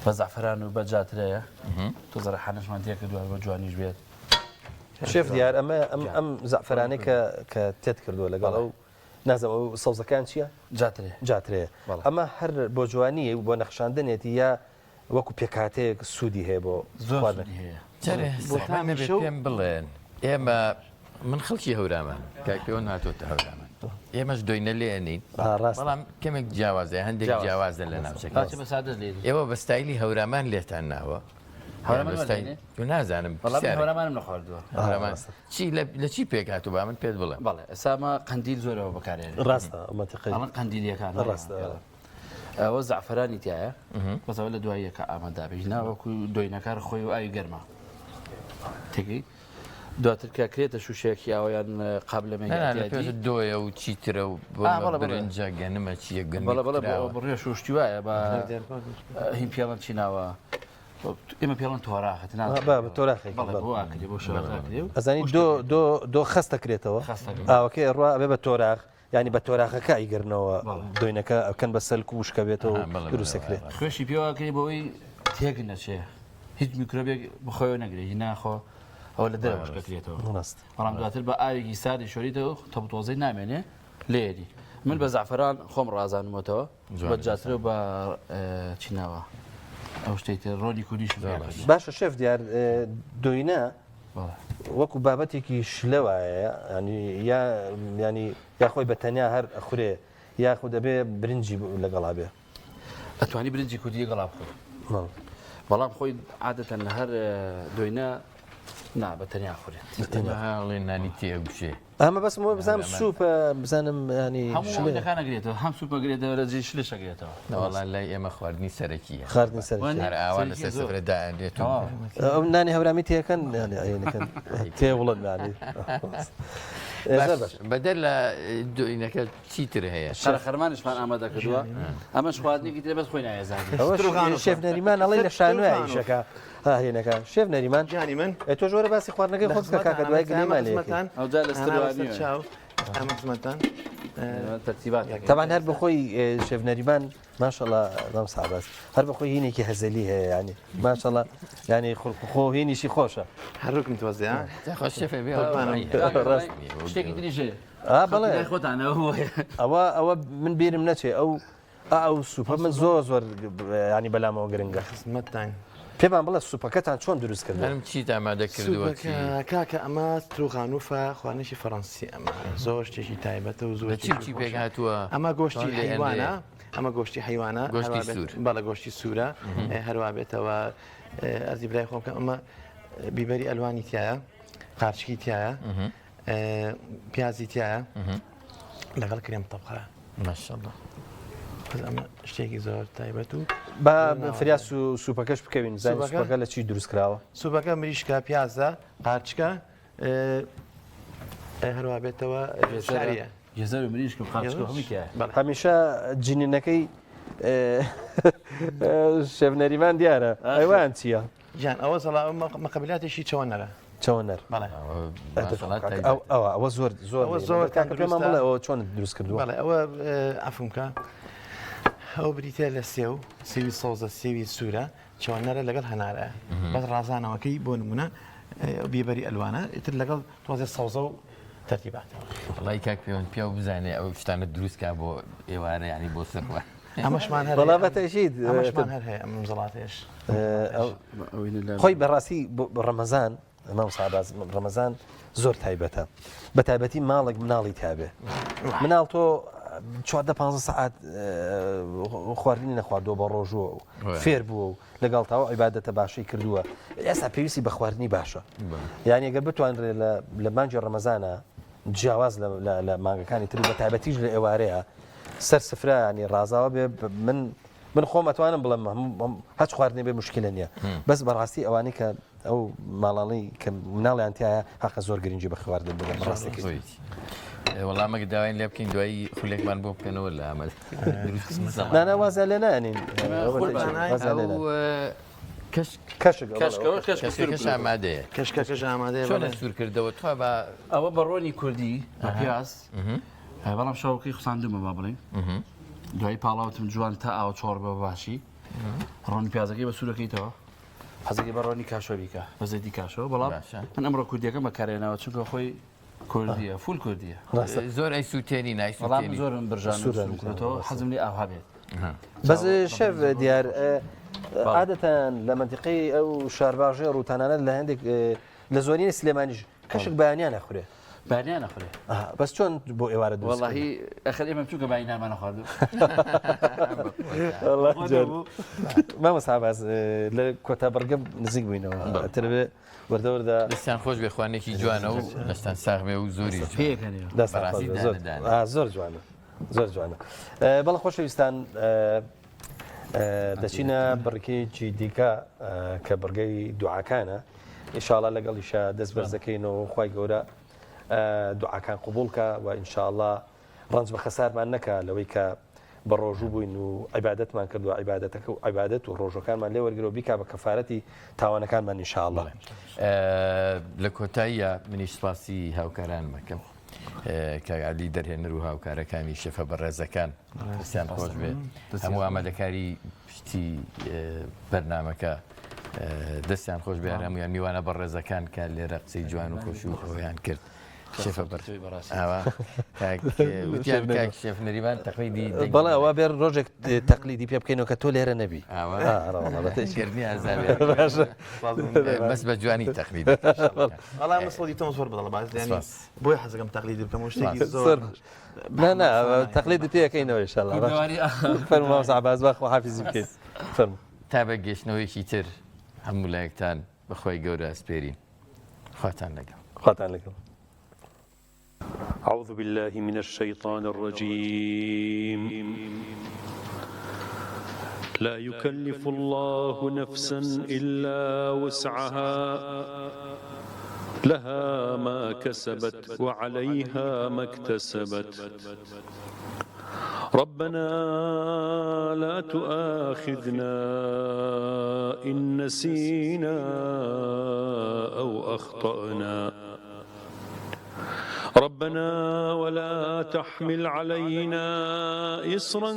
بە زەعفەران و بە جاترەیە تۆزە ڕەحانەشمان تێکردووە هەر بە جوانیش بێت. شێف دیار ئەمە ئەم ئەم زەعفەرانەی کە کە تێت کردووە لەگەڵ ئەو نازم ئەو سەوزەکان چییە؟ جاترێ. جاترەیە. ئەمە هەر بۆ جوانییە و بۆ نەخشاندنێتی یا وەکو پێکهاتەیەک سوودی هەیە بۆ زۆر خواردن؟ سوودی هەیە. جارێ بۆ زەحمەت تامی نەبێت شەو پێم بڵێن ئێمە من خەڵکی هەورامانم کاک پێوەند هاتۆتە هەورامان ئێمەش دۆینە لێ ئەنین ڕاستە. بەڵام کەمێک جیاوازە هەندێک جیاواز. جیاوازە لە ناوچەکە باچە بە سادەش لێ ئێوە بە ستایلی هەورامان لێتان ناوە هەورامان یان بە ستایل- وەردێنێ؟ تۆ نازانم وەڵا من پرسیارێک. هەورامانم نەخواردووە. هەورامان چی لە لە چی پێک هاتوو با من پێت بڵێم بەڵێ ئێستا ئەمە قەندیل زۆرەوە بەکارێنێ ڕاستە ئەو مەنتیقەی ئەڵێن قەندیلیەکان ڕاستە. ئەوە زەعفەرانی تایە بەس ئەوە لە دواییەکە ئامادە بێ نا وەکو دۆینەکار خۆی و ئاوی گەرمە تێگەی دواتر کە کرێتە شوشەیەکی ئاوە یان قابلەمێک نا نا لە ئەتیادی. پێش دۆیە و چیترە و بۆ ئا، بەڵێ، بەڵێ. برنجە گەنمە چییە گەنمی بەڵێ بەڵێ کوتراوە. بڕێ شوشتی وایە بە هین پێڵەن چی ناوە ئێمە پێڵەن تۆراخە با بە تۆراخێک بەڵێ بۆ ئاکرێ بۆ شەوە ئاکرێ و ئەزانی دۆ دۆ دۆ خەستە کرێتەوە خەستە ئاوەکەی ئەڕوا ئەبێ بە تۆراخ یانی بە تۆراخەکە ئەیگرنەوە دۆینەکە ئەکەن بە سەلک و وشکە بێتەوە و دروستەکرێت. خوێشی پێوە ئەکرێ بۆی تێک نەچێ هیچ میکرۆبێک بخۆیەوە نەگرێ هی ناخۆ ئەوە لە دەرەوە وشکە کرێتەوە بەڵام دواتر بە ئاوێکی ساردی شۆریتەوە تەپ و تۆزەی نامێنێ لێری من بە زەعفەران خۆم ڕازانمەتەوە بە جاترە و بە چی ناوە ئەو شتەی تر ڕۆنی کوردیش باشە شێف دیار دۆینە وەکو بابەتێکی شلە وایە ینی یا ینی یاخۆی بە تەنیا هەر ئەخورێ یاخود دەبێ برنجی لەگەڵا بێ ئەتوانی برنجی کوردی لەگەڵا بخۆی بەڵام خۆی عادەتەن لە هەر دۆینە نا بە تەنیا خورێت هەڵێ نانی تێگوشێ ئەمە بەسم وە بزانم سوپە بزانم ینی هەموو شلەکان ئەگرێتەوە هەم سوپە گرێتەوە لە جێی شلش ئەگرێتەوە نەوەڵا لای ئێمە خواردنی سەرەکیە خواردنی سەرەکی هەر ئاوا لەسەر سفرە دائەنرێت و ئەو نانی هەورامی تێکەن یانی ئەیەنەکەن تێ وڵن نانی باش بەدەر لە دۆینەکە چیتر هەیە شەرەخەرمانیشمان ئامادە کردووە ئەمەش خواردنێکی ترە بەس خۆی نایەزانێت شێف نەریمان ئەڵێ لە شانوە ئیشەکە هاهێنەکە شێف نەریمان گیانی من ئێ تۆش وەرە باسی خواردنەکەی خۆت بکە کاکە دوای گلەیمان لێ ئەکەی. ئەوجا لە ستروانی چاو ئەمە خزمەتان تەرتیبات تەبعەن هەر بەخۆی شێف نەریمان ماشەڵا مام ساباز هەر بەخۆی هینێکی هەزەلی هەیە ینی ماشەڵا ینی خڵق خۆ هینیشی خۆشە هەروکم تۆزێ خۆش شێفێ بێ شتێکی تریش هەیە بەڵێ خۆتانەوە ئەوە ئەوە من بیرم نەچێ ئەو ئا ئەو سوپە من زۆر زۆر ینی بەلامەوە گرنگە خزمەتتان پێمان بڵێ سوپەکەتان چۆن دروست کردووە؟ ئەم چیت ئامادە کردووە چی؟ سوپەکە کاکە ئەمە تروغانوفە خواردنێکی فەڕەنسی ئەمە زۆر شتێکی تایبەتە و زۆر لە چی و چی پێک هاتووە؟ ئەمە گۆشتی چۆن لێ ئەنرێ؟ حەیوانە ئەمە گۆشتی حەیوانە گۆشتی هەروا بێت- سوور. بەڵێ گۆشتی سوورە هەروا بێتەوە ئەرزی برای خۆم کە ئەمە بیبەری ئەلوانی تایە قارچکی تایە پیازی تایە لەگەڵ کرێم تەبخە ماشاءاللە بەس ئەمە شتێکی زۆر تایبەت و با فریا سوپەکەش بکەوین بزانین سوپەکە لە چی دروست کراوە سوپەکە مریشکە پیازە قارچکە هەروە بێتەوە شاریە گێزەر و مریشک و قارچکە هەمووی تیایە. هەمیشە جنینەکەی شێف نەریمان دیارە ئەیوان چییە؟ گیان ئەوە زەڵا ئەو مەقەبلاتێکی چەوەنەرە. چەوەنەر. بەڵێ. ئەو ئەوە ئەوە زۆر زۆر ئەوە زۆر کاکە پێمان بڵێ ئەوە چۆن دروست کردووە؟ بەڵێ ئەوە عەفوم کە ئەو بریتە لە سێو سێوی سەوزە سێوی سوورە چەوەنەرە لەگەڵ هەنارە بەس ڕازانەوەکەی بۆ نمونە بیبەری ئەلوانە ئیتر لەگەڵ تۆزێ سەوزە و تەرتیبات. وەڵای کاک پێوەند پیاو بزانێ ئەو شتانە دروست کا بۆ ئێوارە یانی بۆ سەرخوان. ئەمەشمان هەر وەڵا بە تەئکید ئەمەشمان هەر هەیە ئەم زەڵاتەیەش. خۆی بەڕاستی ڕەمەزان مامۆستا عەباس ڕەمەزان زۆر تایبەتە بە تایبەتی ماڵێک مناڵی تابێ مناڵ تۆ 14 15 سەعات خواردنی نەخواردووە بە ڕۆژووە و فێر بووە و لەگەڵ تاوە عیبادەتە باشەی کردووە ئێستا پێویستی بە خواردنی باشە یعنی ئەگەر بتوانرێت لە مانگی ڕەمەزانە جیاواز لە مانگەکانی تر بە تایبەتیش لە ئێوارەیە سەر سفرە ینی ڕازاوە بێ من من خۆم ئەتوانم بڵێم هەچ خواردنێ بێ مشکلە نییە بەس بەڕاستی ئەوانەی کە ئەو ماڵانەی کە مناڵیان تایە حەقە زۆر گرنگی بە خواردن بدەن بەڕاستەکەی وەڵام ئەگەر داواین لێ بکەین دوایی خولێکمان بۆ بکەنەوە لە ئامەد نانا وازیان لێ نانین کەشکەش ئامادەیە کەشکەکەش ئامادەیە چۆن سوور کردەوە تخوا بە ئەوە بە ڕۆنی کوردی بە پیاز بەڵام شەوەکەی خساندومە با بڵێین دوایی پاڵاوتم جوان تا ئاوە چۆڕ بە باشی ڕۆنی پیازەکەی بە سوورەکەیتەوە حەزەکەی بە ڕۆنی کاشۆ بیکە بە زەیتی کاشۆ بەڵام من ئەمڕۆ کوردیەکەم بەکارێناوە چونکە خۆی کوردیە فول کوردیە زۆر ئەی سووتێنی نای بەڵام زۆرم برژان سوورکردەوە حەزم لێ ئاوا بێت بەس شێف دیار عادەتەن لە منتیقەی ئەو شارباژێڕ و تەنانەت لە هەندێک لە زۆرینە سلێمانیش کەشک بەیانیان ئەخورێ. بەیانیان ئەخورێ. ئەها بەس چۆن بۆ ئێوارە دروست وەڵاهی ئەخر ئێمە چونکە بایی نانمان نەخواردوو. مامۆستا عەباس لە کۆتا بڕگە نزیک بووینەوە ئەتر بێ وردە وردە دەستیان خۆش بێ خوانێکی جوانە و دەستان ساغ بێ و زۆری پێکەنێ. دەستان خۆش بێ زۆر زۆر جوانە زۆر جوانە بەڵێ خۆشەویستان دەچینە بڕگەیەکی دیکە کە بڕگەی دوعاکانە ئینشاءاللە لەگەڵیشە دەست بەرزەکەینەوە خوای گەورە دوعاکان قبوڵکە و ئینشاءاللە ڕەنج بە خەسارمان نەکا لەوەی کە بە ڕۆژوو بووین و عیبادەتمان کردو عیبادەتەکە و عیبادەت و ڕۆژەکانمان لێ وەرگرەوە بیکا بە کەفارەتی تاوانەکانمان ئینشاءاللە. لە کۆتاییە منیش سپاسی هاوکارانم ئەکەم کاک عەلی دەرهێنەر و هاوکارەکانی شێفە بەڕێزەکان دەستیان خۆش بێ هەموو ئامادەکاری پشتی بەرنامەکە دەستیان خۆش بێ هەمویان میوانە بەڕێزەکان کە لێرە قسەی جوان و خۆش و ئەویان کرد شێفە بەڕاوتیان کاک شێف نەریمان تەقلیدی بەڵێ ئەوە بێ ڕۆژێک تەقلیدی پێ بکەینەوە کە تۆ لێرە نەبی بەس بە جوانی تەقلید وەڵام سڵی تۆم زۆر بەدڵە باز بۆیە حەزەکەم تەقلیدی بکەم و شتێکی زۆر نا نا تەقلیدی پێ ئەکەینەوە ان شاء الله فەرموو مامۆستا عەباس با خواحافیزی بکەین فەرموو. تا بە گەشتنەوەیەکی تر هەموو لایەکتان بە خوای گەورە ئەسپێرین خواتان لەگەڵ. خواتان لەگەڵ. اعوذ باللە من الشیطان الرجیم لا یکلف اللە نفسا الا وسعها لها ما کسبت وعلیها ما اکتسبت ربنا لا تؤاخذنا إن نسينا أو أخطأنا ربنا ولا تحمل علينا إصرا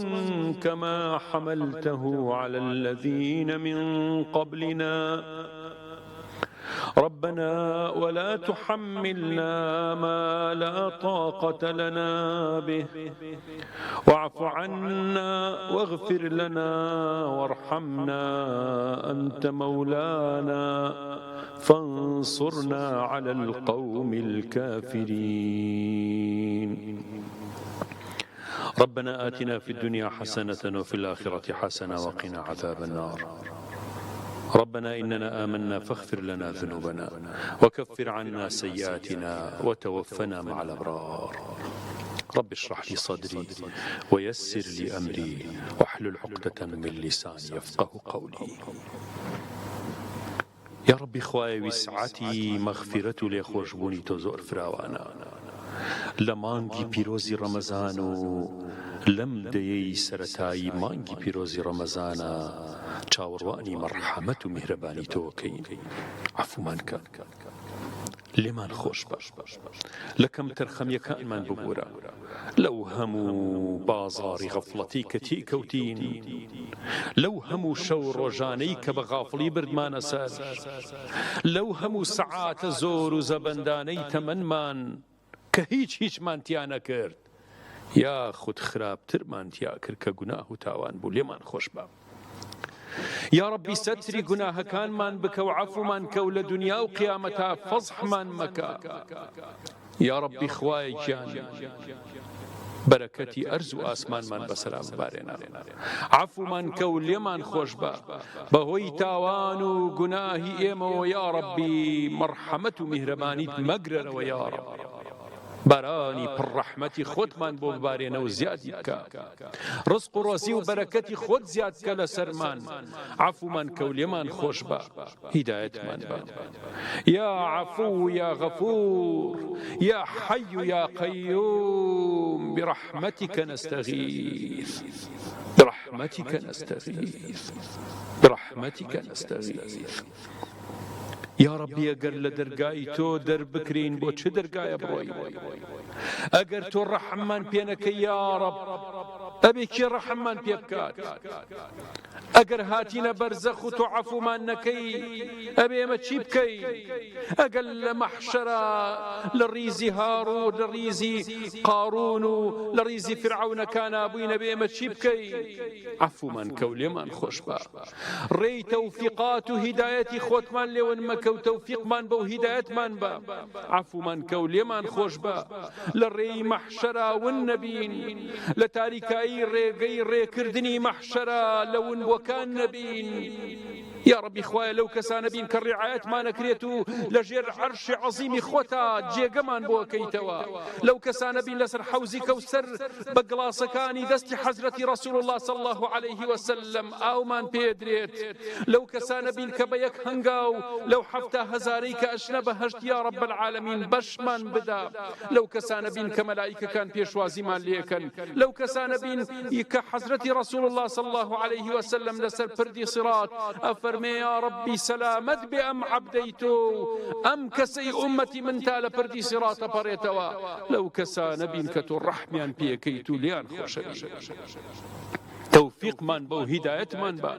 كما حملته على الذين من قبلنا ربنا ولا تحملنا ما لا طاقة لنا به واعف عنا واغفر لنا وارحمنا أنت مولانا فانصرنا على القوم الكافرين ربنا آتنا في الدنيا حسنة وفي الآخرة حسنة وقنا عذاب النار ربنا إننا آمنا فاغفر لنا ذنوبنا وكفر عنا سيئاتنا وتوفنا مع الأبرار رب اشرح لي صدري ويسر لي أمري واحلل عقدة من لساني يفقه قولي یاڕەبی خوایە ویسعەتی مەغفیرەت و لێخۆشبوونی تۆ زۆر فراوانە لە مانگی پیرۆزی ڕەمەزان و لەم دەیەی سەرەتایی مانگی پیرۆزی ڕەمەزانە چاوەڕوانی مەڕحەمەت و میهرەبانی تۆکەین عەفومان کە. لێمان خۆشبە لە کەمتەرخەمیەکانمان ببورە لەو هەموو بازاڕی غەفڵەتی کە تێی کەوتین لەو هەموو شەو ڕۆژانەی کە بە غافڵی بردمانە سەر لەو هەموو سەعاتە زۆر و زەبەندانەی تەمەنمان کە هیچ هیچمان تیا نەکرد یاخود خراپترمان تیا کرد کە گوناه و تاوان بوو لێمان خۆشبە یاڕەبی سەتری گوناهەکانمان بکە و عەفومان کە و لە دونیا و قیامەتا فەزحمان مەکە یاڕەبی خوایە گیان. بەرەکەتی ئەرز و ئاسمانمان بەسەرا ببارێنە. عەفومان کە و لێمان خۆشبە بەهۆی تاوان و گوناهی ئێمەوە یاڕەبی مەڕحەمەت و میهرەبانیت مەگرەرەوە یاڕەب بارانی پڕ ڕەحمەتی خۆتمان بۆ ببارێنە و زیادی بکە ڕزق و ڕۆزی و بەرەکەتی خۆت زیاد بکە لەسەرمان عەفومان کە و لێمان خۆشبە هیدایەتمان بە یا عەفو یا غەفور یا حەی یا قەیوم برحمتک نستغیث برحمتک نستغیث برحمتک نستغیث یا ڕەبی ئەگەر لە دەرگای تۆ دەربکرین بۆ چ دەرگایە بڕۆین ئەگەر تۆ ڕەحممان پێ نەکەی یا ڕەب ئەبێ کێ ڕەحممان پێ بکات ئەگەر هاتینە بەرزەخ و تۆ عەفومان نەکەی ئەبێ ئێمە چی بکەین ئەگەر لە مەحشەرا لە ڕیزی هاڕوون لە ڕیزی قاڕون و لە ڕیزی فرعەونەکانا بووین ئەبێ ئێمە چی بکەین عەفومان کە و لێمان خۆش بە ڕێی تەوفیقات و هیدایەتی خۆتمان لێون مەکە و تەوفیقمان بە و هیدایەتمان بە عەفومان کە و لێمان خۆش بە لە ڕێی مەحشەرا ون نەبین لە تاریکایی ڕێگەی ڕێکردنی مەحشەرا لە ونبووەکان نەبین یاڕەبی خوایە لەو کەسانە بین کە ڕیعایەتمان ئەکرێت و لە ژێر عەرشی عەزیمی خۆتا جێگەمان بۆ ئەکەیتەوە لەو کەسانە بین لەسەر حەوزی کەوسەر بە گڵاسەکانی دەستی حەزرەتی ڕەسول اللە صلی اللە علیه وسلم ئاومان پێدرێت لەو کەسانە بین کە بە یەک هەنگاو لەو حەفتا هەزارەی کە ئەچنە بەهەشت یا رب العالمین بەشمان بدا لەو کەسانە بین کە مەلائیکەکان پێشوازیمان لێکەن لەو کەسانە بین کە حەزرەتی ڕەسول اللە صلی اللە علیه وسلم لەسەر پردی صراط ئەفەرمێ یا ربی سەلامەت بێ ئەم عەبدەی تۆ و ئەم کەسەی ئومەتی من تا لە پردی صراط ئەپەڕێتەوە لەو کەسانە بین کە تۆ ڕەحمیان پێکەیت و لێیان خۆشەبی. تەوفیقمان بە و هیدایەتمان بە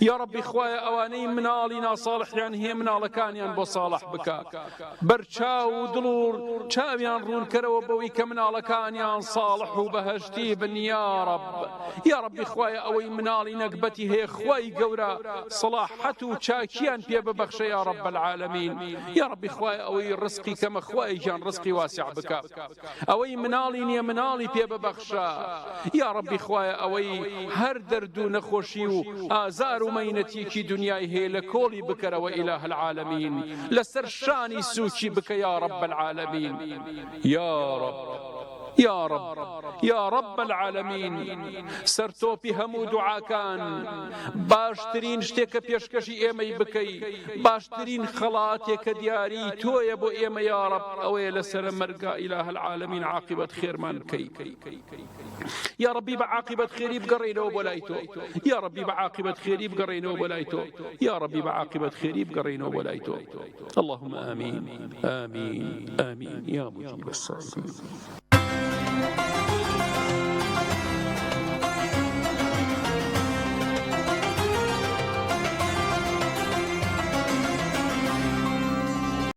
یاڕەبی خوایە ئەوانەی مناڵی ناساڵحیان هەیە مناڵەکانیان بۆ ساڵح بکە بەرچاو و دڵ و چاویان ڕوونکەرەوە بەوەی کە مناڵەکانیان ساڵح و بەهەشتی بن یاڕەب یاڕەبی خوایە ئەوەی مناڵی نەگبەتی هەیە خوای گەورە سەڵاحەت و چاکیان پێ ببەخشە یاڕەب العالمین یاڕەبی خوایە ئەوەی ڕزقی کەمە خوای گیان ڕزقی واسع بکە ئەوەی مناڵی نیە مناڵی پێ ببەخشە یاڕەبی خوایە ئەوەی هەر دەرد و نەخۆشی و ئازار و مەینەتیەکی دنیای هەیە لە کۆڵی بکەرەوە ئیلاه العالمین لەسەر شانی سوکی بکە یاڕەب العالمین یاڕەب یاڕەب یاڕەب العالمین سەرتۆپی هەموو دوعاکان باشترین شتێک کە پێشکەشی ئێمەی بکەی باشترین خەڵاتێک کە دیاری تۆیە بۆ ئێمە یاڕەب ئەوەیە لەسەر مەرگا ئیلاه العالمین عاقبەت خێرمان بکەی یاڕەبی بە عاقبەت خێری بگەڕێینەوە بۆ لای تۆ یاڕەبی بە عاقبەت خێری بگەڕێینەوە بۆ لای تۆ یاڕەبی بە عاقبەت خێری بگەڕێینەوە بۆ لای تۆ اللهم آمین آمین آمین یا مجیب السائلین.